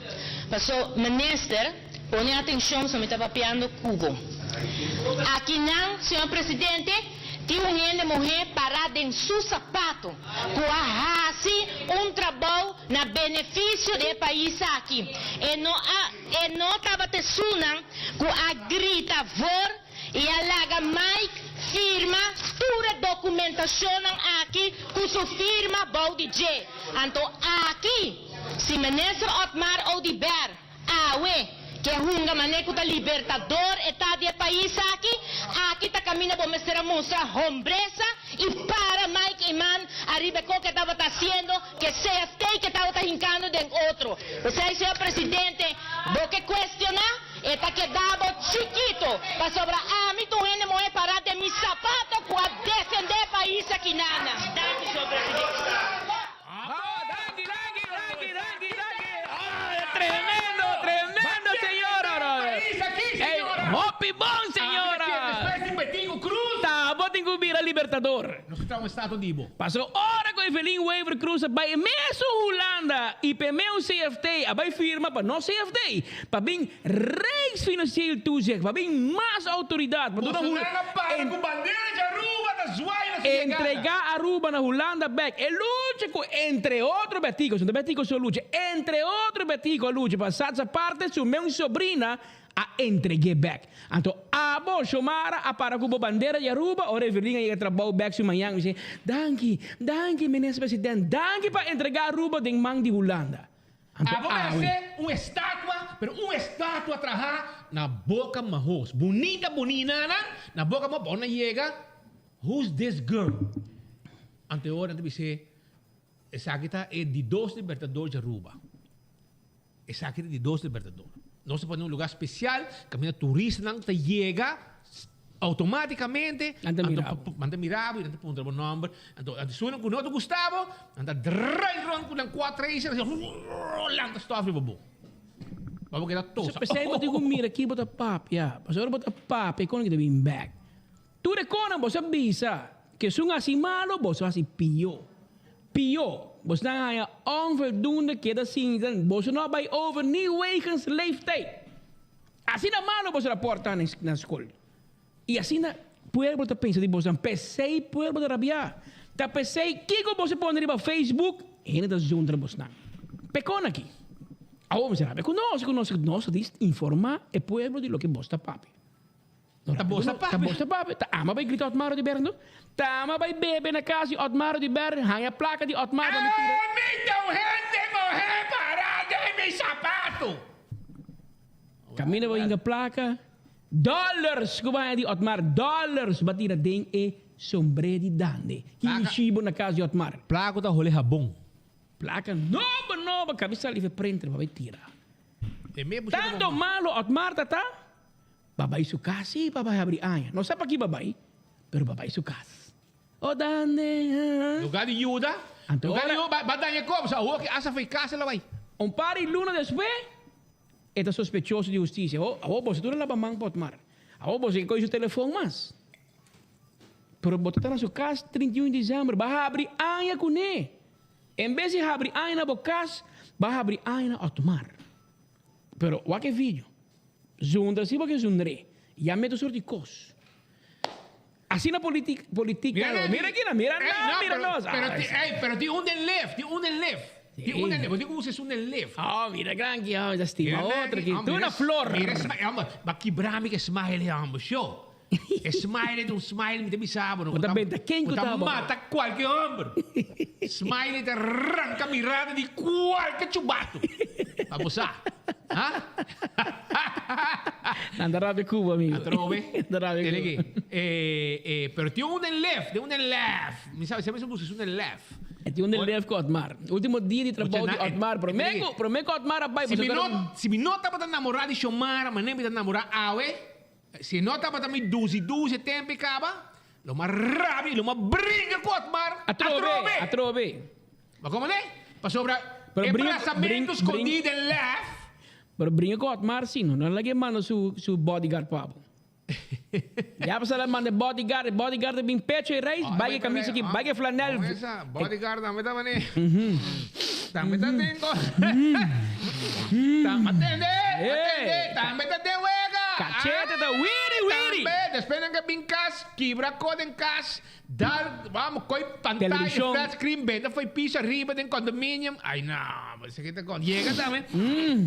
Paso, Minister, pone atencion so mi ta papiando cu bo. Akinan, Señor Presidente, Tin un hende muhé pará den su sapato ku a hasi un trabou na benefisio di e pais aki. E no a e no tabata esunnan ku a grita voor i a laga Mike firma tur e dokumentashonnan aki ku su firma bou di dje. Anto aki, si Minister Otmar Oduber Awe, ke hunga mane ku ta libertador e ta di e pais aki, aki ta kaminda bo mester a mustra hombresa i para Mike Eman ariba e ko ke tabata hasiendo, ke CFT ke tabata hinkando den otro. P'esei, señor presidente, bo ke kuestioná, e ta keda bo chikito, pasobra ami ta un hende muhé pará den mi sapato ku a defendé e pais aki nana. Danki, señor presidente. Tremendo, tremendo señora, brother. Ey, hopi bon señora. Ta bo tin cu bira libertador. Nos ta un estatua di bo. Paso ora cu Evelyn Wever Croes a bay e mesun Hulanda y p'e meun CFT a bay firma pa no CFT, pa bin Rijksfinancieel Toezicht, pa bin mas autoridad, pa duna Bolsonaro a para cu bandera di Aruba ta zwaai na su yegada. Entrega Aruba na Hulanda bek. E lucha cu entre otro Betico, no ta Betico so lucha, entre otro Betico a lucha pa Sats Aparte su meun sobrina a entreg'é bek. Anto abo, Xiomara, a para cu bo bandera di Aruba, ora Evelyn a yega trabou bek su mañan, mi si, Danki, danki Minister President, danki pa entrega Aruba den man di Hulanda. Anto Abo awe. merece un estatua, pero un estatua traha na boca mahos. Bunita buninanan na boca mahos, pa ora nan yega, who's this girl? Anto e ora nan ta bis'é, esaki ta e di dos libertador di Aruba. Esaki ta di dos libertador. Nos ta pone un lugar special caminda turistanan ta yega Automaticamente, Nan ta mira bo. Nan ta mira bo y nan ta puntra bo nomber. Anto, anto esunnan cu no ta gusta bo, nan ta draai rond cu nan cuatro racer, asina, lanta stof riba bo. Pa bo keda tosa. P'esei bo tin cu mira ki bo ta papia. Pasobra ora bo ta papia, e con ki ta bin bek. Tur e conan bo sa bisa cu esun haci malo, bo sa haci pio. Pio. Bo sa haya onvoldoende keda sinti, bo sa no a bay over ni wegens leeftijd. Asina malo boso raporta na skol. I asina pueblo ta pensa di boso. P'esei pueblo ta rabiá. Ta p'esei kiko boso pone riba Facebook, hende ta zundra bosnan. Pekon aki. Awor bo rabia ku nos, ku nos, nos ta dis informá e pueblo di loke bos ta papia. Ta bos ta papia. Ta bos ta papia. Ta ama bai grita Otmar Odiber no? Ta ama bai bebe na kas di Otmar Odiber, haña plaka di Otmar pa mi tira. Ami ta un hende muhé pará den mi sapato. Caminda bo hinga placa, dollars cu bo haña di Otmar, dollars bo a tira den e sombré di Dande. Ki mishi bo na cas di Otmar? Placa cu ta hole habon. Placa nobo nobo, cabi sali fe printer pa bay tira. Tanto malo Otmar ta ta, ba bay su cas si pa bay habri aña. No sa paki ba bay, pero ba bay su cas. O Dande. Lugar di yuda, lugar di yuda, ba daña e cos, awor ki asa fey cas el a bay. Un par di luna despues. E ta sospechoso di hustisia. Awor, awor boso tur a laba man pa Otmar. Awor boso ke kohe su telefon mas. Pero bo ta ta na su kas 31 di december, bo a habri aña kuné. En bes di habri aña na bo kas, bo a habri aña na Otmar. Pero wak e video. Zundra si bo ke zundr'é. Ya metu sort di kos. Asina politik, politika. Mira, mira kina, mira nan, mira nos. Pero, pero tin un den lef, tin un den lef. Tin un den left, bo tin ku usa esun den left. Oh, mira granki, oh, ta stima otro ki. Tur na flor. Mira smile, homber, ba kibra mi ku e smile, homber, sho. E smile ta un smile, mi ta bisa bo, no. Bo ta benta ken ku ta bo. Bo ta mata kualke homber. Smile ta ranka mirada di kualke chubato. Pa bo sa. Ha? Nan ta rabia ku bo, amigo. Atrobe. Nan ta rabia ku bo. Tene ki. Eh, eh, pero tin un den left, tin un den left. Mi sabi, siempre se buska un den left. E tin un den left ku Otmar. Ultimo dia di trabou di Otmar. Prome ku, prome ku Otmar a bai. Si mi no, si mi no tabata namorá di Xiomara, manera mi ta namorá awe, si no tabata mi dusi dusi e tempu i kaba, lo mi a rabia i lo mi a bringa ku Otmar atrobe. Atrobe. Ma komo ne? Pasobra e brasamentu skondí den lèf. Pero bringa ku Otmar si, no laga e manda su su bodyguard pa bo. Ya pasá el a manda e bodyguard, e bodyguard a bin pecho e reis, bai e camisa aki, bai e flanel. Kon esa? Bodyguard tambe ta mane. Tambe ta den ko. Tambe atende, atende, tambe ta den wega. Cachete ta wiri wiri. Tambe, despues nan ke bin kas, kibra ko den kas, dal, vamos, koi pantaya, Televishon. flat screen, benta foi piso ariba den condominium. Ay no, esaki ta kon. Yega tambe.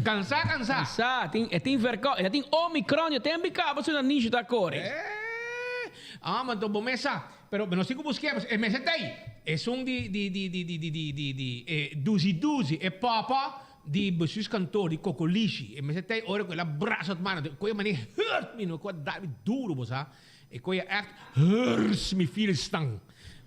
Kansa, kansa. Kansa, tin, e tin verko, e tin omicron, e tin bika, pasobra na nicho ta kore. Eh, ah, ma anto bo mes sa. Pero nos tin ku busk'é, pasobra e mes e ta ei. Esun di, di, di, di, di, di, di, di, di, e duzi duzi, e pòpò di bestuurskantoor di Kokolishi. E mes e ta ei ora ku el a brasa ot mano, ku e manera hurt mi, no, ku a dal mi duru, bo sa. E koe a echt hurs mi feel stan.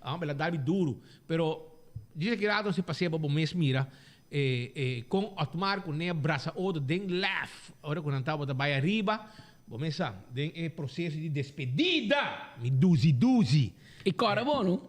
Ah, bela dal mi duru. Pero djis aki rato si pasea pa bo mes mira e e kon Otmar ku Nea brasa otro den lef ora ku nan tabata bai ariba. Bo mes sa den e proseso di despedida mi duzi duzi. I kòrda bo no,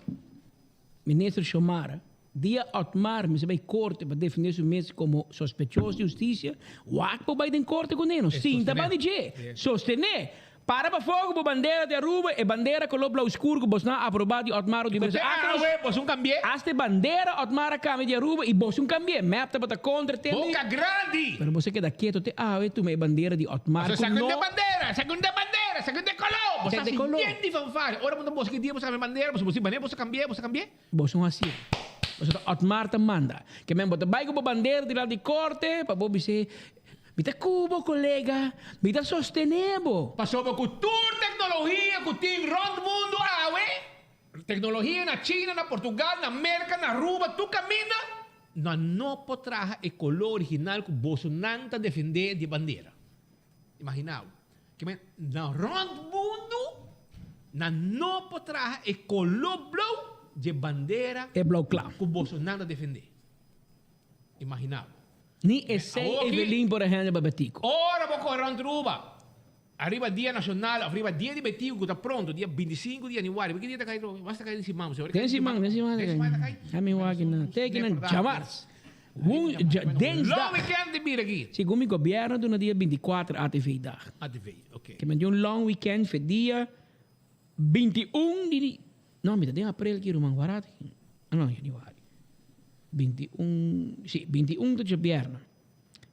Minister Xiomara, dia Otmar mester bai korte pa defende su mes komo sospechoso di hustisia, wak bo bai den korte ku ne no, sinta ban di dje, sostene, para pa fogo bo bandera di Aruba, e bandera kolor blauw skur ku bosnan a aproba di Otmar Oduber. Kote awe bosun kambié. Asta e bandera Otmar a kambia di Aruba i bosun kambié, mep tabata kontra te. Boka grandi! Pero boso a keda keto te awe tuma e bandera di Otmar Pasobra ku esaki un no. ta bandera, esaki un ta bandera, esaki un ta koló. Boso a hasi yen di fanfare. Ora bo ta boso ki dia boso kambia bandera, boso boso manera boso kambié, boso kambié. Boso no hasié. Boso ta Otmar ta manda. Ke men bo ta bai ku bo bandera dilanti di korte pa bo bis'é, Mi ta ku bo, kolega. Mi ta sostené bo. Pasobra ku tur teknologia ku tin rònt mundu awe, teknologia na China, na Portugal, na Merka, na Aruba, tur kaminda, nan no por traha e koló original ku bosonan ta defendé di e bandera. Imaginá bo. Ke men, na rònt mundu, nan no por traha e koló blou dje bandera E blou kla. ku bosonan ta defendé. Imaginá bo. Ni esei Evelyn por a hende pa Betico. Ora bo kore rònt Aruba, ariba dia nashonal òf riba dia di Betico ku ta pronto, dia 25 di yanüari, ki dia ta kai Roby? Mas ta kai den siman, bo Den siman, den siman ta kai. Ami wak na teken na djamars. Wun, dja, dinsdag. Long weekend di bira aki. Segun mi gobierno duna dia 24 ATV dag. ATV, ok. Ke men di un long weekend fe dia 21 di, no mi ta den april ki ruman, warat aki. Ah no, januari. 21, si, 21 ta djabièrnè.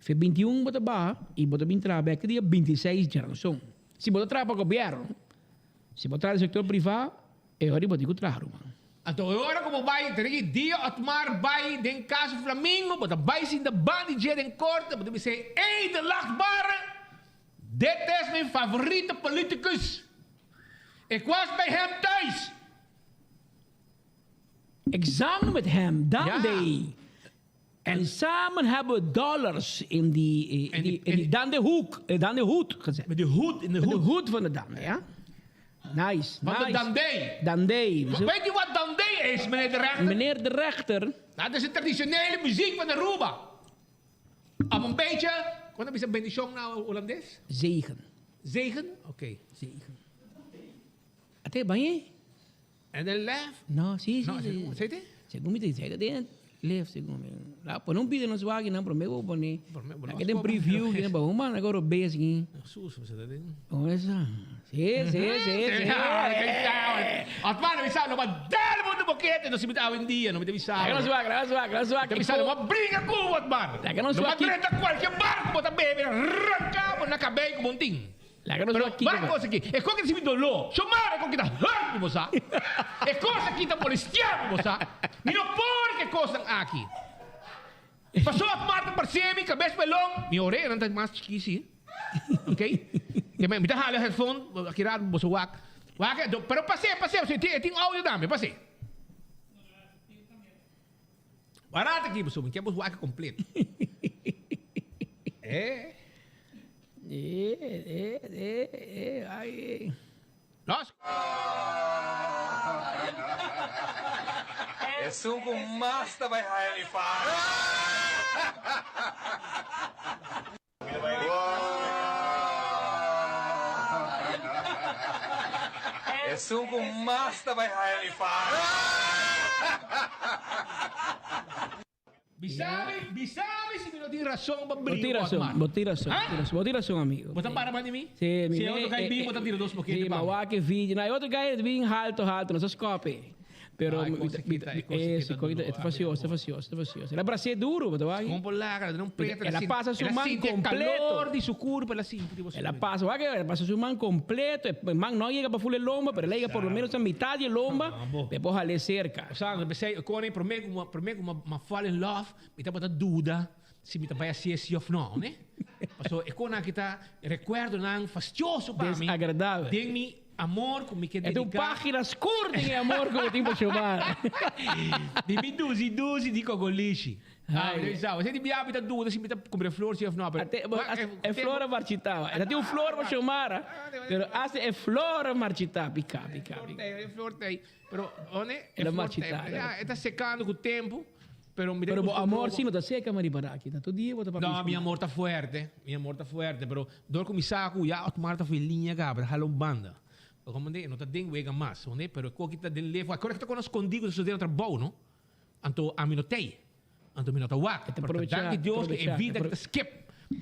Fe 21 bo ta baha i bo ta bin traha bèk te dia 26 djaranson. Si bo ta traha pa gobièrnu, si bo traha den sektor privá, e ora bo tin ku traha ruman. Anto e ora ku bo bai, ta rigi dia Otmar bai den kas Flamingo, bo ta bai sinta ban di dje den korte, bo ta bisa e, Ey de lachtbare, dit is mijn favoriete politicus. Ik was bij hem thuis. Examen met hem, Dande. En samen hebben we dollars in die, in die, in die Dande hoek, Dande hoed gezet. Met de hoed, in de Met de hoed. hoed van de Dande, ja. Nice, Van de nice. Dandé. Dandé. Weet u wat Dandé is, meneer de rechter? Meneer de rechter. Nou, dat is de traditionele muziek van Aruba. Om een beetje, wat is een bendition nou Holandes? Zegen. Zegen? Oké. Zegen. Ate, ben En de lef? No, si, si. No, si. sei te? Segun mi te sei dat den lef segun mi. La pone un pide nos wagi nan prome bo pone. La que den preview que ba un man agora bezig. Sus, você tá den. Como esa? Si, si, si, si. Otmar, mi sa, no va dar mundo boquete, no si mi ta hoy en dia, no mi te bisa. Laga nos wak, laga nos wak, laga nos wak. Te bisa, no va bringa cu Otmar. Laga nos No va wak ki- drenta cualquier barco, bo ta bebe, arranca bo na cabey cu bon tin. Laga nos Pero wak kiko wak kos aki, e kos ki ta sinti doló, Xiomara e kos ki ta hurt mi bo sa, e kos aki ta molestiá mi bo sa, mi no por ku e kosnan aki. Pasó Otmar ta parse mi kabes pelon. Mi oreanan ta mas chikí si. Ok? Ke mi ta hala headphone aki rato boso wak. Wak e, pero pas'é, pas'é, e tin audio tambe, pas'é. Wak aki boso, mi ke boso wak kompleto. Eh. Eh, eh, eh, eh, ai, eh. Nos. Esun ku mas ta bai haya mi fama. Esun ku mas ta bai haya mi fama. Bisami, bisami si mi no tin rason pa Bo bringa tin ku rason, Otmar. bo tin rason, Ha? bo tin rason, bo tin rason amigo. Bo ta para banda di mi? Sí, mi Si e otro kai bin, bo ta tira dos pokete Sí, pa ma mi. wak e video. Na e otro kai bin halto, halto, nos a skope. Pero Ah, e mi kos ta- e mi kita, ta- e kos e eh, kita si kos duro, e ta ah, facioso, ta facioso, ta facioso. El a bras'é duro, bo ta wak. Kon por laga, el a un preta, El a pasa su el a man sinti e completo. calor di su curpa, el a sinti di bo El a pasa, wak, el a pasa su man completo. E man no a yega pa full e lomba, pero el a yega por lo menos a mitad di e lomba, pe por hal'é cerca. Sandra, p'esei, con e prome cu mi, prome cu mi, mi fall in love, mi tabata duda si mi ta bai hacié si of no, ne? Paso e con aki ta recuerdonan fastioso pa mi. Desagradabel. Den mi amor cu mi ke E ta un dedica. pagina scur den e amor cu bo tin pa Xiomara. Di mi dusi dusi di cocolishi. Ah, Ai. mi ta bisa, esei di bia mi ta duda si mi ta cumpra flor si of no, pero Ate, bo, ma, as, eh, e flor a marchitaba. E ta tin un flor pa Xiomara, pero hasta e flor a marchita, pica, pica, Flor pica. t'ei, e flor t'ei. Pero, one, e El a flor t'ei. marchita, el a Ya, e ta secando cu tempo, pero mi ta Pero bo gusta amor nobo. si no ta seca, Maribaraki. Ta tur dia bo ta papia No, mi Xiomara. amor ta fuerte, mi amor ta fuerte, pero dor cu mi sa cu ya Otmar ta fui liña caba, ta hala un banda. Pero como de, no ta den wega mas, one, pero e koki ta den lefo. Acuerda cu ta cono scondi cu ta sucede na trabou, no? Anto ami no tei. Anto mi no ta wak. E ta Pero ta aprovecha, danki Dios cu e aprovecha, vida apro- ta skip.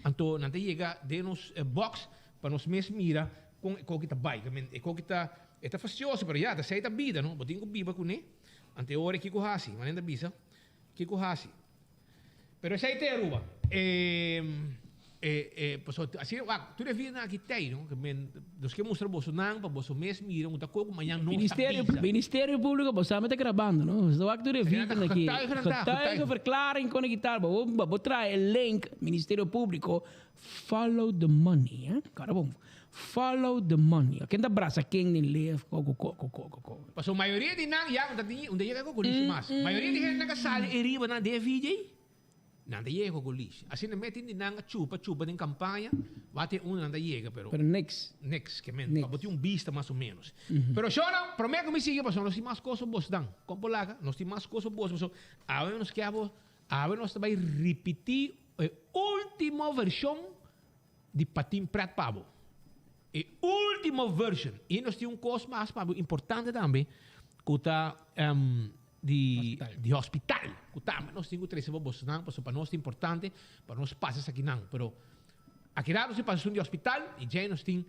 Anto nan ta yega den nos box pa nos mes mira con e koki ta bai. I mean, e koki ta, e ta fastioso, pero ya, ta esei ta bida, no? Bo tin cu biba cune. Anto e ora kico haci? Manera ta bisa, kico haci? Pero esei te Aruba. E, e, e, pasobra asina, wak, tur e vidanan aki tei, no? Ke men, nos ke mustra boso nan pa boso mes mira un ta koku mañan nos ta Ministerio, bisa. Ministerio Público, bo sa mi ta grabando, no? Bo wak tur e vidanan aki. Getuigen ta, Getuigen verklaring kon aki tal. Bo, bo, bo trae e link, Ministerio Público, follow the money, eh? Kara bon. Follow the money. Ken ta brasa ken den leef, koko, koko, koko, koko. Pasobra mayoria di nan ya no ta tin unda yega kokolishi mas. Mayoria di hendenan ka sali e riba nan den e VJ, nan ta yega kokolishi. Asina mes tin di nan a chupa chupa den kampaña, wak tin unda nan ta yega pero. Pero niks. Niks, ke men pa bo tin un bista mas o menos. Pero shornan, prome ku mi sigui pasobra nos tin mas kos pa bos dan. Kon por laga? Nos tin mas kos pa bos pasobra awe nos ke abo, awe nos ta bai ripiti e ultimo vershon di patin pret pa bo. E ultimo version. I nos tin un kos mas pa bo importante tambe ku ta di di hospital. Ku tambe nos tin ku trese pa bosnan pasobra pa nos ta importante pa nos pasa esakinan. Pero akira nos tin pasa esun di hospital i djei nos tin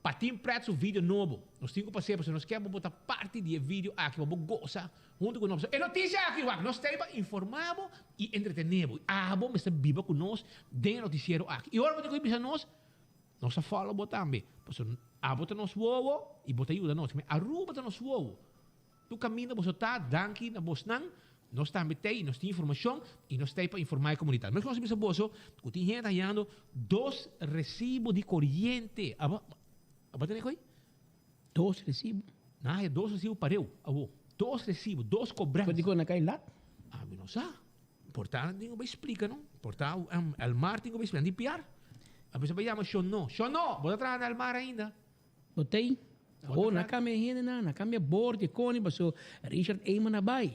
patin pret su video nobo. Nos tin ku pas'é pasobra nos ke pa bo ta parti di e video aki pa bo gosa huntu ku nos. E notisia aki wak nos ta ei pa informa bo i entretené bo. Abo mester biba ku nos den e notisiero aki. I ora bo ta kohe bisa nos, nos ta follow bo tambe. Pasobra abo ta nos wowo i bo ta yuda nos. Aruba ta nos wowo. Tur kaminda boso ta, danki na bosnan, nos tambe t'ei, nos tin informashon i nos t'ei pa informá e komunidat. Meskos nos a bisa boso ku tin hende ta hañando dos resibo di koriente. Abo, abo tene koe? Dos resibo? Nan a haña dos resibo pareu, abo. Dos resibo, dos kobransa. Por dikon nan kai lat? Ami no sa. Por ta nan tin ku bai splika no. Por ta Elmar tin ku bai splika. Nan tin piar. A bisa bai yama Shonno. Shonno, bo ta traha na Elmar ainda? Bo tei? Oh, na cambia hende nan, na cambia bord e coni paso Richard Eman a bay.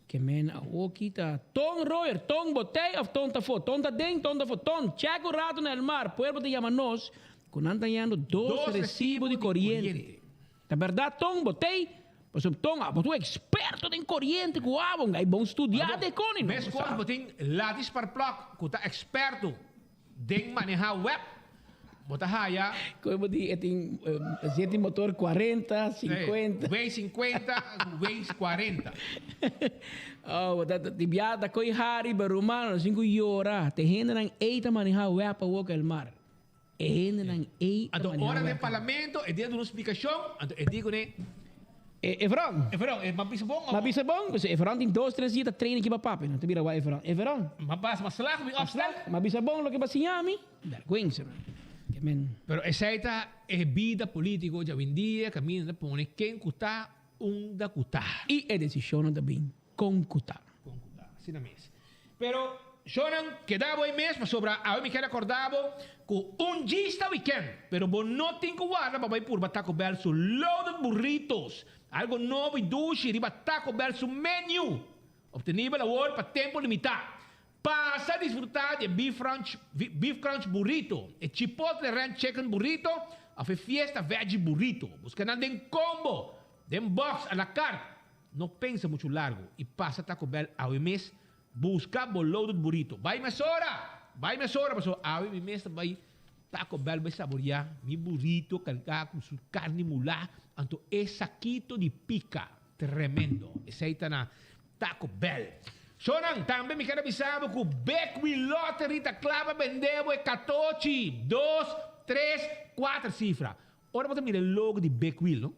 Ke men awoki ta Ton Royer, Ton bo tei of Ton ta fo? Ton ta den, Ton ta fo. Ton, check un rato na Elmar, pueblo ta yama nos cu nan ta yando dos recibo di coriente. Ta berdad Ton, bo tei? Paso Ton, abo ta un experto den coriente cu abo, un guy bon studia de coni. Mescos bo tin Ladis Parplok cu ta experto Den maneha web bo ta haya. Koe bo di e tin zeti motor cuarenta, cincuenta. Way cincuenta ku way cuarenta. Oh bo ta di bia ta koe hari bo ruman no sin ku yora te hendenan ey ta maneha web awor ku el mar e hendenan ey ta Anto maneha ora web. den parlamento e dia duna un splikashon anto e di kuné. E Everon. Everon, e m'a bisa bon. M'a bisa bon, pues Everon tin dos, tres dia ta train aki pa papia, no ta bira wak Everon. Everon. M'a basa, m'a slag mi opstel. M'a bisa bon loke bo a siña mi. Bergüenza man. Ke men. Pero esei ta e bida politico djawendia caminda ta pone ken cu ta unda cu ta. Y e decisionnan ta bin con cu ta. Con cu ta, asina mes. Pero shownan keda bo ei mes pasobra awe mi kier acorda bo cu un djis ta weekend pero bo no tin cu warda pa bai purba Taco Bell su loaded burritos, algo nobo y dushi riba Taco Bell su menu, obtenibel awor pa tempo limita. Pasa disfruta di e beef crunch beef crunch burrito, e chipotle ranch chicken burrito of e fiesta veggie burrito. Busca nan den combo, den box, a la carte. No pensa muchu largu i pasa Taco Bell awe mes buska bo loaded burrito. Bai mesora! Bai mesora pasobra awe mi mes ta bai Taco Bell bai saboreá mi burrito kargá ku su karni mulá anto e sakito di pika. Tremendo! Esei ta na Taco Bell. Shownan, tambe mi ker a bisa bo ku Big Wheel Lottery ta kla pa bende bo e katochi, dos, tres, kuater sifra. Ora bo ta mira e logo di Big Wheel, no?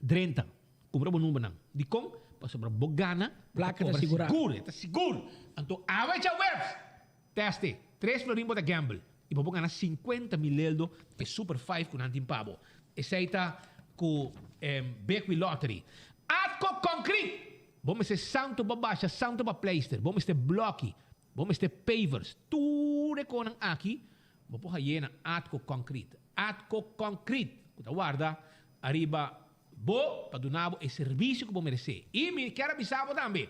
Drenta, kumpra bo numbernan. Dikon? Pasobra bo gana, bo ta Plaka ta kobra sigurá. sigur, e ta sigur. Anto awe djaweps, teste, tres florin bo ta gamble i bo por gana sinkuenta mil leldo e super five ku nan tin pa bo. Esei ta ku Big Wheel Lottery. Atco Concrete! Bo mester santu pa basha, santu pa pleister, bo mester blòki, bo mester pavers, tur e konan aki Bo por haye na Atco Concrete. Atco Concrete cu ta warda ariba bo pa duna bo e servicio cu bo merece. Y mi kier a bisa bo tambe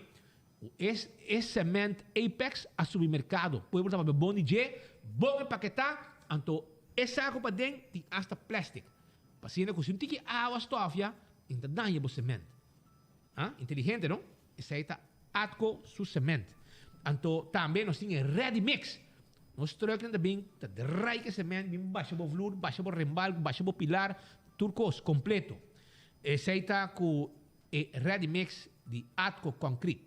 cu e e cement Apex a subi mercado. Pueblo ta papia bon di dje, bon empaketa, anto e saco paden tin hasta plastic. Pa asina cu si un tiki awa stofia, e no ta daña bo cement. Ah, inteligente no? Esei ta Atco su cement. Anto tambe nos tin e ready mix. Nos trucknan ta bin ta draai ke cement, bin basha bo vloer, basha bo rembalk, basha bo pilar, tur kos completo. Esei ta ku e ready mix di Atco Concrete.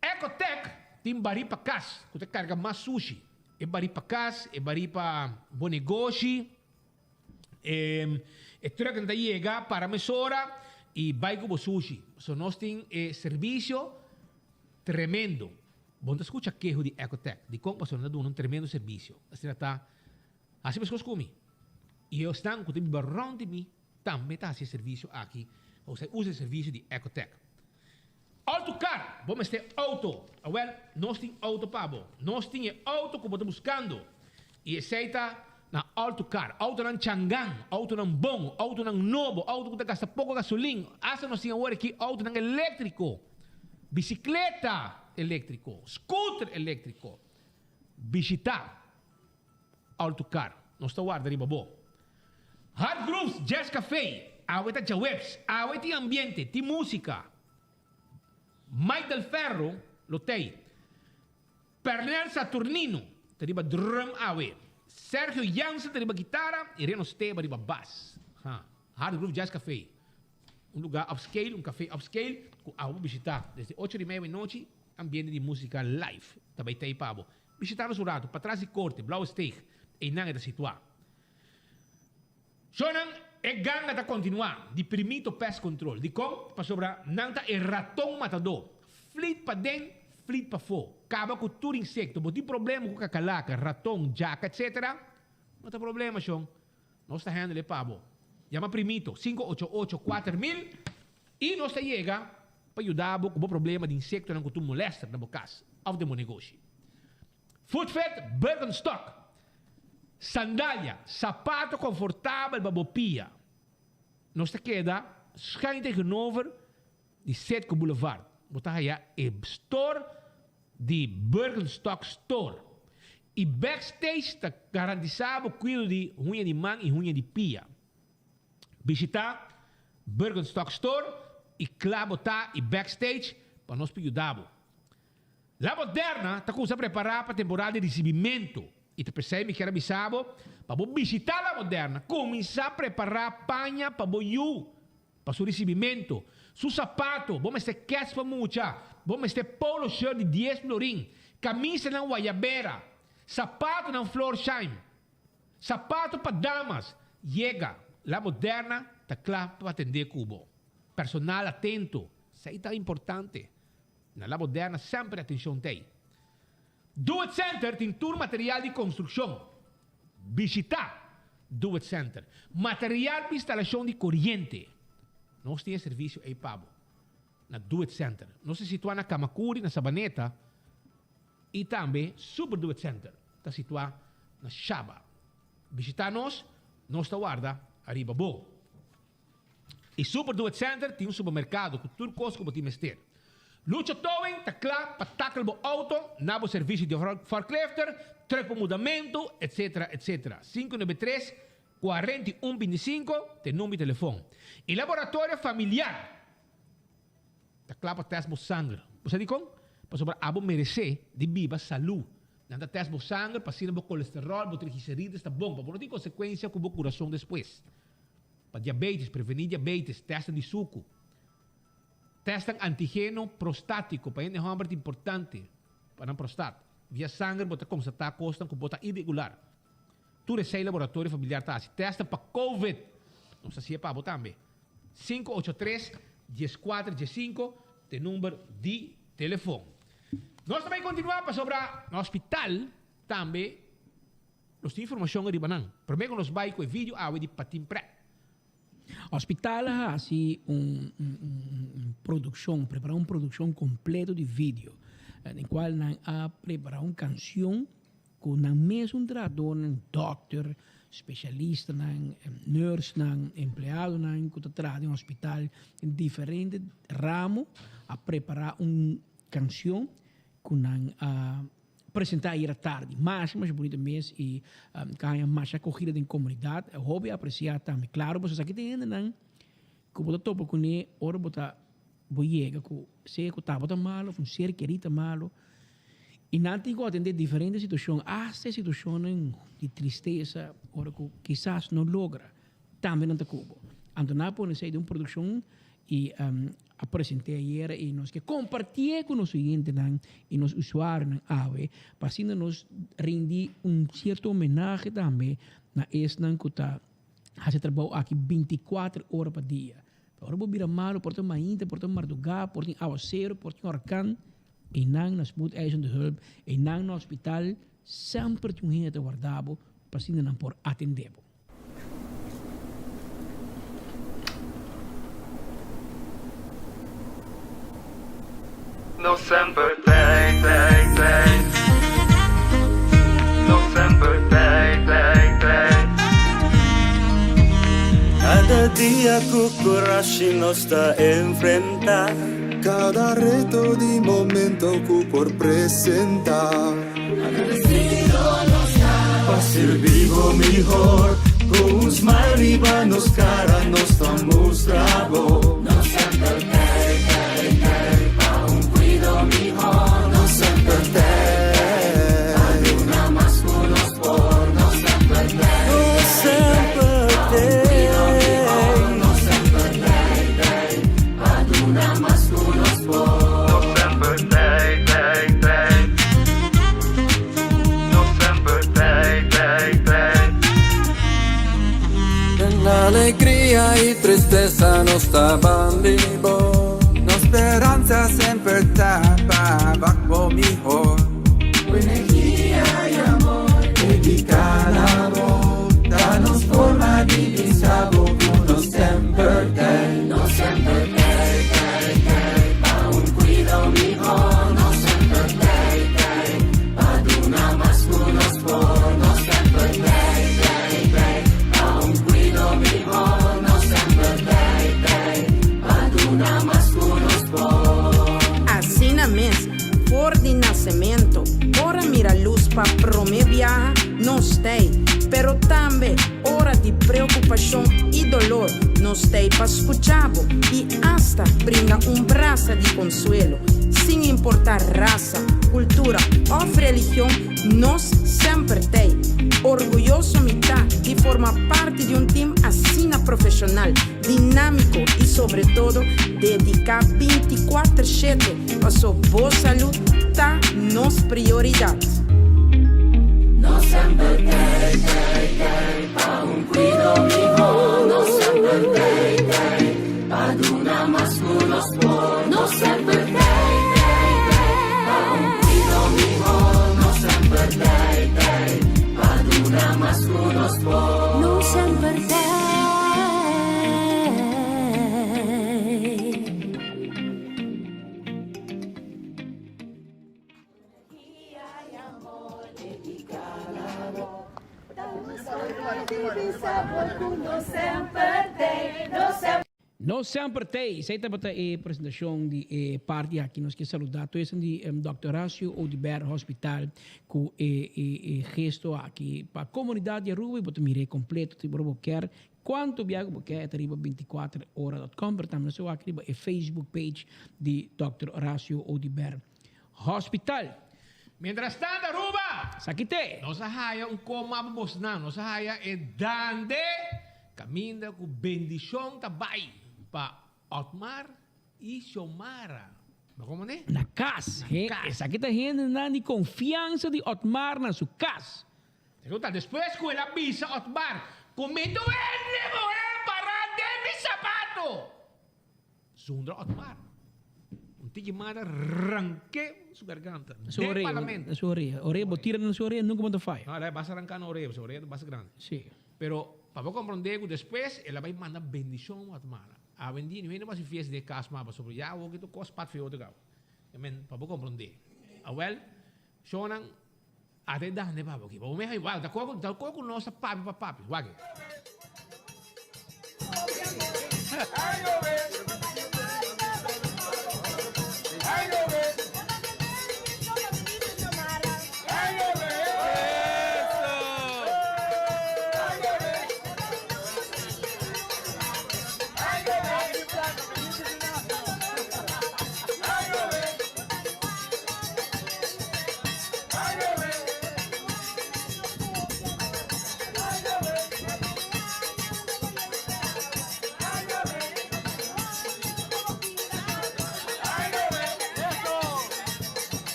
Ecotec tin barí pa kas ku ta karga mas sushi. E barí pa kas, e barí pa bo negoshi. E trucknan ta yega para mesora y bay cu bo sushi. So nos tin e servicio tremendo. Bo no ta scucha keho di Ecotec. Dicon? Pasobra nan ta duna un tremendo servicio. Asina ta haci mescos cu mi. Y esnan cu ta biba rond di mi tambe ta haci e servicio aki. Osea usa e servicio di Ecotec. Auto car, bo mester auto. Awel, nos tin auto pa bo. Nos tin e auto cu bo ta buscando. Y esey ta na Auto Car. Autonan changan, autonan bon, autonan nobo, auto cu ta gasta poco gasolin. Hasta nos tin awor aki autonan electrico, bicicleta electrico, scooter electrico. Bishita Auto Car. Nos ta warda riba bo. Hard Grooves Jazz Café, awe ta djaweps, awe tin ambiente, tin musica. Mike Del Ferro lo t'ey. Pernel Saturnino ta riba drum awe. Sergio Jansen ta riba guitara y Reno Steba riba bas. Ha, Hard Groove Jazz Café. Un lugar upscale, un café upscale cu awe bo bishita desde ocho di media nochi, ambiente di musica live ta bay t'ey pa bo. Bishita nos un rato, patras di corte, Blauwe Steeg, eynan e ta situa. Shownan, e ganga ta kontinuá di Primito Pest Control. Dikon? Pasobra nan ta e raton matadó. Flit paden, flit pafó. Kaba ku tur insekto. Bo tin problema ku kakalaka, raton, djaka, etsetera? No ta problema, shon. Nos ta handle e pa bo. Yama Primito, 588 4000, i nos ta yega pa yuda bo ku bo problema di insektonan ku tur molèster na bo kas òf den bo negoshi. Footfit Birkenstock, Sandalia, sapato konfortabel pa bo pia. Nos ta keda schuin tegenover di Citgo Boulevard. Bo ta haya e store di Birkenstock Store. I backstage ta garantisa bo kuido di huña di man i huña di pia. Bishita Birkenstock Store i kla bo ta i backstage pa nos por yuda bo. La Moderna ta cuminsa prepara pa temporada di ricibimento y ta pesey mi kier a bisa bo pa bo bishita La Moderna, cuminsa prepara paña pa bo yu pa su ricibimento, su sapato, bo mester kets pa mucha, bo mester polo shirt di dies florin, camisanan guayabera, sapatonan Florsheim, sapato pa damas, yega. La Moderna ta kla pa atendé ku bo. Personal atento, esei ta importante. Na La Moderna semper atenshon t'ei. Do It Center tin tur material di konstrukshon. Bishitá Do It Center. Material pa instalashon di koriente. Nos tin e servisio ei pa bo na Do It Center. Nos ta situá na Kamakuri na Sabaneta i tambe Super Do It Center ta situá na Shaba. Bishitá nos, nos ta warda ariba bo. E Super Do It Center tin un supermerkado ku tur kos ku bo tin mester. Lucho Towing ta kla pa takel bo outo na bo servisio di forklifter, trùk pa mudamentu, etc. Etc. 593 41 25 ta e number di telefon. E laboratorio familiar ta kla pa tèst bo sanger. Bo sa dikon? Pasobra abo meresé di biba salú. Nan ta tèst bo sanger pa asina bo kolesteròl, bo trigliserides ta bon, pa bo no tin konsekuensia ku bo kurason despues. Pa diabetes, prevení diabetes, tèstnan di suku. Tèstnan antigeno prostátiko pa hende hòmber ta importante pa nan prostat. Via sanger bo ta konstatá kosnan ku bo ta iregular. Tur esei laboratorio familiar ta hasi. Tèstnan pa covid nos ta hasié pa bo tambe. 583 14 15 ta e number di telefon. Nos ta bai kontinuá pasobra na hospital tambe nos tin informashon ariba nan. Promé ku nos bai ku e video awe di Patin Pret. Hospital a hasi un produkshon, prepará un produkshon kompleto di video, den kual nan a prepará un kanshon ku nan mesun trahadónan, dòkter, spesialistanan, nùrsnan, empleadonan ku ta traha den hospital den diferente ramo a prepará un kanshon ku nan a presentá ayera tardi. Masha masha bunita mes i ka haña masha akogida den komunidat. Hopi apresiá tambe. Klaro pasobra esaki ta hendenan ku bo ta topa kuné ora bo ta bo yega ku sea ku tabata malu òf un ser kerí ta malu i nan tin ku atendé diferente situashon, asta e situashonnan di tristesa ora ku kisas no logra tambe nan ta ku bo. Anto nan a pone esei den un produkshon i a present'é ayera i nos ke kompartié ku nos oyentenan i nos usuarionan awe pa asina nos rindi un sierto homenahe tambe na esnan ku ta hasi e trabou aki bintikuater ora pa dia. Ora bo bira malu por ta mainta, por ta mardugá, por tin awaseru, por tin orkan, einan na spoedeisende hulp, einan na hospital semper tin un hende ta warda bo pa asina nan por atendé bo. No semper tei, tei, tei. No semper tei, tei, tei. Kada dia ku kurashi nos ta enfrentá. Kada reto di momento ku por presentá. Agradecido nos ta pa sirbi bo mihor. Ku un smile riba nos kara nos ta mustra bo. Nos semper tei, tei, tei pa un kuido mihor. Nos semper tei, pa duna mas ku nos por. Nos semper tei, Nos semper pa un kuido mihor. Nos semper tei, tei pa duna mas ku nos por. Nos semper tei, tei, tei. Nos semper tei, tei, tei. Den alegria i tristesa nos ta bandi bo. Nos speransa semper ta pa wak bo mihor. Ku energia i amor dediká na bo. Ta nos forma di bisa bo ku nos semper tei. Nos semper tei, tei, tei pa un kuido mihor. Nos semper tei, tei pa duna mas ku nos por. Nos semper tei, tei, tei pa un kuido mihor. Nos semper tei, tei pa duna mas ku nos por. Asina mes, for di nasemento, ora mira lus pa promé biaha, nos t'ei. Pero tambe ora di preokupashon i dolor, nos t'ei pa skucha bo i asta brinda un brasa di konsuelo. Sin importá rasa, kultura òf religion, nos semper t'ei. Orguyoso mi ta di forma parti di un tim asina profeshonal, dinámiko i sobre todo dediká bintikuater shete paso bo salud ta nos prioridat. Nos semper t'ei, t'ei, t'ei pa un kuido mihó. No semper t'ei. Esei tabata e presentacion di e parti aki. Nos ke saluda tur esnan di Dòkter Horacio Oduber Hospital ku e e gesto aki pa comunidad di Aruba y bo ta mir'é completo si bo kier cuanto bia ku bo kier e ta riba binticuater ora dot com pero tambe nos ta wak riba e Facebook page di Dòkter Horacio Oduber Hospital. Mientras tanto Aruba! Esaki t'e! Nos a haya un coma pa bosnan. Nos a haya e dande caminda cu bendicion ta bay pa Otmar y Xiomara. Bo como ne? Na cas. Na cas. Esaki ta hendenan di confiansa di Otmar na su cas. Resulta despues cu el a bisa Otmar cu mi duende muher para den mi sapato. Zundra Otmar. Un tiki mada ranke su garganta. Su Den orea, parlamento. su orea. Orea, bo tira na su orea nunca bo ta faya. No, el a basta ranka na orea, su orea ta basta grandi. Sí. Pero pa bo comprende cu despues el a bay manda bendicion Otmar. Awendia ni hende bo haci fiesta den cas mas pasobra ya awor ki tur cos pat feo ta caba. Men, pa bo comprende. Awel, shownan a te dande pa bo aki. Pa bo mehai wak, ta koku, ta koku nos ta papia pa papia. Wak.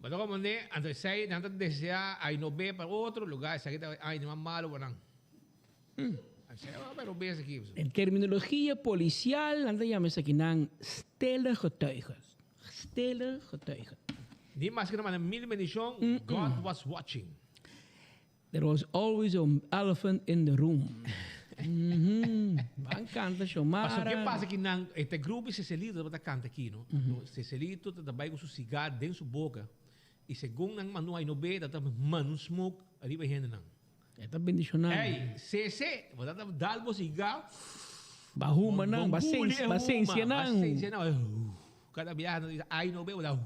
Bo ta comprende? Anto esei nan ta desea ay no be pa otro lugar, esaki ta ay no mas malo pa nan. Esei a bay robes aki. En terminologia policial nan ta yama esakinan stille getuigen. Stille getuigen. Ni maske nan manda mil bendicion, God was watching. There was always an elephant in the room. Ban canta Xiomara. Paso ke pasa ki nan e ta grupo di Cecelito tabata canta aki no. Anto Cecelito ta bai ku su cigar den su boca y segun nan manda un ay no be ta manda un smoke ariba e hendenan. E ta bendiciona nan. Ey Cece bo ta dal bo cigar. Ba huma nan, ba sensia nan. Ba sensia nan. Kada biaha nan ta bisa ay no be bo ta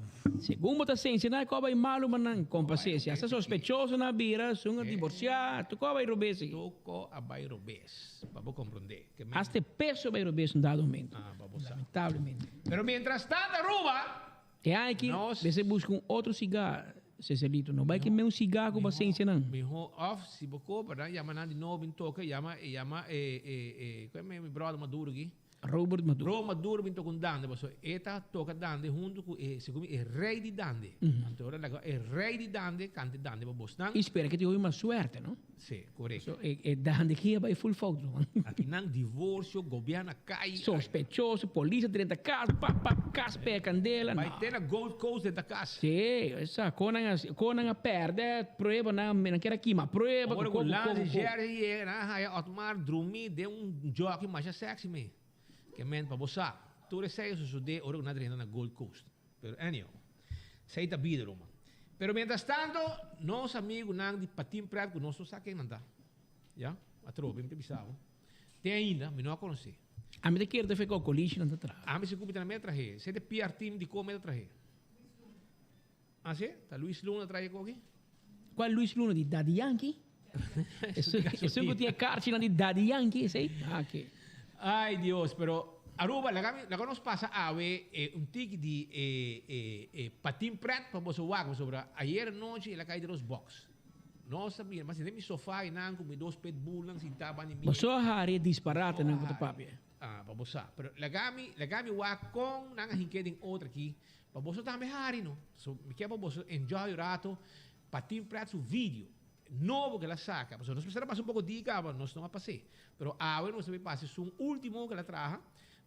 Segun bo ta sensia nan e koba e malu ma nan kompa sesi hasta sospechoso nan a bira sun a divorsia tur koba bai robes ei. Tur ko a bai robes pa bo komprende ke men. Hasta e peso a bai robes un dado momento Ah pa bo sa. Lamentablemente. Pero mientras tanto Aruba E aña aki nos. mester buska un otro siga Cecelito no bai keme un siga ku bo sensia nan. Miho of si bo koba nan yama nan di nobo bin toka yama yama e e e ku e mi brother Maduro aki. Robert Maduro. Robert Maduro bin toca un dande pasobra e ta toca dande hunto cu e segun mi e rey di dande. Anto ora laga e rey di dande canta e dande pa bosnan. Y spera que tin hopi mas suerte no. Si, corecto. So e e dande ki a bay full fout no. Aki nan divorcio, gobierno a cay. Sospechoso, polis a drenta cas, pap pap cas pega candela. Bay te na Gold Coast drenta cas. Si, esa con nan a con nan a perde prueba nan nan kier a kima prueba. Ora cu Lance Jerry yega nan a haya Otmar drumi den un jockey masha sexy me. Ke men pa bo sa, tur esei a sosode ora ku nan a drenta na Gold Coast. Pero anyhow, esei ta bida ruman. Pero mientras tanto, nos amigunan di Patin Pret ku nos no sa ken nan ta. Ya, atrobe mi ta bisa bo. Te ainda mi no a konosé. Ami ta kere ta fe kokolishi nan ta traha. Ami sigur mi ta na mi a trahe. Esei ta PR team di kon mi ta trahe. Ah si? Ta Luis Luna trae koki? Cual Luis Luna? Di Daddy Yankee? Esun cu tin e karchinan di Daddy Yankee esey? Ah oke. Ay Dios, pero Aruba laga mi laga nos pasa awe e un tiki di e e e patin pret pa boso wak pasobra ayer anochi el a kai den nos box. Nos a bira, mas den mi sofa einan cu mi dos pitbullnan sinta banda di mi. Boso a hari e disparatenan cu ta papia. Ah, pa bo sa. Pero laga mi laga mi wak con nan a hink'é den otro aki Pa boso tambe hari no. So mi kier pa boso enjoy un rato pa tin pret su video nobo ke el a saca. Pasobra nos mester a pasa un poco di caba, nos no a pas'é. Pero awe nos ta bay pasa esun ultimo ke el a traha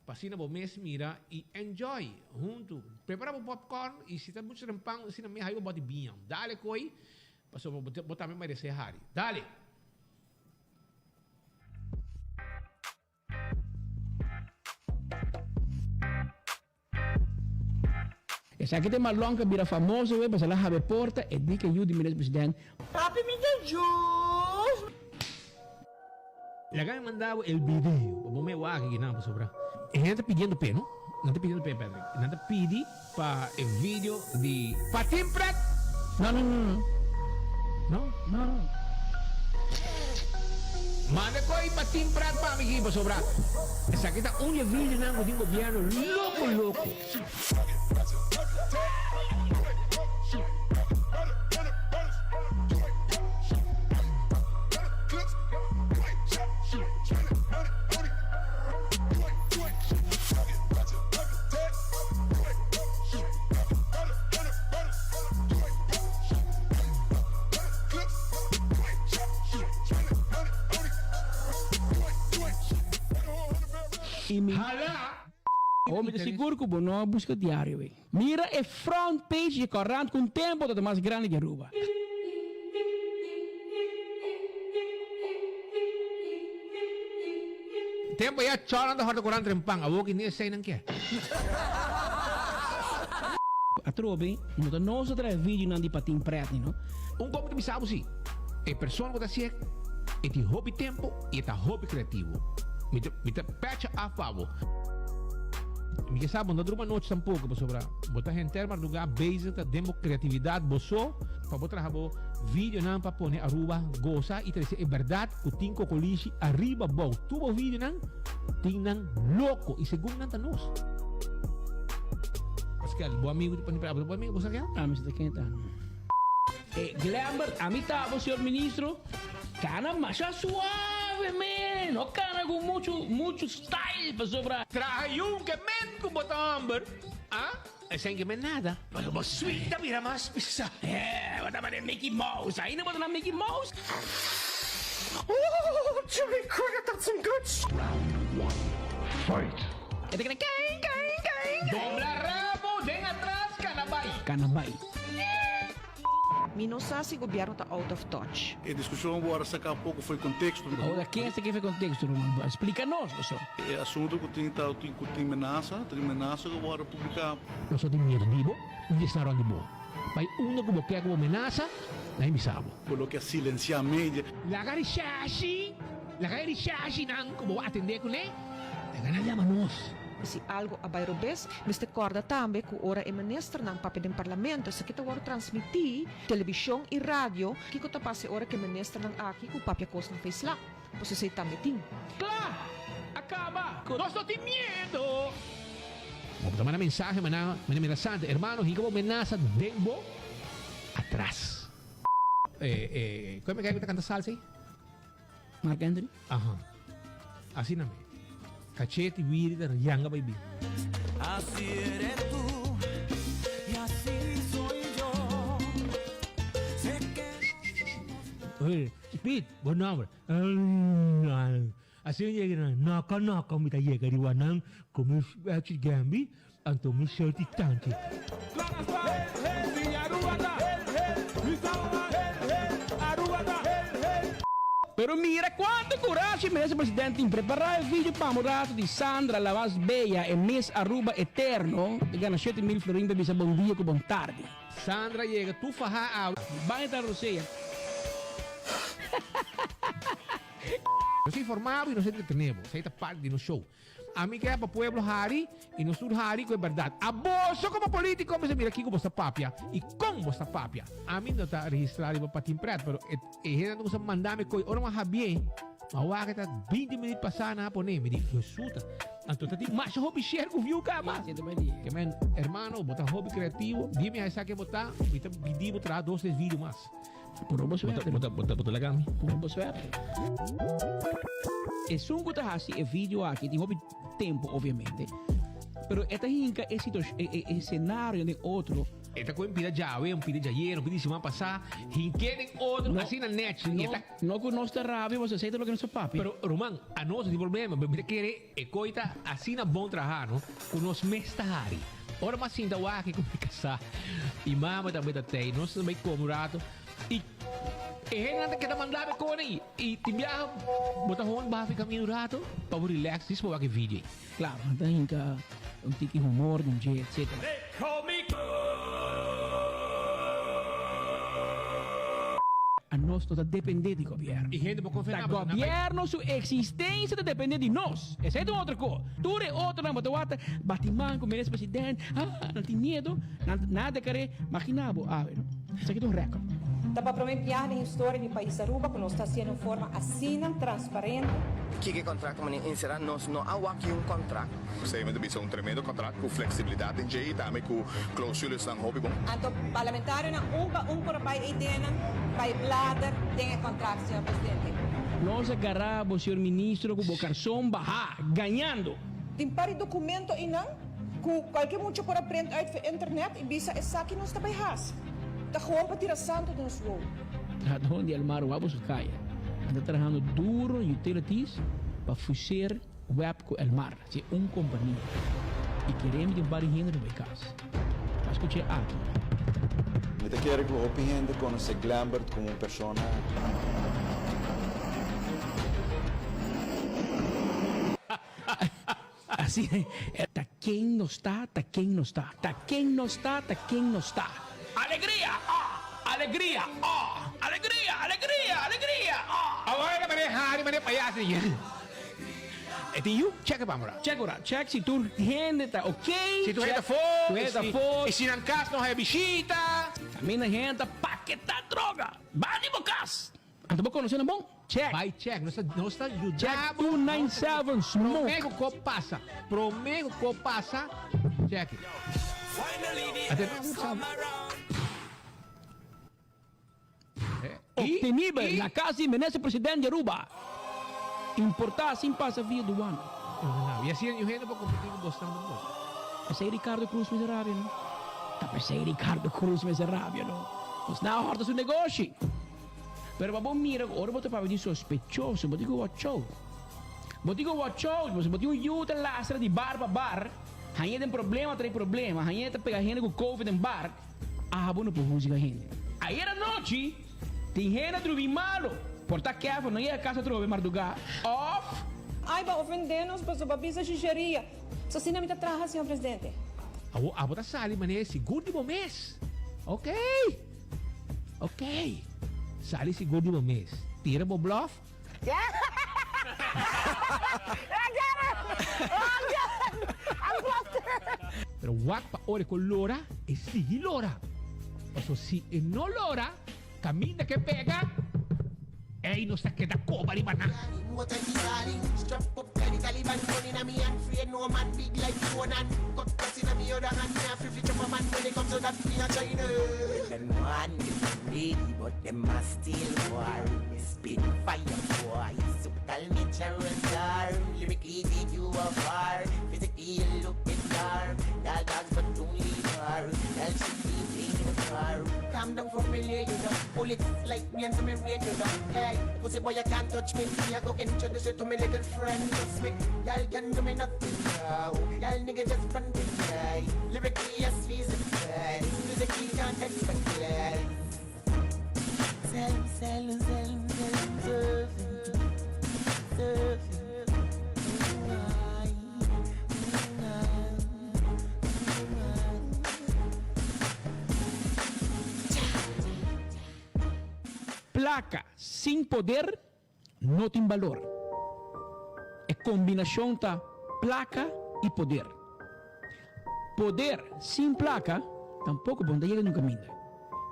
pa asina bo mes mira y enjoy hunto. Prepara bo popcorn y si ta mucho trempan asina mi hayo bo boti biña. Dale koy pasobra bo tambe merece hari. Dale! Esaki ta e malon ku a bira famoso wei pasobra el a hab'e porta e di ku e yu di minister president. Papi mi ta jus. Laga mi manda bo el video pa bo me wak aki nan pasobra e hende ta pidiendo p'e no nan ta pidiendo p'e Patrick nan ta pidi pa e video di Patin Pret. No no no no. No? No no. Manda koe Patin Pret pa mi aki pasobra esaki ta un di e videonan ku tin gobierno loko loko. Hala! Oh, mi ta sigur ku bo no a buska diario ei. Mira e front page di e korant ku un tempu tabata mas grandi di Aruba. Tempu ya chòrnan ta hòrta korant rempan, awor ki ni eseinan ke. Atrobe, no ta nos ta traha videonan di patin prèt ni no. Un kos mi ta bisa bo si, e persona ku ta hasié e tin hopi tempu i e ta hopi kreativo. Mi ta mi ta pecha af pa bo. Mi ke sa bo no druma anochi tampoco pasobra bo ta henter mardugá bezig ta den bo creatividad bo so pa bo traha bo videonan pa pone Aruba gosa y trece e berdad cu tin cocolishi ariba bou. Tur bo videonan tin nan loco y segun nan ta nos. Pascal, bo amigo di Pani Prado, bo amigo bo sa ken? Ami sa ta ken ta. E Glembert, ami ta bo señor ministro, cana masha suave men, no cana cu mucho mucho style pasobra. Traha yun ke men ku bo ta homber, ah? Esei ke men nada. Pasobra bo swing ta bira mas pisa. Eh, bo ta mane Mickey Mouse, ainda bo ta na Mickey Mouse. Oh, Jimmy Cricket, that's some good sh. Round one, fight! E ta keda kein, kein, kein. Dobla rabo den atras, cana bai. Cana bai. Mi no sa si gobierno ta out of touch. E discusion bo a saca poco fo'i contexto. Ahora ken sa ke fo'i contexto ruman? Splica nos paso. E asunto cu tin ta cu tin menasa, ta tin menasa cu worde publica. Nos no tin miedu di bo, ni di esnan rond di bo. Bai unda cu bo ke cu bo menasa, nan bisa bo. Bo lo ke silencia media. Laga rishashi, laga e rishashinan cu bo atende cune, laga nan yama nos. Si algo a bai robes, mester corda tambe cu ora e ministernan papia den parlamento esaki ta worde transmiti television y radio, kico ta pasa e ora cu e ministernan aki cu papia cosnan feisla? Pues esey tambe tin. Cla! A caba! Nos no tin miedo! Bo ta manda mensahe mana manda menasante, hermano hinca bo menasa den bo atras. Eh eh, cu e me cay cu ta canta salsa ey? Marc Anthony? Aha. Asina me. Cachete wiri ta yanga bay bin. Así eres tú y así soy yo. Sé que Oye, Pete, bo nomber. Asina yega nan, noka noka mi ta yega riba nan ku mi sweatshirt gembi anto mi shirt di tanchi. Pero mira cuanto curashi Minister President tin. Prepara e video pa un rato di Sandra la mas bella e Miss Aruba Eterno ta gana 7000 florin pa bisa bon dia cu bon tardi. Sandra yega tu faha awe. Ban ta rosea. Nos informa bo y nos entretene bo. Esey ta parti di nos show. Ami ke pa pueblo hari y nos tur hari cu e berdad. A boso como politico mester mira kico bo sta papia y con bo sta papia. Ami no ta registra riba Patin Pret pero e e hendenan ta cuminsa manda mi coy. Ora mi a habié mi a wak e ta binti minuut pasa nan a pone. Mi di, Jesuta. Anto ta tin masha hopi share cu view caba. Ke men, hermano, bo ta hopi creativo. Di mi a esaki bo ta, mi ta pidi bo traha dos tres video mas. Puro bo suerte. Bo ta, bo ta, bo ta laga mi. Puro bo suerte. Esun ku ta hasi e video aki tin hopi tempo obviamente, pero e ta hinka e situa e e e scenario den otro. E ta ku un pida djawe, un pida djayer, un pida di siman pasá, hink'é den otro No, asina nèchi. no, E ta. no ku nos ta rabia pasobra esei ta loke nos ta papia. Pero ruman, anos no tin problema, mi ta kere e koi ta asina bon trahá no, ku nos mes ta hari. Ora mas sinta wak ku mi kasá i mama tambe ta tei, nos ta bai kome un rato i e hendenan ta keda manda mi kone i i tin biaha bo ta hon baha fi kaminda un rato pa bo relax dis bo wak e video ei. Claro, nan ta hinka un tiki humor den dje etcetera. They call me. Nos no ta depende di gobierno. Y hende por confia Ta gobierno su existencia ta depende di nos. Esey ta un otro co. Tur e otronan bo ta wak ta bati man cu minister president, ah, nan tin miedo, nan nada ta kere. Magina bo awe no. Esaki ta un record. Ta pa prome biaha den historia di pais Aruba cu nos ta haciendo un forma asina transparente. Kiko e contract ta mane encera? Nos no a wak un contract. P'esei mi ta bisa un tremendo contract cu flexibilidad den dje y tambe cu clausulesnan hopi bon. Anto parlamentarionan un pa un por a bai ideanan bai blader den e contract, señor presidente. Nos a gara bo señor ministro cu bo carson baha, gañando. Tin par di documento eynan cu cualke mucha por a print uit via internet y bisa esaki nos ta bay haci. Ta gewoon pa tira santo den nos wowo. Trahador di Elmar wak bo su caya. Nan ta trahando duro na utilities pa fuseer web cu Elmar. Si un compania y kere mi tin un par di hende pa bay cas. Pa scucha aki. Mi ta kere cu hopi hende conoce Glenbert como un persona. Asina e ta ken nos ta, ta ken nos ta, ta ken nos ta, ta ken nos ta. Alegria, ah! Alegria, ah! Alegria, alegria, alegria, ah! Awor e manera hari, manera payaso di yen. E tin yu? Check e pamora. Check ora, check si tur hende ta ok. Si tur hende ta fo, tur hende ta fo. I si nan kas no haya bishita. Kaminda hende ta paketá droga. Ba di bo kas. Anto bo konosé nan bon? Check. Bai check. Nos ta nos ta yuda Check bo. 297 smoke. Promé ku ko pasa. Promé ku ko pasa. Check it. Ate no sa. Obtenibel na cas di Minister President di Aruba. Importa sin pasa via duana. Y asina yu hende por competi cu bosnan tampoco. Pesey Ricardo Cruz mester rabia no. Ta pesey Ricardo Cruz mester rabia no. Nos na horta su negoshi. Pero pa bo mira cu ora bo ta papia di sospechoso bo tin cu watch out. Bo tin cu watch out pasobra bo tin un yu ta lastra di bar pa bar, hañ'e den problema trae problema, hañ'e ta pega hende cu covid den bar, abo no por huzga hende. Ayer anochi tin hende a drumi malo, por ta Kevin no yega cas atrobe marduga of. Ay ba ofende nos pasobra bisa shisheria. So asina mi ta traha, señor presidente. Awor abo ta sali manera sigur di bo mes. Ok. Ok. Sali sigur di bo mes. Tira bo blof. Pero wak pa ora e ku lora, e sigui lora. Pasobra si e no lora, kaminda ke pega, ey nos ta keda koba riba nan. Placa sin poder no tin balor. E combinacion ta placa y poder. Poder sin placa tampoco bo no ta yega niun caminda.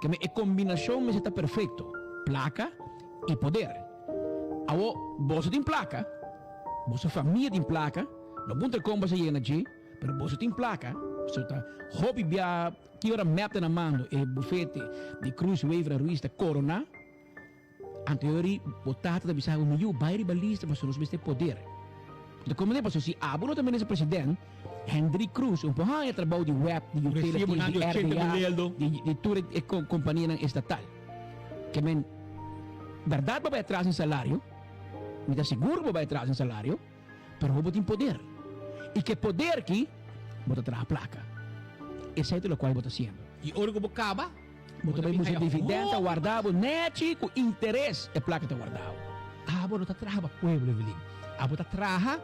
Keme e combinacion mester ta perfecto, placa y poder. Awo boso tin placa, boso famia tin placa, no puntra con boso a yega na dje, pero boso tin placa, boso ta hopi bia ki ora mep ta na mando e bufete di Cruz Wever en Ruiz ta corona. Anteori bo tata ta bisa bo, mi yu, bai riba lista pasobra nos mester poder. Bo ta komprende? Pasobra si abo no ta minister president, Hendrik Cruz un por haña trabou di web, di utilities, di RDA, di tur e kompanianan estatal. Ke men, bèrdat bo bai atras den salario, mi ta sigur ku bo bai atras den salario, pero bo tin poder. I ku e poder ki, bo ta traha plaka. Esei ta lokual bo ta hasiendo. I ora ku bo kaba, Bo ta bai buska dividend ta warda bo nechi ku interes e plaka ta warda bo. Abo no ta traha pa pueblo Evelyn, abo ta traha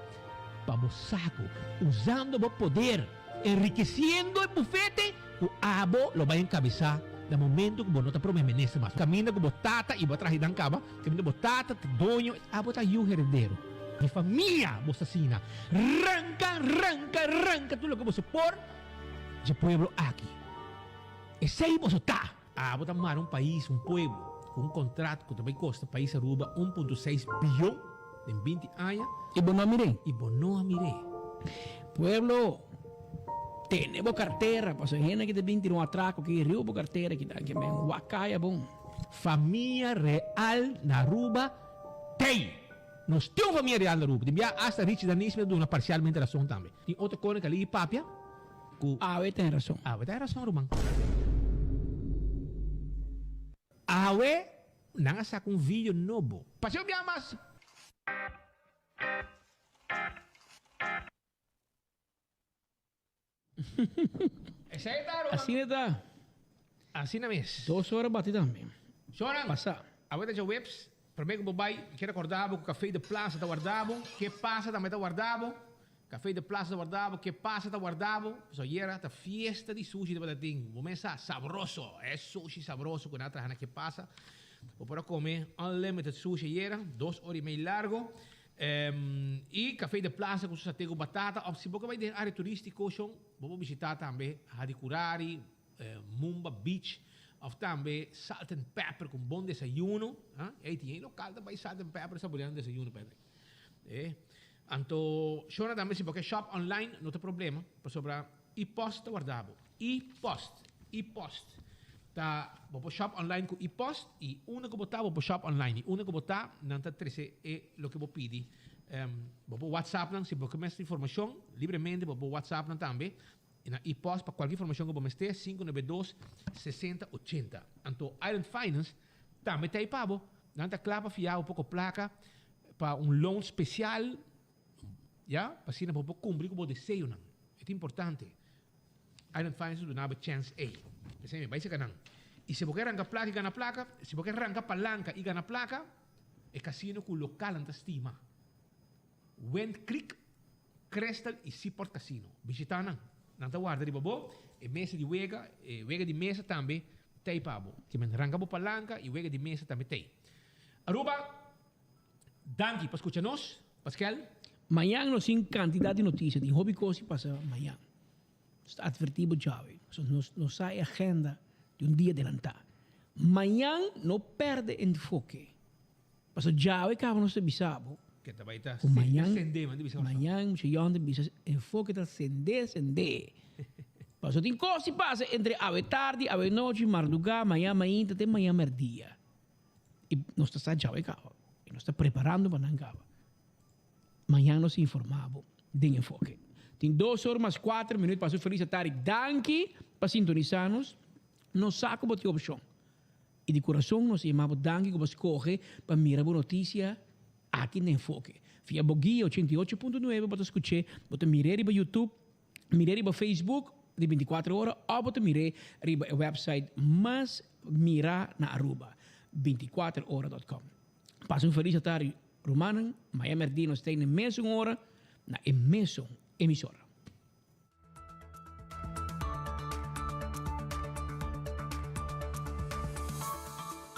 pa bo saku, usando bo poder, enrikesiendo e bufete ku abo lo bai enkabesá. Na momento ku bo no ta prome minister mas, kaminda ku bo tata i bo a traha dan kaba, kaminda bo tata ta doño, abo ta yu heredero. Di famia bo ta asina. Ranka, ranka, ranka tur loke boso por dje pueblo aki. Esei boso ta. Abo ta mara un pais, un pueblo, ku un kontrat ku ta bai kosta pais Aruba un punto seis biyon den binti aña. I bo no a mir'é. I bo no a mir'é. Pueblo, tene bo kartera, pasobra hende ki ta bin tira un atrako aki riba bo kartera ki ta men wak kaya bon. Famia real na Aruba tei! Nos tin un famia real na Aruba. Tin bia hasta Richie Danis mi ta duna parcialmente rason tambe. Tin otro kone ka ligi papia ku. Awe ten rason. Awe ta e rason ruman. Awe nan a saka un video nobo. Paseo bia mas. Esei ta ruman. Asina ta. Asina mes. Dos ora bati tambe. Shonan. Pasa. Awe ta djaweps. Prome ku bo bai, mi kier rekorda bo ku Café de Plaza ta warda bo. Ke pasa tambe ta warda bo. Café de Plaza ta warda bo. Ke pasa ta warda bo. Pasobra ayera ta fiesta di sushi tabata tin. Bo mes sa, sabroso. E sushi sabroso ku nan a traha na Ke Pasa. Bo por a kome unlimited sushi ayera, dos ora i mei largo. I Café de Plaza ku su saté ku batata. Òf si bo ke bai den área turístiko shon, bo por bishitá tambe Hadicurari, Mumba Beach òf tambe Salt and Pepper ku un bon desayuno. Ey tin e lokal ta bai Salt and Pepper saboreá un desayuno Patrick. Anto shona tambe si bo ke shop online no ta problema pasobra E-post ta warda bo. E-post, E-post ta bo por shop online ku E-post i unda ku bo ta bo por shop online i unda ku bo ta nan ta trese e loke bo pidi. Bo por whatsapp nan si bo ke mester informashon libremente bo por whatsapp nan tambe na E-post pa kualke informashon ku bo mester 592 60 80. Anto Island Finance tambe ta ei pa bo. Nan ta kla pa fia bo poko plaka pa un loan spesial. Ya, pa asina bo por cumpli cu bo deseonan. E ta importante. Island Finance ta duna bo e chance ey. P'esey mi bay cerca nan. Y si bo ke ranca placa y gana placa, si bo ke ranca palanca y gana placa, e casino cu localnan ta stima. Wind Creek, Crystal y Seaport Casino. Bishita nan. Nan ta warda riba bo. E mesa di wega, e wega di mesa tambe t'ey pa bo. Ke men ranca bo palanca y wega di mesa tambe t'ey. Aruba. Danki pa skucha nos, Paskel. Mañan nos tin kantidat di notisia, tin hopi kos di pasa mañan. Nos ta atvertí bo djawe, pasobra nos no sa e agenda di un dia delantá. Mañan no pèrdè enfoke, pasobra djawe kaba nos ta bisa bo Ke ta bai ta ku mañan, sendé, man ta bisa mañan mucha yòn ta bisa enfoke ta sendé, sendé. Pasobra tin kos di pasa entre awe tardi, awe nochi, mardugá, mañan mainta te mañan mèrdia. I nos ta sa djawe kaba. I nos ta preparando pa nan kaba. Mañan nos informa bo den Enfoke. Tin dos or mas kuater minuut pa su felis atari. Danki pa sintonisa nos. Nos sa ku bo tin opshon. I di kurason nos ta yama bo danki ku bo skohe pa mira bo notisia aki na Enfoke. Via bo guia 88.9 bo ta skuch'é, bo ta mir'é riba YouTube. Mir'é riba Facebook di 24 ora òf bo ta mir'é riba e wèpsait mas mirá na Aruba, 24 ora dòt kòm. Pasa un felis atardi rumannan, maña mèrdi nos ta na e mesun ora na e mesun emisora.